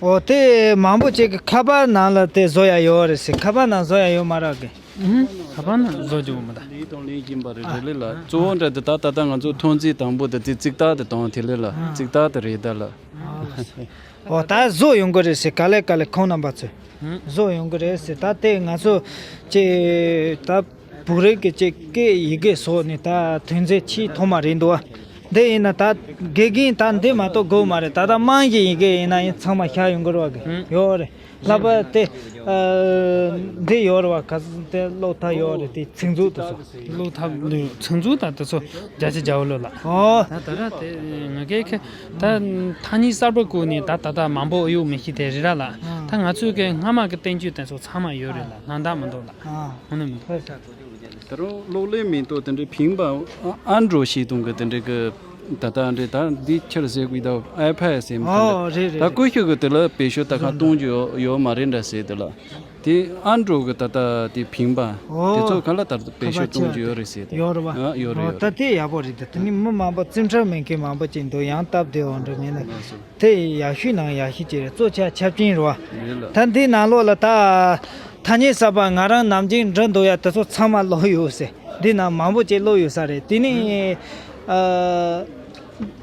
འོ་དེ་མང་པོ་ཅིག་གི་ཁ་པར་ནང་ལ་དེ་བཟོ་ཡ་ཡོད་རེད་ཟེར། ཁ་པར་ནང་བཟོ་ཡ་ཡོད་མ་རེད་གི། ཨུམ། ཁ་པར་ནང་བཟོ་རྒྱུ་མི་འདུག་ལས་དང་ལས་ཀྱིན་པ་རེད་རེད་ལེ་ལ། གཙོ་བོ་འདྲ་དེ་ད་ད་ལྟ་ང་ཚོ་ཐོན་རྫས་དང་པོ་དེ་རྩིག་རྩིག་རྟགས་དེ་དང་དེ་ལེ་ལ། རྩིག་རྟགས་དེ་རེད་ད་ལ། འོ་ད་བཟོ་ཡོང་གི་རེད་ཟེར། ག་ལེ་ག་ལེ་ཁོང་རྣམ་པ་ཚོས་བཟོ་ཡོང་གི་རེད་ཟེར། ད་དེ་ང་ཚོ་ཅེ་ད། བོད་རིགས་ཀྱི་ཅིག་སྐད་ཡི་གེ་སོགས་ནི་ད་ཐོན་རྫས་ཆེས་ཐོག་མ་རེད་འདུག་བ། འདི་ཡིན་ན་ད་དགེ་རྒན་ད་འདི་མ་གཏོགས་དགོས་མ་རེད། ད་ད་དམངས་ཀྱི་ཡི་གེ་ཡིན་ན་ཡང་ཚང་མ་ཤར་ཡོང་གི་རེད་བ། གི་ཡོད་རེད། ལྷག་པར་དེ་ཨ་འདི་ཡོད་རེད་བ། ག་ཚོད་དེ་ཀློག་ཐབས་ཡོད་རེད། དེ་ཚིག་མཛོད་དེ་ཚོ། ཀློག་ཐབས་ཚིག་མཛོད་ད་དེ་ཚོ་བརྒྱ་ཆ་བརྒྱ་པོ་ལོ་ལ། ཨོ། ད་ད་ར་དེ་ང་གའི་ཁ་ད་ཐ་སྙད་གསར་པ་བཀོད་ནས་ད་ད་ད་མང་པོ་ཨེ་ཡོད་མི་ཤེས། དེ་རེད་ར་ལ། ད་ང་ཚོའི་གའི་སྔ་མ་གི་བསྟན་བཅོས་དེ་ཚོ་ཚང་མ་ཡོད་རེད་ལ། ལྷན་ཐབས་མི་འདུག་ལ། ཨ། ཧོ་ནི་མི་འདུག་ད་རུང་གློག་ཀླད་མེད་དོ་དེ་འདྲའི་ཕིང་པ་ཨ་ཨན་ཌོ་རོ་ཤེས་དུང་གི་དེ་འདྲའི་གི་ད་ལྟ་འདྲའི་ད་འདི་ཁྱེར་ཟེར་གི་ད་ཨའི་ཕེ་ཌི་ཟེར་མི་ཨོ་རེད་རེད་ད་ཀུ་ཤུ་གི་དེ་ལ་བེད་སྤྱོད་ད་ག་གཏོང་རྒྱུ་ཡོད་ཡོད་མ་རེད་འདྲ་ཟེར་དེ་ལ། དེ་ཨན་ཌོ་རོ་གི་ད་ལྟ་དེ་ཕིང་པ་ཨོ་དེ་ཚོ་ག་ལ་ད་བེད་སྤྱོད་གཏོང་རྒྱུ་ཡོད་རེད་ཟེར་དེ་ཡོད་རེད་བ། ཨ་ཡོད་རེད་ཨོ་ཡོད་ད་རེད། དེ་ཡག་པོ་རེད། ད་དེ་ནི་མི་མང་པོ་རྩིས་ཁྲ་མེད་མཁན་མང་པོ་ཅིག་འདུག་ཡང་སྟབས་བདེ་བ་འགྲོ་མེད་ན། དེ་ཡག་ཤོས་ནང་ཡག་ཤོས་ཅིག་རེད། གཙོ་ཆེ་ཆ་རྐྱེན་རེད་བ། རེད་ལ། ད་འདི་ནང་ལོགས་ལ་ད་ཐ་སྙད་གསར་པ་ང་རང་ནམ་རྒྱུན་འབྲི་འདུག་ཡ་དེ་ཚོ་ཚང་མ་ཀློག་ཡོད་ཟེར། འདི་ནང་མང་པོ་ཅིག་ཀློག་ཡོད་ས་རེད། དེ་ནི་ཨ་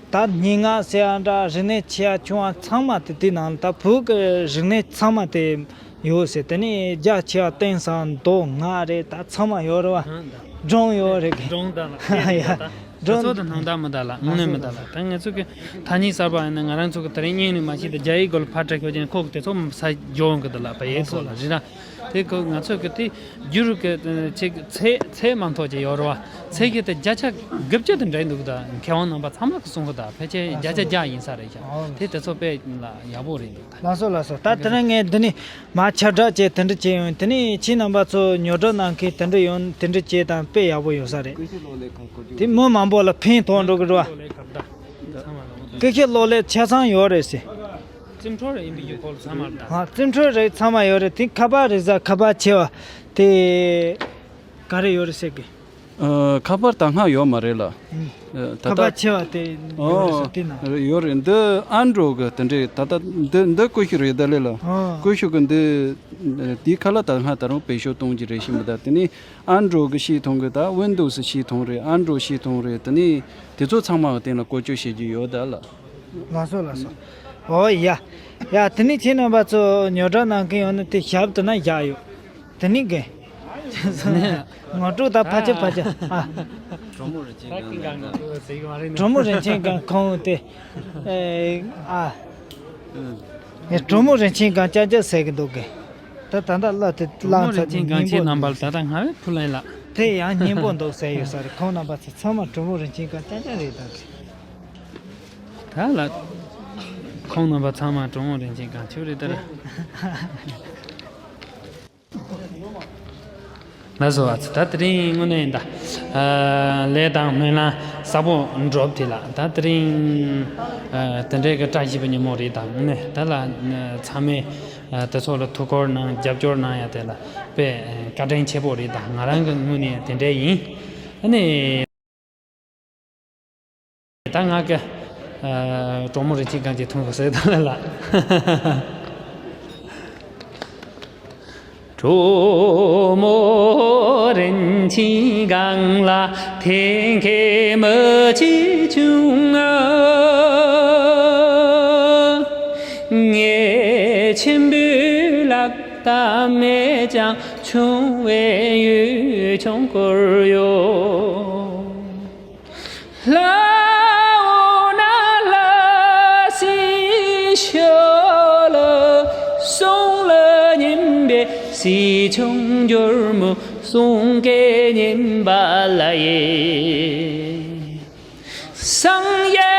ད་སྙན་ངག་ཟེར་ཡ་འདྲ་རིག་གནས་ཆེ་ཡ་ཆུང་ཡ་ཚང་མ་དེ་དེ་ནང་ད་བོད་ཀྱི་རིག་གནས་ཚང་མ་དེ་ཡོད་ཟེར། དེ་ནི་རྒྱ་ཆེ་བ་དེང་སང་མདོ་སྔགས་རེད། ད་ཚང་མ་ཡོད་རེད་བ། སྒྲུང་ཡོད་རེད། སྒྲུང་དང་ལ་ཡ། དེ་ཚོ་དང་སྣང་དག་མི་འདུག་ལ། དངོས་གནས་མི་འདུག་ལ། ད་ང་ཚོ་གི་ཐ་སྙད་གསར་པ་ཡིན་ན་ང་རང་ཚོ་གི་དེ་རིང་སྙིང་ནས་མ་ཤེས་ཏེ་རྒྱ་ཡིག་སྐོར་ལ་ཕར་དྲི་ཤོག་ཅན་ཁོག་དེ་ཚོ་ས་སྦྱོང་གི་འདུག་ལ། བ་ཡིག་ཐོག་ལ་རེད་ར། དེ་ཁོ་ང་ཚོ་གི་དེ་བསྒྱུར་གི་ཅིག་ཚད་ཚད་མ་མཐོ་ཅིག་ཡོད་རེད་བ། ཚད་གི་དེ་བརྒྱ་ཆ་དགུ་བཅུ་དེ་འདྲ་འདུག་ད་མཁས་དབང་རྣམ་པ་ཚང་མ་གི་གསུང་གི་ད་ཕལ་ཆེར་བརྒྱ་ཆ་བརྒྱ་ཡིན་ས་རེད་ཤག་དེ་དེ་ཚོ་དཔེ་ལ་ཡག་པོ་རེད་འདུག་ད། ལགས་སོ་ལགས་སོ། ད་དེ་རིང་ངས་འདི་ནས་མ་ཁྱབ་བསྒྲགས་བྱས་དེ་འདྲ་བྱས་ཡོང་། དེ་ནས་ཁྱེད་རྣམ་པ་ཚོ་ཉོ་སྒྲུབ་གནང་མཁན་དེ་འདྲ་ཡོང་དེ་འདྲ་བྱས་དང་དཔེ་ཡག་པོ་ཡོད་ས་རེད། དེ་མི་མང་པོ་ལ་ཕན་ཐོགས་འགྲོ་གི་རེད་བ། ཀུ་ཤུ་གློག་ཀླད་ཆ་ཚང་ཡོད་རེད་ཟེར། རྩིས་འཕྲུལ་རིག་ཡིན་པའི་ཡུལ་སྐོར་ལ་ཚང་མར་དང་། ཨ། རྩིས་འཕྲུལ་རིག་ཚང་མ་ཡོད་རེད། དེ་ཁ་པར་རིག་ས་ཁ་པར་ཆེ་བ་དེ་ག་རེ་ཡོད་རེད་ཟེར་གི། ཨ། ཁ་པར་ད་སྔ་ཡོད་མ་རེད་ལ། ཨ། ད་ཁ་པར་ལྟ་ཆེ་བ་དེ་ཡོད་རེད་ཟེར། དེ་ན་ཡོད་རེད། འདི་ཨན་ཌོ་གི་དེ་འདྲས་ད་ལྟ་འདི་འདི་ཀུ་ཤུ་རེད། ད་ལས་ལ། ཨ། ཀུ་ཤུ་གི་འདི་དེའི་ཁ་ལ་ད་སྔ་ད་རུང་བེད་སྤྱོད་གཏོང་གི་རེད་ཤི་མི་ད། དེ་ནི་ཨན་ཌོ་གི་ཤེས་ཐོང་གི་ད་ཝིན་ཌོ་སི་ཤེས་ཐོང་རེད། ཨན་ཌོ་ཤེས་ཐོང་རེད། དེ་ནི་དེ་ཚོ་ཚང་མ་གི་སྟེང་ལ་བཀོལ་སྤྱོད་བྱེད་རྒྱུ་ཡོད་ད་ལ། ལགས་སོ་ལགས་སོ། ཨོ་ཡ། ཡ་དེ་ནི་ཁྱེད་རྣམ་པ་ཚོ་ཉོ་སྒྲ་གནང་མཁན་ཡོད་ན་དེ་ཞབས་དེ་ན་བཞག་ཡོད། དེ་ནི་གི། ངོ་སྤྲོད་ད་ཕ་ཆེ་ཕ་ཆེ། ཨ། གྲོགས་མོ་རིན་ཆེན་སྒང་གྲོགས་མོ་རིན་ཆེན་སྒང་ཁོང་དེ། ཨེ། ཨ། ངས་གྲོགས་མོ་རིན་ཆེན་སྒང་ཅག་ཅག་ཟེར་གི་འདུག་གི། ད་ད་ལྟ་བླ་དེ་གྲོགས་མོ་བླངས་ཚར་རིན་ཆེན་སྒང་ཁྱེད་རྣམ་པར་ད་ལྟ་སྔ་བས་ཕུ་ལན་ལ། དེ་ཡང་སྙན་པོ་འདུག་ཟེར་ཡོད་ས་རེད། ཁོང་རྣམ་པ་ཚོ་ཚང་མ་གྲོགས་མོ་རིན་ཆེན་སྒང་ཅག་ཅག་རེད་ད། ད་ལ། ཁོང་རྣམ་པ་ཚང་མ་གྲོགས་མོ་རིན་ཆེན་སྒང་ཁྱོད་རེད་ད་ར། ལགས་སོ། ཨ་ཙི། ད་དེ་རིང་དངོས་གནས་ཡིན་ད། ཨ། ལས་དང་སྨོན་ལམ་བསགས་པོ་འགྲུབ་དེ་ལ་ད་དེ་རིང་། ཨ། དེ་འདྲའི་གི་བཀྲ་ཤིས་པའི་ཉིན་མོ་རེད་ད། དངོས་གནས་ད་ལ་ཚང་མས། ཨ། དེ་ཚོ་ལ་ཐུགས་ཁུར་གནང་རྒྱབ་སྐྱོར་གནང་ཡ་དེ་ལ་དཔེ་བཀའ་དྲིན་ཆེ་པོ་རེད་ད། ང་རང་གི་ངོས་ནས་དེ་འདྲ་ཡིན། ཨ་ནི། ད་ང་གི། ཨ། གྲོགས་མོ་རིན་ཆེན་སྒང་ཅིག་ཐུང་ཟེར་ད་ལ། གྲོགས་མོ་རིན་ཆེན་སྒང་ལ་ཐེངས་ཁེ་མི་གཅིག་བྱུང་ང་། ངས་ཆེན་པོའི་ལག་ད་མེད་ཀྱང་ཆུང་བའི་ཡུལ་ཆུང་བསྐོར་ཡོད། ལྷ་འོ་ན་ལྷ་སྲིན་ཤོ་ལོ་གསུང་ལ་སྙན་པའི་སྲིད་ཆུང་འགྱུར་མོ་གསུང་སྐད་སྙན་པ་ལ་ཡེ། སང་ཡེ་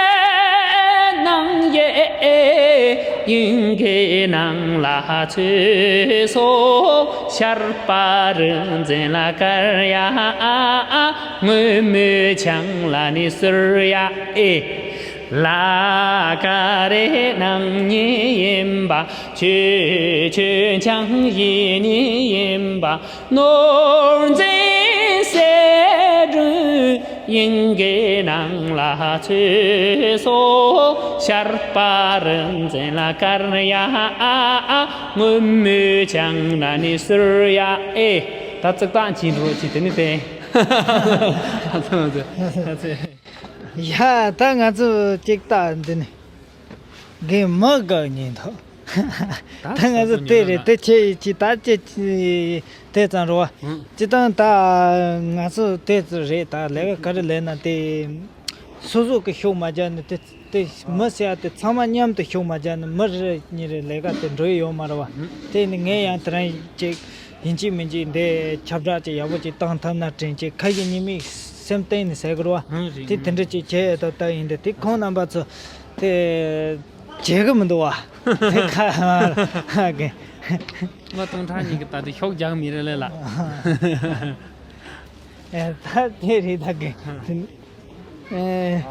ནང་ཡེ་ཡིན་གྱི་ནང་ལ་ཚུད་སོ། ཤར་པ་རི་འཛིན་ལ་ཀར་ཡ་ཨ་ཨ། སྔོན་མོའི་ཆང་ལ་ནི་གསུར་ཡ་ཨེ། ལ་ཀ་རེ་ནང་ཉིད་ཡིན་པ། ཆོས་ཆོས་ཆང་ཡིན་ཉིད་ཡིན་པ། ནོར་འཛིན་གསེར་སྒྲོན་དབྱིན་གྱི་ནང་ལ་ཚུད་སོ། ཤར་པ་རི་འཛིན་ལ་ཀར་ཡ་ཨ་ཨ། སྔོན་མོའི་ཆང་ན་ནི་གསུར་ཡ་ཨེ། ད་ཙིག་ཏག་ཅིག་འགྲོ་ཅིག་དེ་ནི་དེ། ཡ་ད་ང་ཚོ་ཅིག་ཏག་འདི་ནི། རྒན་མི་དགའ་ཉིན་ཐོ། ད་ད་ང་ཚོ་དེ་རེད། དེ་ཆེ་ཡི་ཅི་ད་ཅི་དེ་ཙམ་རོ། ཨང་། ཅི་དང་ད་ང་ཚོ་དེ་ཙམ་རེད། ད་ལས་ཀ་ག་རེ་ལས་ན་དེ་སོ་སོ་གི་ཤུགས་མ་རྒྱག་ནི་དེ་དེ་མི་ཟེར་ཡ་དེ་ཚང་མ་མཉམ་དུ་ཤུགས་མ་རྒྱག་ནི་མི་རེ་གཉིས་རེ་ལས་ཀ་དེ་འགྲོ་ཡི་ཡོད་མ་རེད་བ། དེ་ནི་ངས་ཡང་དེ་རང་ཅིག་ཡིན་གཅིག་མིན་གཅིག་འདི་ཁྱབ་བསྒྲགས་ཅིག་ཡག་པོ་ཅིག་བཏང་ཐུབ་ན་དྲན་ཅིག་ཁ་ཞིག་ཉི་མིག་སེམས་གཏིང་ནས་ཟེར་གི་རེད་བ། ཨང་། རེད། དེ་དེ་འདྲ་ཅིག་བྱས་ཡོད་ད་ད་ཡིན་དེ་དེ་ཁོང་རྣམ་པ་ཚོ། དེ་བྱེད་གི་མི་འདུག་བ། དེ་ཁ་གི། ང་སྟོང་ཕྲག་གཉིས་ཀྱི་ད་དེ་ཤོག་རྒྱག་མི་རེད་ལེ་ལ། ཨེ་ད་དེ་རེད་ད་གི། ཨེ།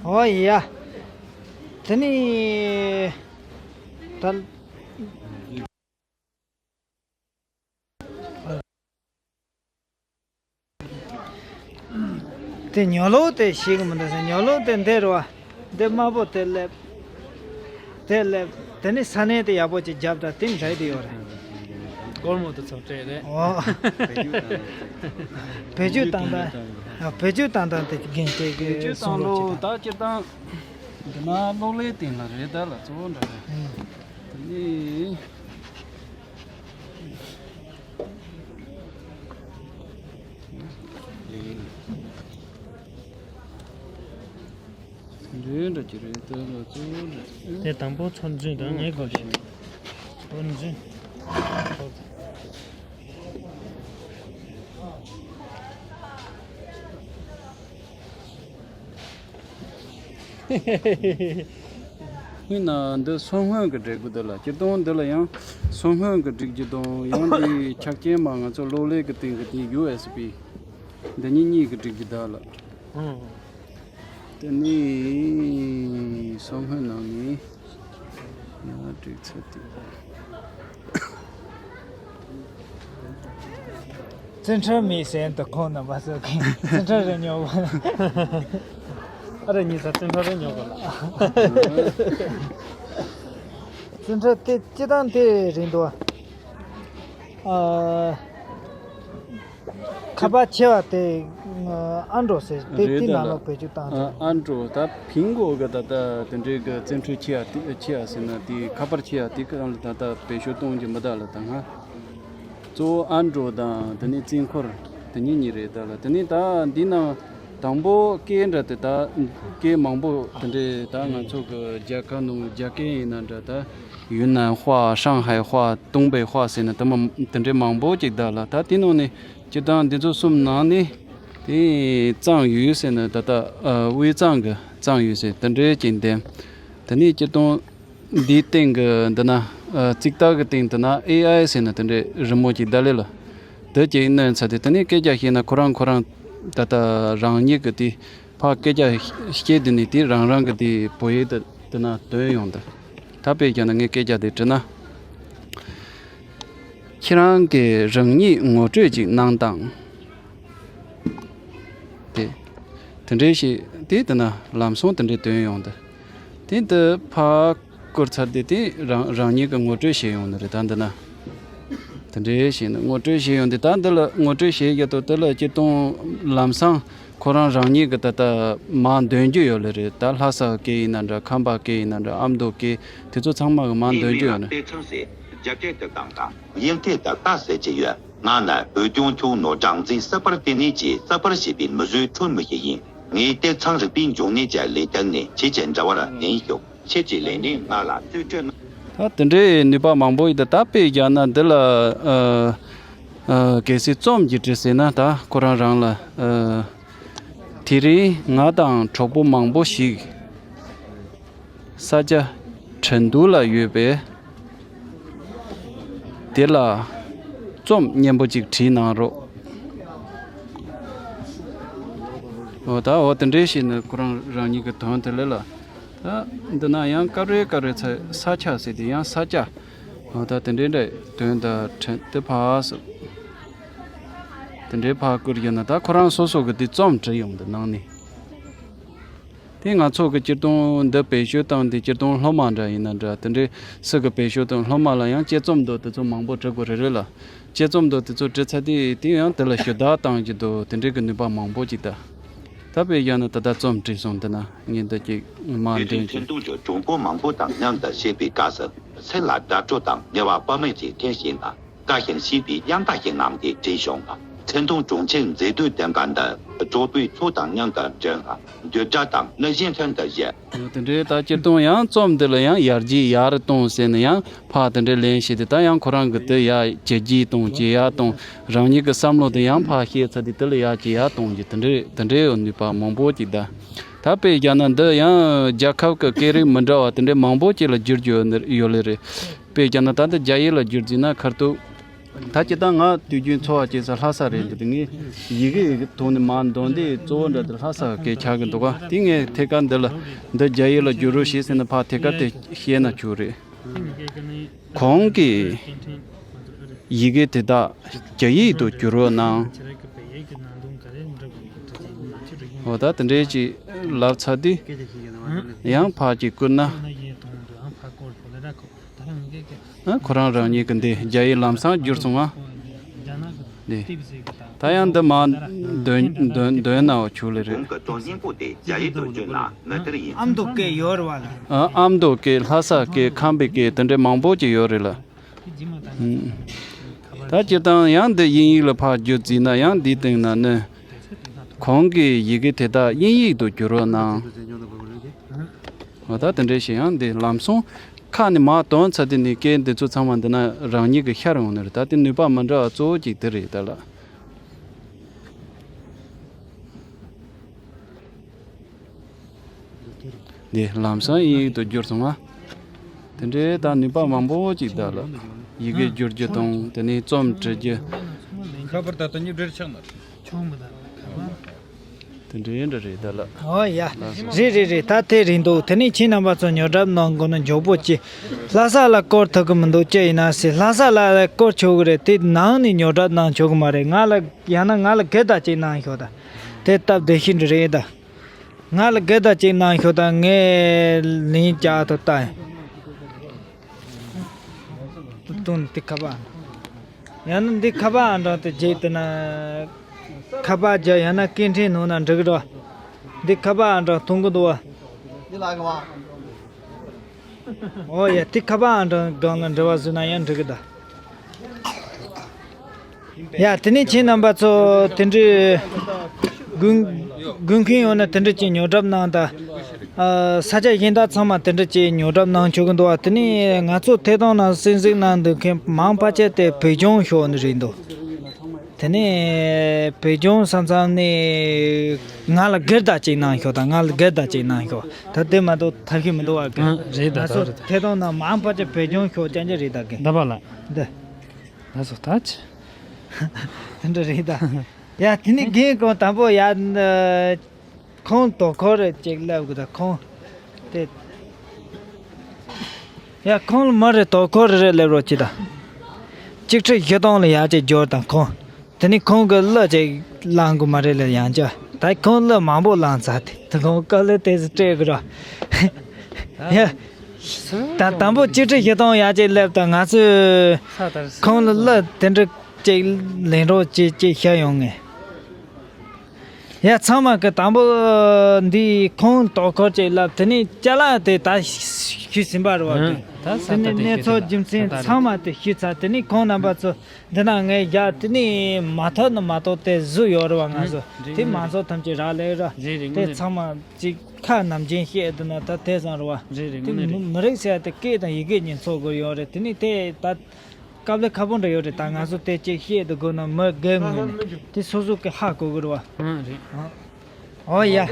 ཨོ་ཡ། དེ་ནི། ད། དེ་ཉོ་ལོག་དེ་ཤེས་གི་མི་འདུག་ཟེར། ཉོ་ལོག་དེ་འདི་རུ་བ། འདི་དམར་པོ་དེ་སླེབས། དེ་སླེབས། དེ་ནི་ས་གནས་དེ་ཡག་པོ་ཅིག་རྒྱབ་དང་དེ་འདྲ་དེ་ཡོད་རེད། སྒོར་མོ་དེ་ཚོ་སྤྲད་རེད། ཨོ། བེད་སྤྱོད་བཏང་སྟངས། ཨ། བེད་སྤྱོད་བཏང་སྟངས་དེ་རྒན་དེ་གི་བེད་སྤྱོད་བཏང་ལུགས་ད་སྤྱིར་བཏང་འདི་ན་གློག་ཀླད་སྟེང་ལ་རེད་ད་ལ་གཙོ་བོ་འདྲ་རེད། ཨང་། དེ་ནི། འདྲ་ཅི་རེད་ད་ལ་གཙོ་བོ་རེད། དེ་དང་པོ་ཚོར་འཛིན་དང་ངའི་སྐོར་ཞིག་ཚོར་འཛིན། ཡིན་ན་འདི་སོ་སྔོན་གྱི་སྒྲིག་གི་འདུག་ལ། སྤྱིར་བཏང་འདི་ལ་ཡང་སོ་སྔོན་གྱི་སྒྲིག་རྒྱུ་དང་། ཡང་འདི་ཆ་རྐྱེན་མ་ང་ཚོ་གློག་ཀླད་ཀྱི་སྟེང་གི་དེ་ཡུ་ཨེས་བི་འདི་གཉིས་གཉིས་ཀྱི་སྒྲིག་རྒྱུ་འདུག་ལ། ཨང་། དེ་ནས་སོ་སྔོན་ནང་ནས་ཡང་སྒྲིག་ཚར་དུས། བཙན་ཁྲོལ་མེད་ཟེར་འདུག་ཁོང་རྣམ་པ་ཚོ་གིས། བཙན་ཁྲོལ་རེད་ཉོ་བ། ཨ་རེ་གཉིས་ས་བཙན་ཁྲོལ་རེད་ཉོ་བ་ལ། བཙན་ཁྲོལ་དེ་སྤྱི་བཏང་དེ་རེད་འདུག་ཨ། ཁ་པར་ཆེ་བ་དེ་ཨན་ཌོ་ཟེར་དེ། རེད་དེ་ད་ནང་ལ། ལོགས་བེད་སྤྱོད་བཏང་ཨ། ཨན་ཌོ་ད་ཕིང་གོ་གི་ད་ལྟ་དེ་འདྲའི་གི་བཙན་ཁྲོལ་ཆེ་ཡ་དེ། ཆེ་ཡ་ཟེར་ན་དེ་ཁ་པར་ཆེ་ཡ་དེ་གི་ནང་ལ་ད་ལྟ་བེད་སྤྱོད་གཏོང་རྒྱུ་མི་གདའ་ལ། ད་ང་གཙོ་བོ་ཨན་ཌོ་དང་དེ་ནས་རྩིས་འཁོར་དེ་གཉིས་གཉིས་རེད་ད་ལ། དེ་ནས་ད་འདི་ནང་དང་པོ་སྐད་འདྲ་དེ་ད་སྐད་མང་པོ་དེ་འདྲའི་ད་ང་ཚོ་གི་རྒྱལ་ཁབ་ནང་རྒྱ་སྐད་ཡིན་ན་འདྲ། ད་ཡུན་ནན་ཧྭ། ཧྲང་ཧའེ་ཧྭ། ཏུང་པེ་ཧྭ་ཟེར་ན་དེ་མ་དེ་འདྲའི་མང་པོ་ཅིག་གདའ་ལ། ད་དེ་ནང་ནས་སྤྱིར་བཏང་འདི་ཚོ་གསུམ་ནང་ནས་དེ་ཙང་ཡུས་ཟེར་ན་ད་ལྟ་ཨ་དབུས་གཙང་གི་ཙང་ཡུས་ཟེར་དེ་འདྲའི་ཅིག་འདེམས། དེ་ནས་སྤྱིར་བཏང་འདིའི་སྟེང་གི་འདི་ན་ཨ་རྩིག་རྟགས་ཀྱི་སྟེང་དུ་ན་ཨེ་ཨའི་ཟེར་ན་དེ་འདྲའི་རི་མོ་ཅིག་གདའ་ལེ་ལ། དེ་ཅིག་བསྣན་ཚར་དུས་དེ་ནས་སྐད་ཆ་བཤད་ན་ཁོ་རང་ཁོ་རང་ད་ལྟ་རང་ཉིད་ཀྱི་དེ་ཕར་སྐད་ཆ་བཤད་དུས་ནས་དེ་རང་རང་གི་དེ་བོད་ཡིག་དེ་དེ་ན་འདོན་ཡོང་དུས། ད་དཔེ་བཞག་ན་ངས་སྐད་ཆ་དེ་དྲིས་ན། ཁྱེད་རང་གིས་རང་ཉིད་ངོ་སྤྲོད་ཅིག་གནང་དང་། དེ་དེ་འདྲའི་ཞིག་དེ་དེ་ན་ལམ་སང་དེ་འདྲའི་འདོན་ཡོང་དུས། དེ་འདི་ཕར་བསྐུར་ཚར་དུས་དེ་རང་རང་ཉིད་ཀྱི་ངོ་སྤྲོད་བྱེད་ཡོང་ནི་རེད། ད་འདི་ན་དེ་འདྲའི་བྱས་ནས་ངོ་སྤྲོད་བྱེད་ཡོང་དུས། ད་འདི་ལ་ངོ་སྤྲོད་བྱེད་ཡ་དོ་དེ་ལ་སྤྱིར་བཏང་ལམ་སང་ཁོ་རང་རང་ཉིད་ཀྱི་ད་ལྟ་མར་འདོན་རྒྱུ་ཡོད་ལེ་རེད། ད་ལྷ་ས་སྐད་ཡིན་ན་འདྲ། ཁམས་པ་སྐད་ཡིན་ན་འདྲ། ཨ་མདོ་སྐད། དེ་ཚོ་ཚང་མ་གི་མར་འདོན་རྒྱུ་ཡོད་ནི། རྒྱ་སྐད་དུ་བཏང་དང་། དབྱིན་སྐད་དུ་ལྟ་ཟེར་གྱི་ཡོད། ང་ནི་བོད་ལྗོངས་ཁྱོན་ནོར་སྦྲང་རྩིའི་སི་པར་ལྟེ་གནས་ཀྱི་སི་པར་ཞེས་པའི་མི་བཟོའི་ཁྲོད་མི་ཞིག་ཡིན། ངས་ལྟེ་ཚང་རིག་པའི་འབྱུང་གནས་ཀྱི་ལས་དོན་ནས་ཁྱེད་ཀྱི་འབྲེལ་བར་ལན་ཞུ། ཁྱེད་ཀྱི་ལས་གནས་ང་ལ་རྩིས་སྤྲོད་གནང་། ད་དེ་འདྲའི་ནུས་པ་མང་པོ་ཡོད་དེ། ད་དཔེ་བཞག་ན་འདི་ལ་ཨ་ཨ་གལ་སྲིད་རྩོམ་གྱི་བྲིས་ཟེར་ན། ད་ཁོ་རང་རང་ལ་ཨ་དེ་རིང་ང་དང་གྲོགས་པོ་མང་པོ་ཞིག་ས་ཆ་ཁྲིན་ཏུའུ་ལ་ཡོད་པས། དེ་ལ་རྩོམ་སྙན་པོ་ཅིག་བྲིས་གནང་རོགས། འོ་ད་འོ་དེ་འདྲའི་བྱས་ནས་ཁོ་རང་རང་ཉིད་ཀྱི་དོན་དེ་ལས་ལ། ད་འདི་ན་ཡང་ཀ་རེ་ཀ་རེ་ཚ་ས་ཆ་ཟེར་དེ་ཡང་ས་ཆ། འོ་ད་དེ་འདྲའི་འདྲ་དོན་དང་ཁྲིན་ཏུའུ་ཕར་སོ། དེ་འདྲའི་ཕར་བསྐུར་ཡོད་ན། ད་ཁོ་རང་སོ་སོ་གི་དེ་རྩོམ་བྲིས་ཡོང་དུས་ནང་ནས། དེ་ང་ཚོ་གི་སྤྱིར་བཏང་འདི་བེད་སྤྱོད་བཏང་དེ་སྤྱིར་བཏང་སློབ་མ་འདྲ་ཡིན་ན་འདྲ། དེ་འདྲའི་སུ་གི་བེད་སྤྱོད་བཏང་། སློབ་མ་ལ་ཡང་དཔྱད་རྩོམ་འདུག་དེ་ཚོ་མང་པོ་འབྲི་དགོས་རེད་རེད་ལ། དཔྱད་རྩོམ་འདུག་དེ་ཚོ་འབྲི་ཚར་དུས་དེ་ཡང་དེ་ལ་ཞུ་དག་བཏང་གི་འདུག་དེ་འདྲའི་གི་ནུས་པ་མང་པོ་ཅིག་ད། ད་དཔེ་བཞག་ན་ད་ལྟ་རྩོམ་བྲིས་སོང་། དེ་ན་ངས་འདི་ཅིག་མར་དེ་འདྲའི་འདོན་ཅིག་ཁྲིན་ཏུའུ་གི་གྲོགས་པོ་མང་པོ་དང་མཉམ་དུ་བཤད་པའི་སྐབས་སུ། སེམས་ལ་དགའ་སྤྲོ་དང་ངལ་བ་དཔག་མེད་ཅིག་འཐེན་བཞིན་ལ། དགའ་ཞིང་སྐྱིད་པའི་དབྱངས་རྟ་ཞིག་གནང་སྟེ་བྲིས་བྱུང་ལ། ཁྲིན་ཏུའུ་གྲོང་ཁྱེར་མཛེས་སྡུག་ལྡན་པ་འདི་གྲོགས་པོའི་ཚོགས་དང་མཉམ་དུ་མགྲོན་ལ་འདོད་སྒྲ་དང་གླུ་གཞས་ལྷུན་དུ་བཞད། དེ་འདྲའི་ད་སྤྱིར་བཏང་ཡང་རྩོམ་འདི་ལ་ཡང་ཡར་རྒྱས་ཡར་གཏོང་ཟེར་ནས་ཡང་ཕར་དེ་འདྲའི་ལན་བྱས་ཏེ། ད་ཡང་ཁོ་རང་གི་དེ་ཡར་ཇེ་རྒྱས་གཏོང་ཇེ་ཡར་གཏོང་། རང་ཉིད་ཀྱི་བསམ་བློ་དེ་ཡང་ཕར་བཤད་ཚར་དུས་དེ་ལ་ཡར་ཇེ་ཡར་གཏོང་རྒྱུ། དེ་འདྲའི་དེ་འདྲའི་ནུས་པ་མང་པོ་ཅིག་ད། ད་དཔེ་བཞག་ན་འདི་ཡང་རྒྱལ་ཁབ་ཀྱི་སྐད་རིགས་མི་འདྲ་བ་དེ་འདྲའི་མང་པོ་ཅིག་ལ་བསྒྱུར་རྒྱུ་ཡོད་ནི་ཡོད་ལེ་རེད། དཔེ་བཞག་ན་ད་འདི་རྒྱ་ཡིག་ལ་བསྒྱུར་རྩིས་ན་ཁར་ཐུག་ད་སྤྱིར་བཏང་ང་དུས་རྒྱུན་འཚོ་བ་སྐྱེལ་ས་ལྷ་ས་རེད་འདུག་དེ་ངས་ཡི་གེ་ཐོག་ནས་མར་འདོན་དུས་གཙོ་བོ་འདྲ་དེ་ལྷ་ས་གི་སྐད་ཆགས་ཀྱི་འདུག་ག་དེ་ངས་ཐད་ཀར་འདི་ལ་འདི་རྒྱ་ཡིག་ལ་བསྒྱུར་རོགས་བྱེད་ཟེར་ནས་ཕར་ཐད་ཀར་དེ་བཤད་ན་ཆོག་རེད། གོང་གི་ཡི་གེ་དེ་དག་རྒྱ་ཡིག་ཏུ་བསྒྱུར་རོགས་གནང་། འོ་ད་དེ་འདྲའི་ཅིག་ལབ་ཚར་དུས་ཡང་ཕར་ཅིག་བསྐུར་ན། ཨ། ཁོ་རང་རང་ཉིད་ཀྱི་འདི་རྒྱ་ཡིག་ལམ་སང་བསྒྱུར་སོང་ང་། འདི། ད་ཡང་འདི་མར་འདོན་འདོན་འདོན་ན་ཆོག་ལེ་རེད། གོང་གི་རྩོམ་སྙིང་པོ་དེ་རྒྱ་ཡིག་ཏུ་བསྒྱུར་ན་མི་བདེ་ཡིན། ཨ་མདོ་སྐད་ཡོད་རེད་བ་ལ། ཨ། ཨ་མདོ་སྐད། ལྷ་ས་སྐད། ཁམས་པའི་སྐད། དེ་འདྲའི་མང་པོ་ཅིག་ཡོད་རེད་ལ། ཨུམ། ད་སྤྱིར་བཏང་ཡང་འདི་དབྱིན་ཡིག་ལ་ཕར་བསྒྱུར་རྩིས་ན་ཡང་འདིའི་སྟེང་ན་ནི། གོང་གི་ཡི་གེ་དེ་དག་དབྱིན་ཡིག་ཏུ་བསྒྱུར་རོགས་གནང་། འོ་ད་དེ་འདྲའི་ཞིག་ཡང་འདི་ལམ་སང་ཁ་ནས་མར་འདོན་ཚར་དུས་ནས་སྐད་འདི་ཚོ་ཚང་མ་འདི་ན་རང་ཉིད་ཀྱི་ཤར་ཡོང་ནི་རེད། ད་དེ་ནུས་པ་མི་འདྲ་བ་གཙོ་བོ་གཅིག་དེ་རེད་ད་ལ། འདི་ལམ་སང་དབྱིན་ཡིག་ཏུ་བསྒྱུར་སོང་ང་། དེ་འདྲའི་ད་ནུས་པ་མང་པོ་ཅིག་ད་ལ་ཡི་གེ་བསྒྱུར་རྒྱུ་དང་དེ་ནས་རྩོམ་འབྲི་རྒྱུ། ཁ་པར་ད་ལྟ་ཉིས་བརྒྱ་ཆགས་ན། ཆུང་མི་ད་ཁ་པར། དེ་འདྲའི་འདྲ་རེད་ད་ལ། ཨོ་ཡ། རེད་རེད་རེད། ད་དེ་རེད་འདུག་དེ་ནས་ཁྱེད་རྣམ་པ་ཚོ་ཉོ་སྒྲུབ་གནང་དགོས་ན་མགྱོགས་པོ་གྱིས། ལྷ་ས་ལ་བསྐུར་ཐུབ་གི་མི་འདུག་ཅི་ཡིན་ན་ཟེར། ལྷ་ས་ལ་བསྐུར་ཆོག་གི་རེད། དེ་ནང་ནས་ཉོ་སྒྲུབ་གནང་ཆོག་གི་མ་རེད། ང་ལ་ཡང་ན་ང་ལ་སྒེར་བདག་ཅིག་གནང་ཤོག་ད། དེ་སྟབས་བདེ་ཤོས་འདྲ་རེད་ད། ང་ལ་སྒེར་བདག་ཅིག་གནང་ཤོག་ད། ངས་ལན་རྒྱག་ཐུབ་ད། དུང་འདི་ཁ་པར། ཡང་ན་འདི་ཁ་པར་ཨང་གྲངས་དེ་བརྗེས་དེ་ན། ཁ་པར་རྒྱག་ཡང་ན་སྐད་འཕྲིན་ནང་ན་འགྲིག་གི་རེད། འདི་ཁ་པར་ཨང་གྲངས་མཐོང་གི་འདུག་བ། འདི་ལ་གི་བ། ཨོ་ཡ། དེ་ཁ་པར་ཨང་གྲངས་སྒང་ལ་འབྲེལ་བ་བཟོས་ན་ཡང་འགྲིག་གི་ད། ཡ། དེ་ནས་ཁྱེད་རྣམ་པ་ཚོ་དེ་འདྲའི་དགོས་དགོས་མཁན་ཡོད་ན་དེ་འདྲ་ཅིག་ཉོ་སྒྲུབ་གནང་དང་། ཨ། ས་ཆ་གཞན་དག་ཚང་མ་དེ་འདྲ་ཅིག་ཉོ་སྒྲུབ་གནང་ཆོག་གི་འདུག་བ། དེ་ནས་ང་ཚོ་ཐད་གཏོང་ནང་གསན་གཟིགས་གནང་འདུག་མཁན་མང་ཕལ་ཆེར་དེ་བོད་ལྗོངས་ཕྱོགས་ནས་རེད་འདུག་དེ་ནས་བོད་ལྗོངས་ས་མཚམས་ནས་ང་ལ་སྒེར་བདག་ཅིག་གནང་ཤོག་དང་། ང་ལ་སྒེར་བདག་ཅིག་གནང་ཤོག་ད་དེ་མ་གཏོགས་ཐབས་ཤེས་མི་འདུག་བ། ཨ། རེད་ད། ང་ཚོ་ད་རེད་ད། ཐད་གཏོང་ནང་མང་ཕལ་ཆེར་བོད་ལྗོངས་ཕྱོགས་རྐྱང་རྐྱང་རེད་ད། གི་ད་པ་ལ། འདི། ལགས་སོ། ད་ཅི། དེ་འདྲ་རེད་ད། ཡ། དེ་ནི་རྒན་ཁོང་དང་པོ་ཡ། ཁོང་དོ་ཁོར་རེ་ཅིག་སླེབས་དགོས་ད་ཁོང་། དེ། ཡ། ཁོང་ལ་མ་རེད། དོ་ཁོར་རེ་སླེབས་རོགས་གྱིས་ད། གཅིག་ཁྲི་བཞི་སྟོང་ལ་ཡར་ཅིག་འབྱོར་དང་ཁོང་། དེ་ནི་ཁོང་གི་གླུ་ཅིག་བླངས་དགོས་མ་རེད་ལ་ཡང་ཅི། ད་ཁོང་གླུ་མང་པོ་བླངས་ཚར་དེ། དེ་ཁོང་དཀའ་ལས་དེ་ཚོ་སྤྲད་དགོས་ར། ཡ། ད་དང་པོ་གཅིག་ཁྲི་བཞི་སྟོང་ཡར་ཅིག་སླེབས་དང་ང་ཚོས་ཁོང་ལ་གླུ་དེ་འདྲ་ཅིག་ལེན་རོགས་ཅིག་ཅིག་བཤད་ཡོང་ངས། ཡ། ཚང་མ་གི་དང་པོ་འདི་ཁོང་དོ་ཁོར་ཅིག་ལབ། དེ་ནས་ཅ་ལག་དེ་ད་ཞུས་ཟིན་པ་རེད་བ། ཨང་། དེ་ད་ས་དེ་ད་ནས་དེ་གནས་ཤེས་ཚུལ་ད་རྒྱུ་མཚན་ད་ད་ཚང་མ་དེ་ཞུས་ཚར། དེ་ནས་ཁོང་རྣམ་པ་ཚོ་འདི་ན་ངས་རྒྱག་དེ་ནས་མ་ཐོབ་ན་མ་གཏོགས་དེ་བཟོ་ཡོད་རེད་བ། ང་ཚོ་རེད་དེ་རེད། མང་ཚོགས་ཐམས་ཅད་རག་ལས་ར། རེད་རེད། དེ་དངོས་གནས་ཚང་མ་ཅིག་ཁ་ནམ་རྒྱུན་བཤད་དུ་ན་ད་དེ་ཙམ་རེད་བ། རེད་རེད། དེ་དངོས་གནས་མི་རེད། མི་རིགས་ཟེར་ཡ་དེ་སྐད་དང་ཡི་གེ་གཉིས་ཚོགས་དགོས་ཡོད་རེད། དེ་ནས་དེ་ད། དཀའ་ལས་ཁག་པོ་འདྲ་ཡོད་རེད། ད་ང་ཚོ་དེ་ཅིག་བཤད་དུ་དགོས་ན་མི་སྒེར་ངོས་ནས་དེ་སོ་སོ་གི་ཧ་གོ་གི་རེད་བ། ཨང་། རེད། ཨོ་ཡ།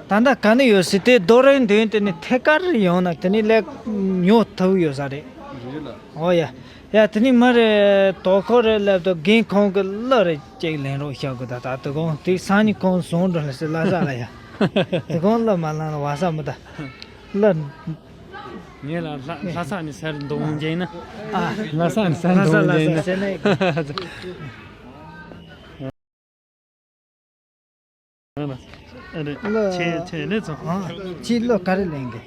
ད་ལྟ་ག་ནས་ཡོད་སྲིད་དེ་རྡོ་རིང་མདུན་དེ་ནས་ཐད་ཀར་ཡོང་ན་དེ་ནས་ལས་ཉོ་ཐུབ་ཡོད་ས་རེད། རེད་ལ། ཨོ་ཡ། ཡ། དེ་ནས་མི་རེ་དོ་ཁོ་རེ་སླེབས་དུས་རྒན་ཁོང་གི་གླུ་རེ་ཅིག་ལེན་རོགས་བྱ་དགོས། ད་ད་དུ་ཁོང་དེ་སང་ཉིན་ཁོང་བཟུང་འགྲོ་ལ་སྲིད་ལ་ས་ལ་ཡ། དེ་ཁོང་གླུ་མ་བླངས་ལ་བ་ས་མི་ད། གླུ། ངས་ལ་ལྷ་ལྷ་ས་ནས་སར་འདོང་མཇལ་ན། ཨ། ལྷ་ས་ནས་སར་ལྷ་ས་འདོང་ལྷ་མཇལ་ས་ན། ཟེར་ནས། ཨ་རེད། གླུ། ཆེ་ཆེ་ལེ་ཚོ། ཨ། ཁྱེད་གླུ་ག་རེ་ལེན་གི།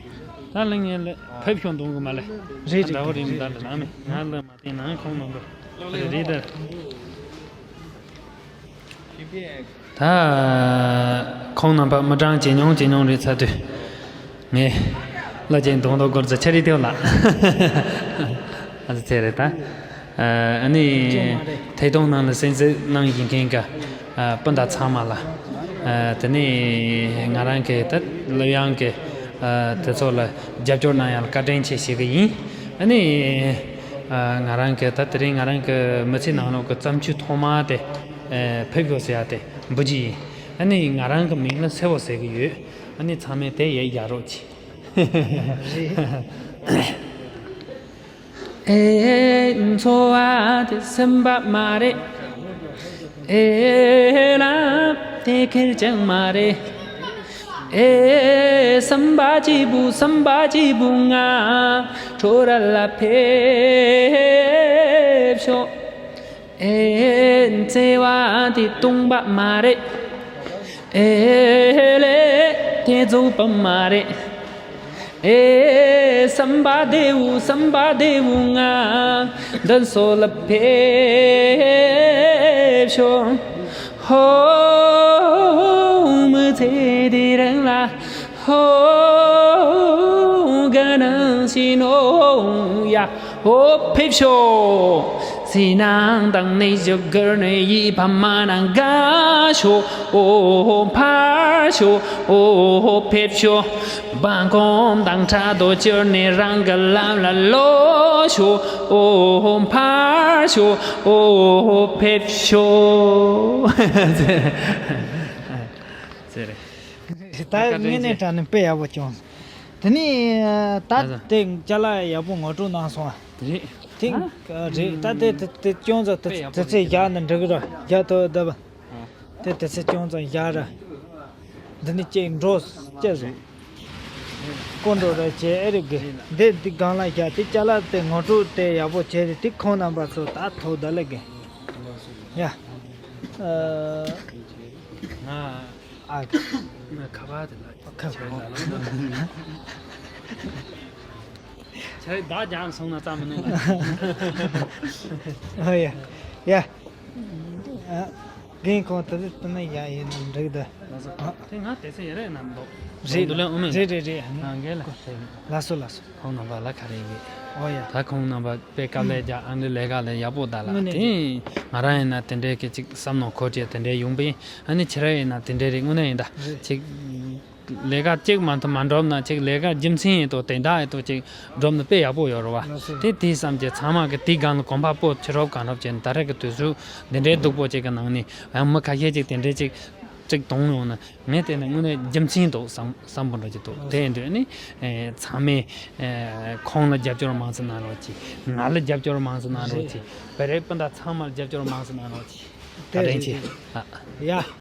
ད་ལེན་ངས་ལེ་ཕེབས་ཤོག་འདོང་གི་མ་ལེ། རེད་རེད། འདྲ་བོ་རེད་མི་འདྲ་ལེ་ལ་མེ་ང་ལ་མ་བསྟན་ན་ཁོང་མ་འགྲོ། རེད་རེད་ད། ད་ཁོང་རྣམ་པ་མི་གྲངས་ཇེ་ཉུང་ཇེ་ཉུང་རེད་ཚར་དུས། ངས་བླ་ཆེན་གདོང་ཐོག་སྐོར་ཚོ་ཆ་རེ་ཐེབས་ལ། ཨ་ཙི་ཚེ་རེད་ད། ཨ་ནི་ཐད་གཏོང་ནང་ལ་གསན་གཟིགས་གནང་བཞིན་མཁན་གྱི་སྤུན་ཟླ་ཚང་མ་ལ། དེ་ནས་ང་རང་གི་ད་སློབ་ཡོན་གྱི་དེ་ཚོ་ལ་རྒྱབ་སྐྱོར་གནང་ཡག་ལ་བཀའ་དྲིན་ཆེ་ཞུ་གི་ཡིན། ཨ་ནི། ང་རང་གི་ད་དེ་རིང་ང་རང་གི་མི་ཚེ་ནང་ལོགས་ཀྱི་བརྩམས་ཆོས་ཐོག་མ་དེ་ཕེབས་ཡོད་ཟེར་ཡ་དེ་འབུལ་རྒྱུ་ཡིན། ཨ་ནི་ང་རང་གི་མིང་ལ་སེ་བོ་ཟེར་གི་ཡོད། ཨ་ནི་ཚང་མས་དེ་ཡས་རྒྱག་རོགས་གྱིས། ཨེ། འཚོ་བ་དེ་སེམས་པ་མ་རེད། ཨེ། ལམ་དེ་ཁེར་རྐྱང་མ་རེད། ཨེ། བསམ་པ་གཅིག་པུ་བསམ་པ་གཅིག་པུ་ང་ཁྲོ་ར་ལ་ཕེབས་ཤོག་ཨེ། བརྩེ་བ་དེ་སྟོང་པ་མ་རེད། ཨེ་ལེ། དེ་རྫོགས་པ་མ་རེད། ཨེ། བསམ་པ་བདེ་བོ་བསམ་པ་བདེ་བོ་ང་འདི་སོ་ལ་ཕེབས་ཤོག་ཧོ། མི་ཚེ་འདི་རིང་ལ། ཧོ། དགའ་སྣང་བྱིན་ནོ་ཡ། ཧོ་ཕེབས་ཤོག་སེམས་ནང་དང་ནས་བཞུགས་གར་ནས་ཡིད་ཕ་མ་ནང་དགའ་ཤོག་ཨོ་ཧོ་ཕར་ཤོག་ཨོ་ཧོ་ཕེབས་ཤོག་འབངས་གོམ་དང་ཕྲག་དོག་བཅོལ་ནས་རང་གི་ལམ་ལ་ལོག་ཤོག་ཨོ་ཧོ་ཕར་ཤོག་ཨོ་ཧོ་ཕེབས་ཤོག་ཟེར་རེད། ད་ངས་ནས་དྲ་ནས་དཔེ་ཡག་པོ་བྱུང་། དེ་ནས་ད་ལྟ་དེ་ཅ་ལག་ཡག་པོ་ངོ་སྤྲོད་གནང་སོང་ཨ། རེད། ཐིང་ཨ། རེད། ད་དེ་དེ་དེ་ཅུང་ཙམ་དེ་དེ་ཚེ་བཞག་ན་འགྲིག་གི་ར། བཞག་ཐུབ་བསྡད་པ། དེ་དེ་ཚེ་ཅུང་ཙམ་བཞག་ར། འདི་ནི་ཅིག་འགྲོ་སྐྱེ་སོང་། ཀོ་འགྲོ་ར་བྱས་ཨེ་རེད་གི། འདི་འདི་སྒང་ལ་བཞག་དེ་ཅ་ལག་དེ་ངོ་སྤྲོད་དེ་ཡག་པོ་བྱས་ཏེ་དེ་ཁོང་རྣམ་པ་ཚོ་ད་ཐོག་ད་ལ་གི། ཡ། ཨ། ང་ཨ། ང་ཁ་པར་དེ་ལ་ཁ་པར་ལ། ཁྱེད་བདག་ཀྱང་སོང་ན་བཙལ་མི་ནུས་ལ། ཨ་ཡ། ཡ། ཨ། རྒན་ཁོང་ད་དུ་ཏུ་ན་ཡ་ཡིན་ན་འགྲིག་ད། ལགས་སོ། དེ་ང་དེ་ཚེ་ཡ་རེ་ན་འདུག་རེད། འདུག་ལ་ཨོ་མེད། རེད་རེད་རེད། ཨ་ནི་ང་རྒན་ལ་ལགས་སོ་ལགས་སོ། ཁོང་རྣམ་པ་ལ་ག་རེ་ཡིན། ཨོ་ཡ། ད་ཁོང་རྣམ་པ་དཔེ་དཀའ་ལས་རྒྱག་ཨ་འདི་ལས་ཀ་ལས་ཡག་པོ་ད་ལ། དངོས་གནས་དེ་ང་རང་ཡིན་ན་དེ་འདྲའི་གི་ཅིག་བསམ་མནོ་འཁོར་བྱས་དེ་འདྲའི་ཡོང་པས། ཨ་ནི་ཁྱེད་རང་ཡིན་ན་དེ་འདྲའི་རིགས་དངོས་གནས་ཡིན་ད། རེད། ཅིག་ལས་ཀ་གཅིག་མ་གཏོགས་མ་འགྲུབ་ན་ཅིག་ལས་ཀ་རྒྱུ་མཚན་ཡིན་དོ་དེ་འདྲ་ཡིན་དོ་ཅིག་འགྲུབ་ན་དཔེ་ཡག་པོ་ཡོད་རེད་བ། ལགས་སོ། དེ་དེའི་བསམ་གྱི་ཚང་མ་གི་དེའི་སྒང་ལ་གོམ་པ་སྤོ་ཕྱི་རོབ་གང་རོབ་བྱས་ནས་ད་རེས་ཀྱི་དུས་ཚོད་འདི་འདྲའི་སྡུག་པོ་ཅིག་གི་ནང་ནས་ཡང་མི་ཁ་ཤས་ཅིག་དེ་འདྲའི་ཅིག་ཅིག་གཏོང་ཡོང་ན་ངས་དེ་ནས་དངོས་གནས་རྒྱུ་མཚན་འདུག་བསམ་བསམ་པོ་འདྲ་ཅིག་འདུག་དེ་ཡིན་དུས་ནི་ཚང་མས་ཁོང་ལ་རྒྱབ་སྐྱོར་མང་ཙམ་གནང་རོགས་གྱིས། ང་ལ་རྒྱབ་སྐྱོར་མང་ཙམ་གནང་རོགས་གྱིས། བོད་རིགས་སྤུན་ཟླ་ཚང་མར་རྒྱབ་སྐྱོར་མང་ཙམ་གནང་རོགས་གྱིས། བཀའ་དྲིན་ཆེ། ཨ། ཡ།